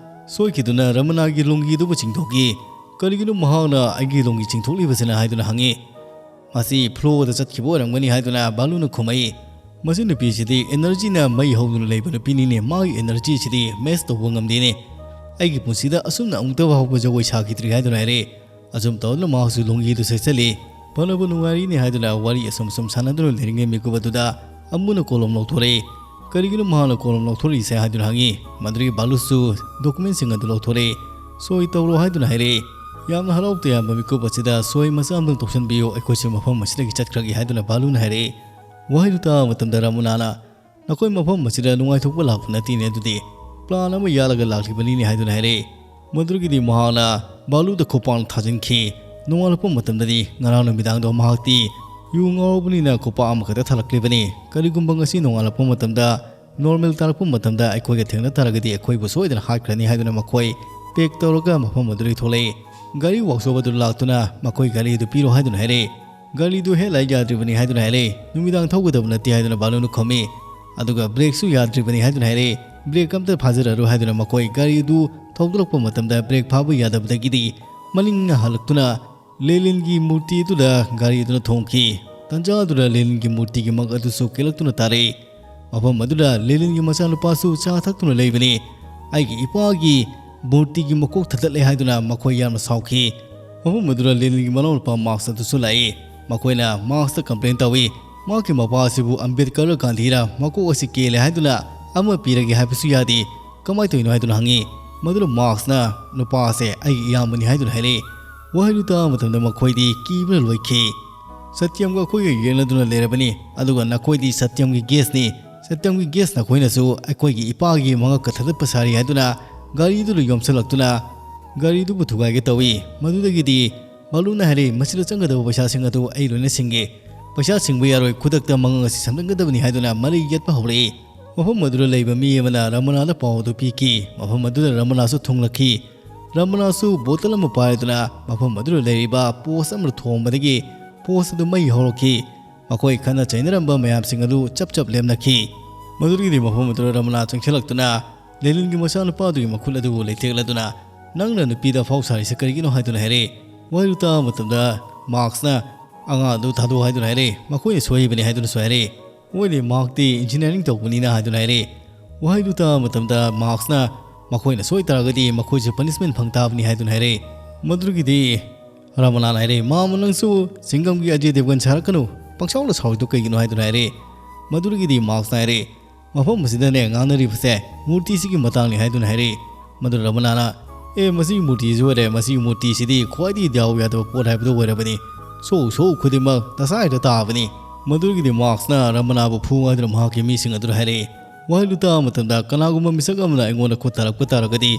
ꯁꯣꯏꯈꯤꯗꯨꯅ ꯔꯃꯅꯥꯒꯤ ꯂꯨꯡꯒꯤ ꯑꯗꯨꯕꯨ ꯆꯤꯡꯊꯣꯛꯈꯤ꯫ "ꯀꯔꯤꯒꯤꯅꯣ ꯃꯍꯥꯛꯅ ꯑꯩꯒꯤ ꯂꯨꯡꯒꯤ ꯆꯤꯡꯊꯣꯛꯂꯤꯕꯁꯤꯅ?" ꯍꯥꯏꯗꯨꯅ ꯍꯪꯉꯤ꯫ "ꯃꯁꯤ flow ꯗ ꯆꯠꯈꯤꯕ ꯑꯣꯏꯔꯝꯒꯅꯤ" ꯍꯥꯏꯗꯨꯅ ꯕꯥꯂꯨꯅ ꯈꯨꯝꯃꯛꯏ꯫ "ꯃꯁꯤ ꯅꯨꯄꯤꯁꯤꯗꯤ energy ꯅ ꯃꯩ ꯍꯧꯗꯨꯅ ꯂꯩꯕ ꯅꯨꯄꯤꯅꯤꯅꯦ, ꯃꯥꯒꯤ energy ꯁꯤꯗꯤ match ꯇꯧꯕ ꯉꯝꯗꯦꯅꯦ꯫ ꯑꯩꯒꯤ ꯄꯨꯟꯁꯤꯗ ꯑꯁꯨꯝꯅ ꯑꯃꯨꯛꯇ ꯐꯥꯎꯕ ꯖꯒꯣꯏ ꯁꯥꯈꯤꯗ꯭ꯔꯤ" ꯍꯥꯏꯗꯨꯅ ꯍꯥꯏꯔꯛꯏ꯫ ꯑꯁꯨꯝ ꯇꯧꯗꯨꯅ ꯃꯍꯥꯛꯁꯨ ꯂꯨꯡꯒꯤꯗꯨ ꯁꯦꯠꯆꯜꯂꯤ꯫ ꯐꯅꯕ ꯅꯨꯡꯉꯥꯏꯔꯤꯅꯦ ꯍꯥꯏꯗꯨꯅ ꯋꯥꯔꯤ ꯑꯁꯨꯝ ꯑꯁꯨꯝ ꯁꯥꯟꯅꯗꯨꯅ ꯂꯩꯔꯤꯉꯩ ꯃꯤꯀꯨꯞ ꯑꯗꯨꯗ ꯑꯃꯨꯅ ꯀꯣꯂꯣꯝ ꯂꯧꯊꯣꯔꯛꯏ꯫ "ꯀꯔꯤꯒꯤꯅꯣ ꯃꯍꯥꯛꯅ ꯀꯣꯂꯣꯝ ꯂꯧꯊꯣꯔꯛꯏꯁꯦ?" ꯍꯥꯏꯗꯨꯅ ꯍꯪꯉꯤ꯫ ꯃꯗꯨꯗꯒꯤ ꯕꯥꯂꯨꯁꯨ document ꯁꯤꯡ ꯑꯗꯨ ꯂꯧꯊꯣꯔꯛꯏ꯫ "ꯁꯣꯏ ꯇꯧꯔꯣ" ꯍꯥꯏꯗꯨꯅ ꯍꯥꯏꯔꯛꯏ꯫ "ꯌꯥꯝꯅ ꯍꯔꯥꯎ ꯇꯌꯥꯝꯕ ꯃꯤꯀꯨꯞ ꯑꯁꯤꯗ ꯁꯣꯏ ꯃꯆꯥ ꯑꯃꯇꯪ ꯇꯧꯁꯟꯕꯤꯌꯨ, ꯑꯩꯈꯣꯏꯁꯨ ꯃꯐꯝ ꯑꯁꯤꯗꯒꯤ ꯆꯠꯈ꯭ꯔꯒꯦ" ꯍꯥꯏꯗꯨꯅ ꯕꯥꯂꯨꯅ ꯍꯥꯏꯔꯛꯏ꯫ ꯋꯥꯍꯩꯗꯨ ꯇꯥꯕ ꯃꯇꯝꯗ ꯔꯃꯅꯥꯅ, "ꯅꯈꯣꯏ ꯃꯐꯝ ꯑꯁꯤꯗ ꯅꯨꯡꯉꯥꯏꯊꯣꯛꯄ ꯂꯥꯛꯄ ꯅꯠꯇꯦꯅꯦ, ꯑꯗꯨꯗꯤ plan ꯑꯃ ꯌꯥꯜꯂꯒ ꯂꯥꯛꯂꯤꯕꯅꯤꯅꯦ" ꯍꯥꯏꯗꯨꯅ ꯍꯥꯏꯔꯛꯏ꯫ ꯃꯗꯨꯗꯒꯤꯗꯤ ꯃꯍꯥꯛꯅ ꯕꯥꯂꯨꯗ ꯈꯨꯄꯥꯛ ꯊꯥꯖꯤꯟꯈꯤ꯫ ꯅꯣꯡꯉꯥꯜꯂꯛꯄ ꯃꯇꯝꯗꯗꯤ ꯉꯔꯥꯡ ꯅꯨꯃꯤꯗꯥꯡꯗꯣ ꯃꯍꯥꯛꯇꯤ ꯌꯨ ꯉꯥꯎꯔꯕꯅꯤꯅ ꯈꯨꯄꯥꯛ ꯑꯃꯈꯛꯇ ꯊꯥꯔꯛꯂꯤꯕꯅꯤ꯫ ꯀꯔꯤꯒꯨꯝꯕ ꯉꯁꯤ ꯅꯣꯡꯉꯥꯜꯂꯛꯄ ꯃꯇꯝꯗ, normal ꯇꯥꯔꯛꯄ ꯃꯇꯝꯗ ꯑꯩꯈꯣꯏꯒ ꯊꯦꯡꯅ ꯇꯥꯔꯒꯗꯤ ꯑꯩꯈꯣꯏꯕꯨ ꯁꯣꯏꯗꯅ ꯍꯥꯠꯈ꯭ꯔꯅꯤ ꯍꯥꯏꯗꯨꯅ ꯃꯈꯣꯏ pack ꯇꯧꯔꯒ ꯃꯐꯝ ꯑꯗꯨꯗꯒꯤ ꯊꯣꯛꯂꯛꯏ꯫ ꯒꯥꯔꯤ workshop ꯑꯗꯨ ꯂꯥꯛꯇꯨꯅ ꯃꯈꯣꯏ ꯒꯥꯔꯤ ꯑꯗꯨ ꯄꯤꯔꯣ ꯍꯥꯏꯗꯨꯅ ꯍꯥꯏꯔꯛꯏ꯫ ꯒꯥꯔꯤꯗꯨ headlight ꯌꯥꯗ꯭ꯔꯤꯕꯅꯤ ꯍꯥꯏꯗꯨꯅ ꯍꯥꯏꯔꯛꯏ꯫ "ꯅꯨꯃꯤꯗꯥꯡ ꯊꯧꯒꯗꯕ ꯅꯠꯇꯦ" ꯍꯥꯏꯗꯨꯅ ꯕꯥꯂꯨꯅ ꯈꯨꯝꯃꯤ꯫ ꯑꯗꯨꯒ brake ꯁꯨ ꯌꯥꯗ꯭ꯔꯤꯕꯅꯤ ꯍꯥꯏꯗꯨꯅ ꯍꯥꯏꯔꯛꯏ꯫ "Brake ꯑꯝꯇ ꯐꯥꯖꯔꯔꯣꯏ" ꯍꯥꯏꯗꯨꯅ ꯃꯈꯣꯏ ꯒꯥꯔꯤꯗꯨ ꯊꯧꯗꯣꯔꯛꯄ ꯃꯇꯝꯗ brake ꯐꯥꯕ ꯌꯥꯗꯕꯗꯒꯤꯗꯤ ꯃꯅꯤꯡꯅ ꯍꯜꯂꯛꯇꯨꯅ ꯂꯦꯅꯤꯟꯒꯤ ꯃꯨꯔꯇꯤ ꯑꯗꯨꯗ ꯒꯥꯔꯤ ꯑꯗꯨꯅ ꯊꯣꯝꯈꯤ꯫ ꯇꯟꯖꯥ ꯑꯗꯨꯗ ꯂꯦꯅꯤꯟꯒꯤ ꯃꯨꯔꯇꯤꯒꯤ ꯃꯛ ꯑꯗꯨꯁꯨ ꯀꯦꯜꯂꯛꯇꯨꯅ ꯇꯥꯔꯛꯏ꯫ ꯃꯐꯝ ꯑꯗꯨꯗ ꯂꯦꯅꯤꯟꯒꯤ ꯃꯆꯥꯅꯨꯄꯥꯁꯨ ꯆꯥ ꯊꯛꯇꯨꯅ ꯂꯩꯕꯅꯤ꯫ "ꯑꯩꯒꯤ ꯏꯄꯥꯒꯤ ꯃꯨꯔꯇꯤꯒꯤ ꯃꯀꯣꯛ ꯊꯥꯗꯠꯂꯦ" ꯍꯥꯏꯗꯨꯅ ꯃꯈꯣꯏ ꯌꯥꯝꯅ ꯁꯥꯎꯈꯤ꯫ ꯃꯐꯝ ꯑꯗꯨꯗ ꯂꯦꯅꯤꯟꯒꯤ ꯃꯅꯥꯎꯅꯨꯄꯥ ꯃꯥꯔꯛꯁ ꯑꯗꯨꯁꯨ ꯂꯥꯛꯏ꯫ ꯃꯈꯣꯏꯅ ꯃꯥꯔꯛꯁꯇ complain ꯇꯧꯏ꯫ "ꯃꯍꯥꯛꯀꯤ ꯃꯄꯥ ꯑꯁꯤꯕꯨ ꯑꯝꯕꯦꯗꯀꯔ ꯒꯥꯟꯙꯤꯔ ꯃꯀꯣꯛ ꯑꯁꯤ ꯀꯦꯜꯂꯦ ꯍꯥꯏꯗꯨꯅ ꯑꯃ ꯄꯤꯔꯒꯦ ꯍꯥꯏꯕꯁꯨ ꯌꯥꯗꯦ꯫ ꯀꯃꯥꯏꯅ ꯇꯧꯔꯤꯅꯣ?" ꯍꯥꯏꯗꯨꯅ ꯍꯪꯉꯤ꯫ ꯃꯗꯨꯗ ꯃꯥꯔꯛꯁꯅ "ꯅꯨꯄꯥ ꯑꯁꯦ ꯑꯩꯒꯤ ꯏꯌꯥꯝꯕꯅꯤ" ꯍꯥꯏꯗꯨꯅ ꯍꯥꯏꯔꯛꯏ꯫ ꯋꯥꯍꯩꯗꯨ ꯇꯥꯕ ꯃꯇꯝꯗ ꯃꯈꯣꯏꯗꯤ ꯀꯤꯕꯅ ꯂꯣꯏꯈꯤ꯫ "ꯁꯇ꯭ꯌꯝꯒ ꯑꯩꯈꯣꯏꯒ ꯌꯦꯡꯅꯗꯨꯅ ꯂꯩꯔꯕꯅꯤ, ꯑꯗꯨꯒ ꯅꯈꯣꯏꯗꯤ ꯁꯇ꯭ꯌꯝꯒꯤ guest ꯅꯤ꯫ ꯁꯇ꯭ꯌꯝꯒꯤ guest ꯅꯈꯣꯏꯅꯁꯨ ꯑꯩꯈꯣꯏꯒꯤ ꯏꯄꯥꯒꯤ ꯃꯉꯛꯀ ꯊꯥꯗꯠꯄ ꯁꯥꯔꯤ" ꯍꯥꯏꯗꯨꯅ ꯒꯥꯔꯤꯗꯨꯗ ꯌꯣꯝꯁꯤꯜꯂꯛꯇꯨꯅ ꯒꯥꯔꯤꯗꯨꯕꯨ ꯊꯨꯒꯥꯏꯒꯦ ꯇꯧꯏ꯫ ꯃꯗꯨꯗꯒꯤꯗꯤ ꯕꯥꯂꯨꯅ ꯍꯥꯏꯔꯛꯏ, "ꯃꯁꯤꯗ ꯆꯪꯒꯗꯕ ꯄꯩꯁꯥꯁꯤꯡ ꯑꯗꯨ ꯑꯩ ꯂꯣꯏꯅ ꯁꯤꯡꯒꯦ꯫ ꯄꯩꯁꯥ ꯁꯤꯡꯕ ꯌꯥꯔꯣꯏ, ꯈꯨꯗꯛꯇ ꯃꯉꯛ ꯑꯁꯤ ꯁꯦꯝꯖꯤꯟꯒꯗꯕꯅꯤ" ꯍꯥꯏꯗꯨꯅ ꯃꯔꯩ ꯌꯦꯠꯄ ꯍꯧꯔꯛꯏ꯫ ꯃꯐꯝ ꯑꯗꯨꯗ ꯂꯩꯕ ꯃꯤ ꯑꯃꯅ ꯔꯃꯅꯥꯗ ꯄꯥꯎ ꯑꯗꯨ ꯄꯤꯈꯤ꯫ ꯃꯐꯝ ꯑꯗꯨꯗ ꯔꯃꯅꯥꯁꯨ ꯊꯨꯡꯂꯛꯈꯤ꯫ ꯔꯃꯅꯥꯁꯨ ꯕꯣꯇꯜ ꯑꯃ ꯄꯥꯏꯗꯨꯅ ꯃꯐꯝ ꯑꯗꯨꯗ ꯂꯩꯔꯤꯕ post ꯑꯃꯗ ꯊꯣꯝꯕꯗꯒꯤ post ꯑꯗꯨ ꯃꯩ ꯍꯧꯔꯛꯈꯤ꯫ ꯃꯈꯣꯏ ꯈꯠꯅ ꯆꯩꯅꯔꯝꯕ ꯃꯌꯥꯝꯁꯤꯡ ꯑꯗꯨ ꯆꯞ ꯆꯞ ꯂꯦꯞꯅꯈꯤ꯫ ꯃꯗꯨꯗꯒꯤꯗꯤ ꯃꯐꯝ ꯑꯗꯨꯗ ꯔꯃꯅꯥ ꯆꯪꯁꯤꯜꯂꯛꯇꯨꯅ ꯂꯦꯅꯤꯟꯒꯤ ꯃꯆꯥꯅꯨꯄꯥ ꯑꯗꯨꯒꯤ ꯃꯈꯨꯠ ꯑꯗꯨꯕꯨ ꯂꯩꯊꯦꯛꯂꯗꯨꯅ, "ꯅꯪꯅ ꯅꯨꯄꯤꯗ ꯑꯐꯥꯎ ꯁꯥꯔꯤꯁꯦ ꯀꯔꯤꯒꯤꯅꯣ?" ꯍꯥꯏꯗꯨꯅ ꯍꯥꯏꯔꯛꯏ꯫ ꯋꯥꯍꯩꯗꯨ ꯇꯥꯕ ꯃꯇꯝꯗ ꯃꯥꯔꯛꯁꯅ, ꯑꯉꯥꯡ ꯑꯗꯨ ꯊꯥꯗꯣꯛ ꯍꯥꯏꯗꯨꯅ ꯍꯥꯏꯔꯦ꯫ ꯃꯈꯣꯏꯅ ꯁꯣꯏꯕꯅꯤ ꯍꯥꯏꯗꯨꯅꯁꯨ ꯍꯥꯏꯔꯦ꯫ ꯃꯣꯏꯗꯤ ꯃꯍꯥꯛꯇꯤ ꯏꯟꯖꯤꯅꯤꯌꯥꯔꯤꯡ ꯇꯧꯕꯅꯤꯅ ꯍꯥꯏꯗꯨꯅ ꯍꯥꯏꯔꯦ꯫ ꯋꯥꯍꯩꯗꯨ ꯇꯥꯕ ꯃꯇꯝꯗ ꯃꯥꯔꯛꯁꯅ ꯃꯈꯣꯏꯅ ꯁꯣꯏ ꯇꯥꯔꯒꯗꯤ ꯃꯈꯣꯏꯁꯨ ꯄꯅꯤꯁꯃꯦꯟ ꯐꯪ ꯇꯥꯕꯅꯤ ꯍꯥꯏꯗꯨꯅ ꯍꯥꯏꯔꯦ꯫ ꯃꯗꯨꯗꯒꯤꯗꯤ ꯔꯃꯅꯥꯅ ꯍꯥꯏꯔꯦ, "ꯃꯥꯃ, ꯅꯪꯁꯨ ꯁꯤꯡꯒꯝꯒꯤ ꯑꯖꯦ ꯗꯦꯕꯒꯟ ꯁꯥꯔꯛꯀꯅꯨ, ꯄꯪꯁꯥꯎꯗ ꯁꯥꯎꯔꯤꯗꯣ ꯀꯩꯒꯤꯅꯣ?" ꯍꯥꯏꯗꯨꯅ ꯍꯥꯏꯔꯦ꯫ ꯃꯗꯨꯗꯒꯤꯗꯤ ꯃꯥꯔꯛꯁꯅ ꯍꯥꯏꯔꯦ, "ꯃꯐꯝ ꯑꯁꯤꯗꯅꯦ ꯉꯥꯡꯅꯔꯤꯕꯁꯦ ꯃꯨꯔꯇꯤꯁꯤꯒꯤ ꯃꯇꯥꯡꯅꯤ" ꯍꯥꯏꯗꯨꯅ ꯍꯥꯏꯔꯦ꯫ ꯃꯗꯨ ꯔꯃꯅꯥꯅ, "ꯑꯦ, ꯃꯁꯤꯒꯤ ꯃꯨꯔꯇꯤꯁꯤ ꯑꯣꯏꯔꯦ, ꯃꯁꯤꯒꯤ ꯃꯨꯔꯇꯤꯁꯤꯗꯤ ꯈ꯭ꯋꯥꯏꯗꯒꯤ ꯗꯥꯎ ꯌꯥꯗꯕ ꯄꯣꯠ ꯍꯥꯏꯕꯗꯨ ꯑꯣꯏꯔꯕꯅꯤ꯫ ꯁꯣꯛꯎ ꯁꯣꯛꯎ ꯈꯨꯗꯤꯡꯃꯛ ꯗꯁꯥ ꯍꯦꯛꯇ ꯇꯥꯕꯅꯤ"꯫ ꯃꯗꯨꯗꯒꯤꯗꯤ ꯃꯥꯔꯛꯁꯅ ꯔꯃꯅꯥꯕꯨ ꯐꯨ ꯍꯥꯏꯗꯨꯅ ꯃꯍꯥꯛꯀꯤ ꯃꯤꯁꯤꯡ ꯑꯗꯨꯗ ꯍꯥꯏꯔꯛꯏ꯫ ꯋꯥꯍꯩꯗꯨ ꯇꯥꯕ ꯃꯇꯝꯗ ꯀꯅꯥꯒꯨꯝꯕ ꯃꯤꯁꯛ ꯑꯃꯅ ꯑꯩꯉꯣꯟꯗ ꯈꯨꯠ ꯊꯥꯔꯛꯄ ꯇꯥꯔꯒꯗꯤ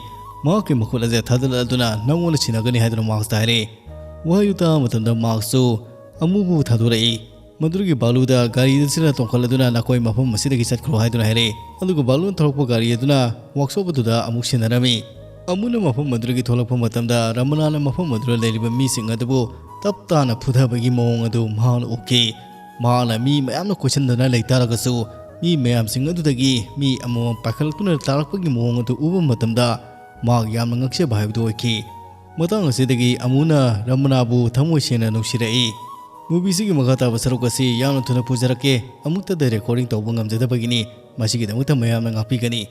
ꯃꯍꯥꯛꯀꯤ ꯃꯈꯨꯠ ꯑꯁꯦ ꯊꯥꯗꯠꯂꯗꯨꯅ ꯅꯪꯉꯣꯟꯗ ꯁꯤꯟꯅꯒꯅꯤ ꯍꯥꯏꯗꯨꯅ ꯃꯥꯔꯛꯁꯇ ꯍꯥꯏꯔꯛꯏ꯫ ꯋꯥꯍꯩꯗꯨ ꯇꯥꯕ ꯃꯇꯝꯗ ꯃꯥꯔꯛꯁꯁꯨ ꯑꯃꯨꯕꯨ ꯊꯥꯗꯣꯔꯛꯏ꯫ ꯃꯗꯨꯒꯤ ꯕꯥꯂꯨꯗ ꯒꯥꯔꯤꯗ ꯆꯠꯅ ꯇꯣꯡꯈꯠꯂꯗꯨꯅ ꯅꯈꯣꯏ ꯃꯐꯝ ꯑꯁꯤꯗꯒꯤ ꯆꯠꯈ꯭ꯔꯣ ꯍꯥꯏꯗꯨꯅ ꯍꯥꯏꯔꯛꯏ꯫ ꯑꯗꯨꯒ ꯕꯥꯂꯨꯅ ꯊꯧꯔꯛꯄ ꯒꯥꯔꯤ ꯑꯗꯨꯅ ꯋꯥꯛꯁꯣꯞ ꯑꯗꯨꯗ ꯑꯃꯨꯛ ꯁꯤꯟꯅꯔꯝꯃꯤ꯫ ꯑꯃꯨꯅ ꯃꯐꯝ ꯑꯗꯨꯗꯒꯤ ꯊꯣꯛꯂꯛꯄ ꯃꯇꯝꯗ ꯔꯃꯅꯥꯅ ꯃꯐꯝ ꯑꯗꯨꯗ ꯂꯩꯔꯤꯕ ꯃꯤꯁꯤꯡ ꯑꯗꯨꯕꯨ ꯇꯞ ꯇꯥꯅ ꯐꯨꯊꯕꯒꯤ ꯃꯑꯣꯡ ꯑꯗꯨ ꯃꯍꯥꯛꯅ ꯎꯈꯤ꯫ ꯃꯍꯥꯛꯅ ꯃꯤ ꯃꯌꯥꯝꯅ ꯀꯣꯏꯁꯤꯟꯗꯨꯅ ꯂꯩꯇꯥꯔꯒꯁꯨ ꯃꯤ ꯃꯌꯥꯝꯁꯤꯡ ꯑꯗꯨꯗꯒꯤ ꯃꯤ ꯑꯃꯃꯝ ꯄꯥꯏꯈꯠꯂꯛꯇꯨꯅ ꯇꯥꯔꯛꯄꯒꯤ ꯃꯑꯣꯡ ꯑꯗꯨ ꯎꯕ ꯃꯇꯝꯗ ꯃꯍꯥꯛ ꯌꯥꯝꯅ ꯉꯛꯆꯕ ꯍꯥꯏꯕꯗꯨ ꯑꯣꯏꯈꯤ꯫ ꯃꯇꯥꯡ ꯑꯁꯤꯗꯒꯤ ꯑꯃꯨꯅ ꯔꯃꯅꯥꯕꯨ ꯊꯃꯣꯏ ꯁꯦꯡꯅ ꯅꯨꯡꯁꯤꯔꯛꯏ꯫ ꯃꯨꯚꯤꯁꯤꯒꯤ ꯃꯈꯥ ꯇꯥꯕ ꯁꯔꯨꯛ ꯑꯁꯤ ꯌꯥꯝꯅ ꯊꯨꯅ ꯄꯨꯖꯔꯛꯀꯦ꯫ ꯑꯃꯨꯛꯇꯗ ꯔꯦꯀꯣꯔꯗꯤꯡ ꯇꯧꯕ ꯉꯝꯖꯗꯕꯒꯤꯅꯤ꯫ ꯃꯁꯤꯒꯤꯗꯃꯛꯇ ꯃꯌꯥꯝꯅ ꯉꯥꯛꯄꯤꯒꯅꯤ꯫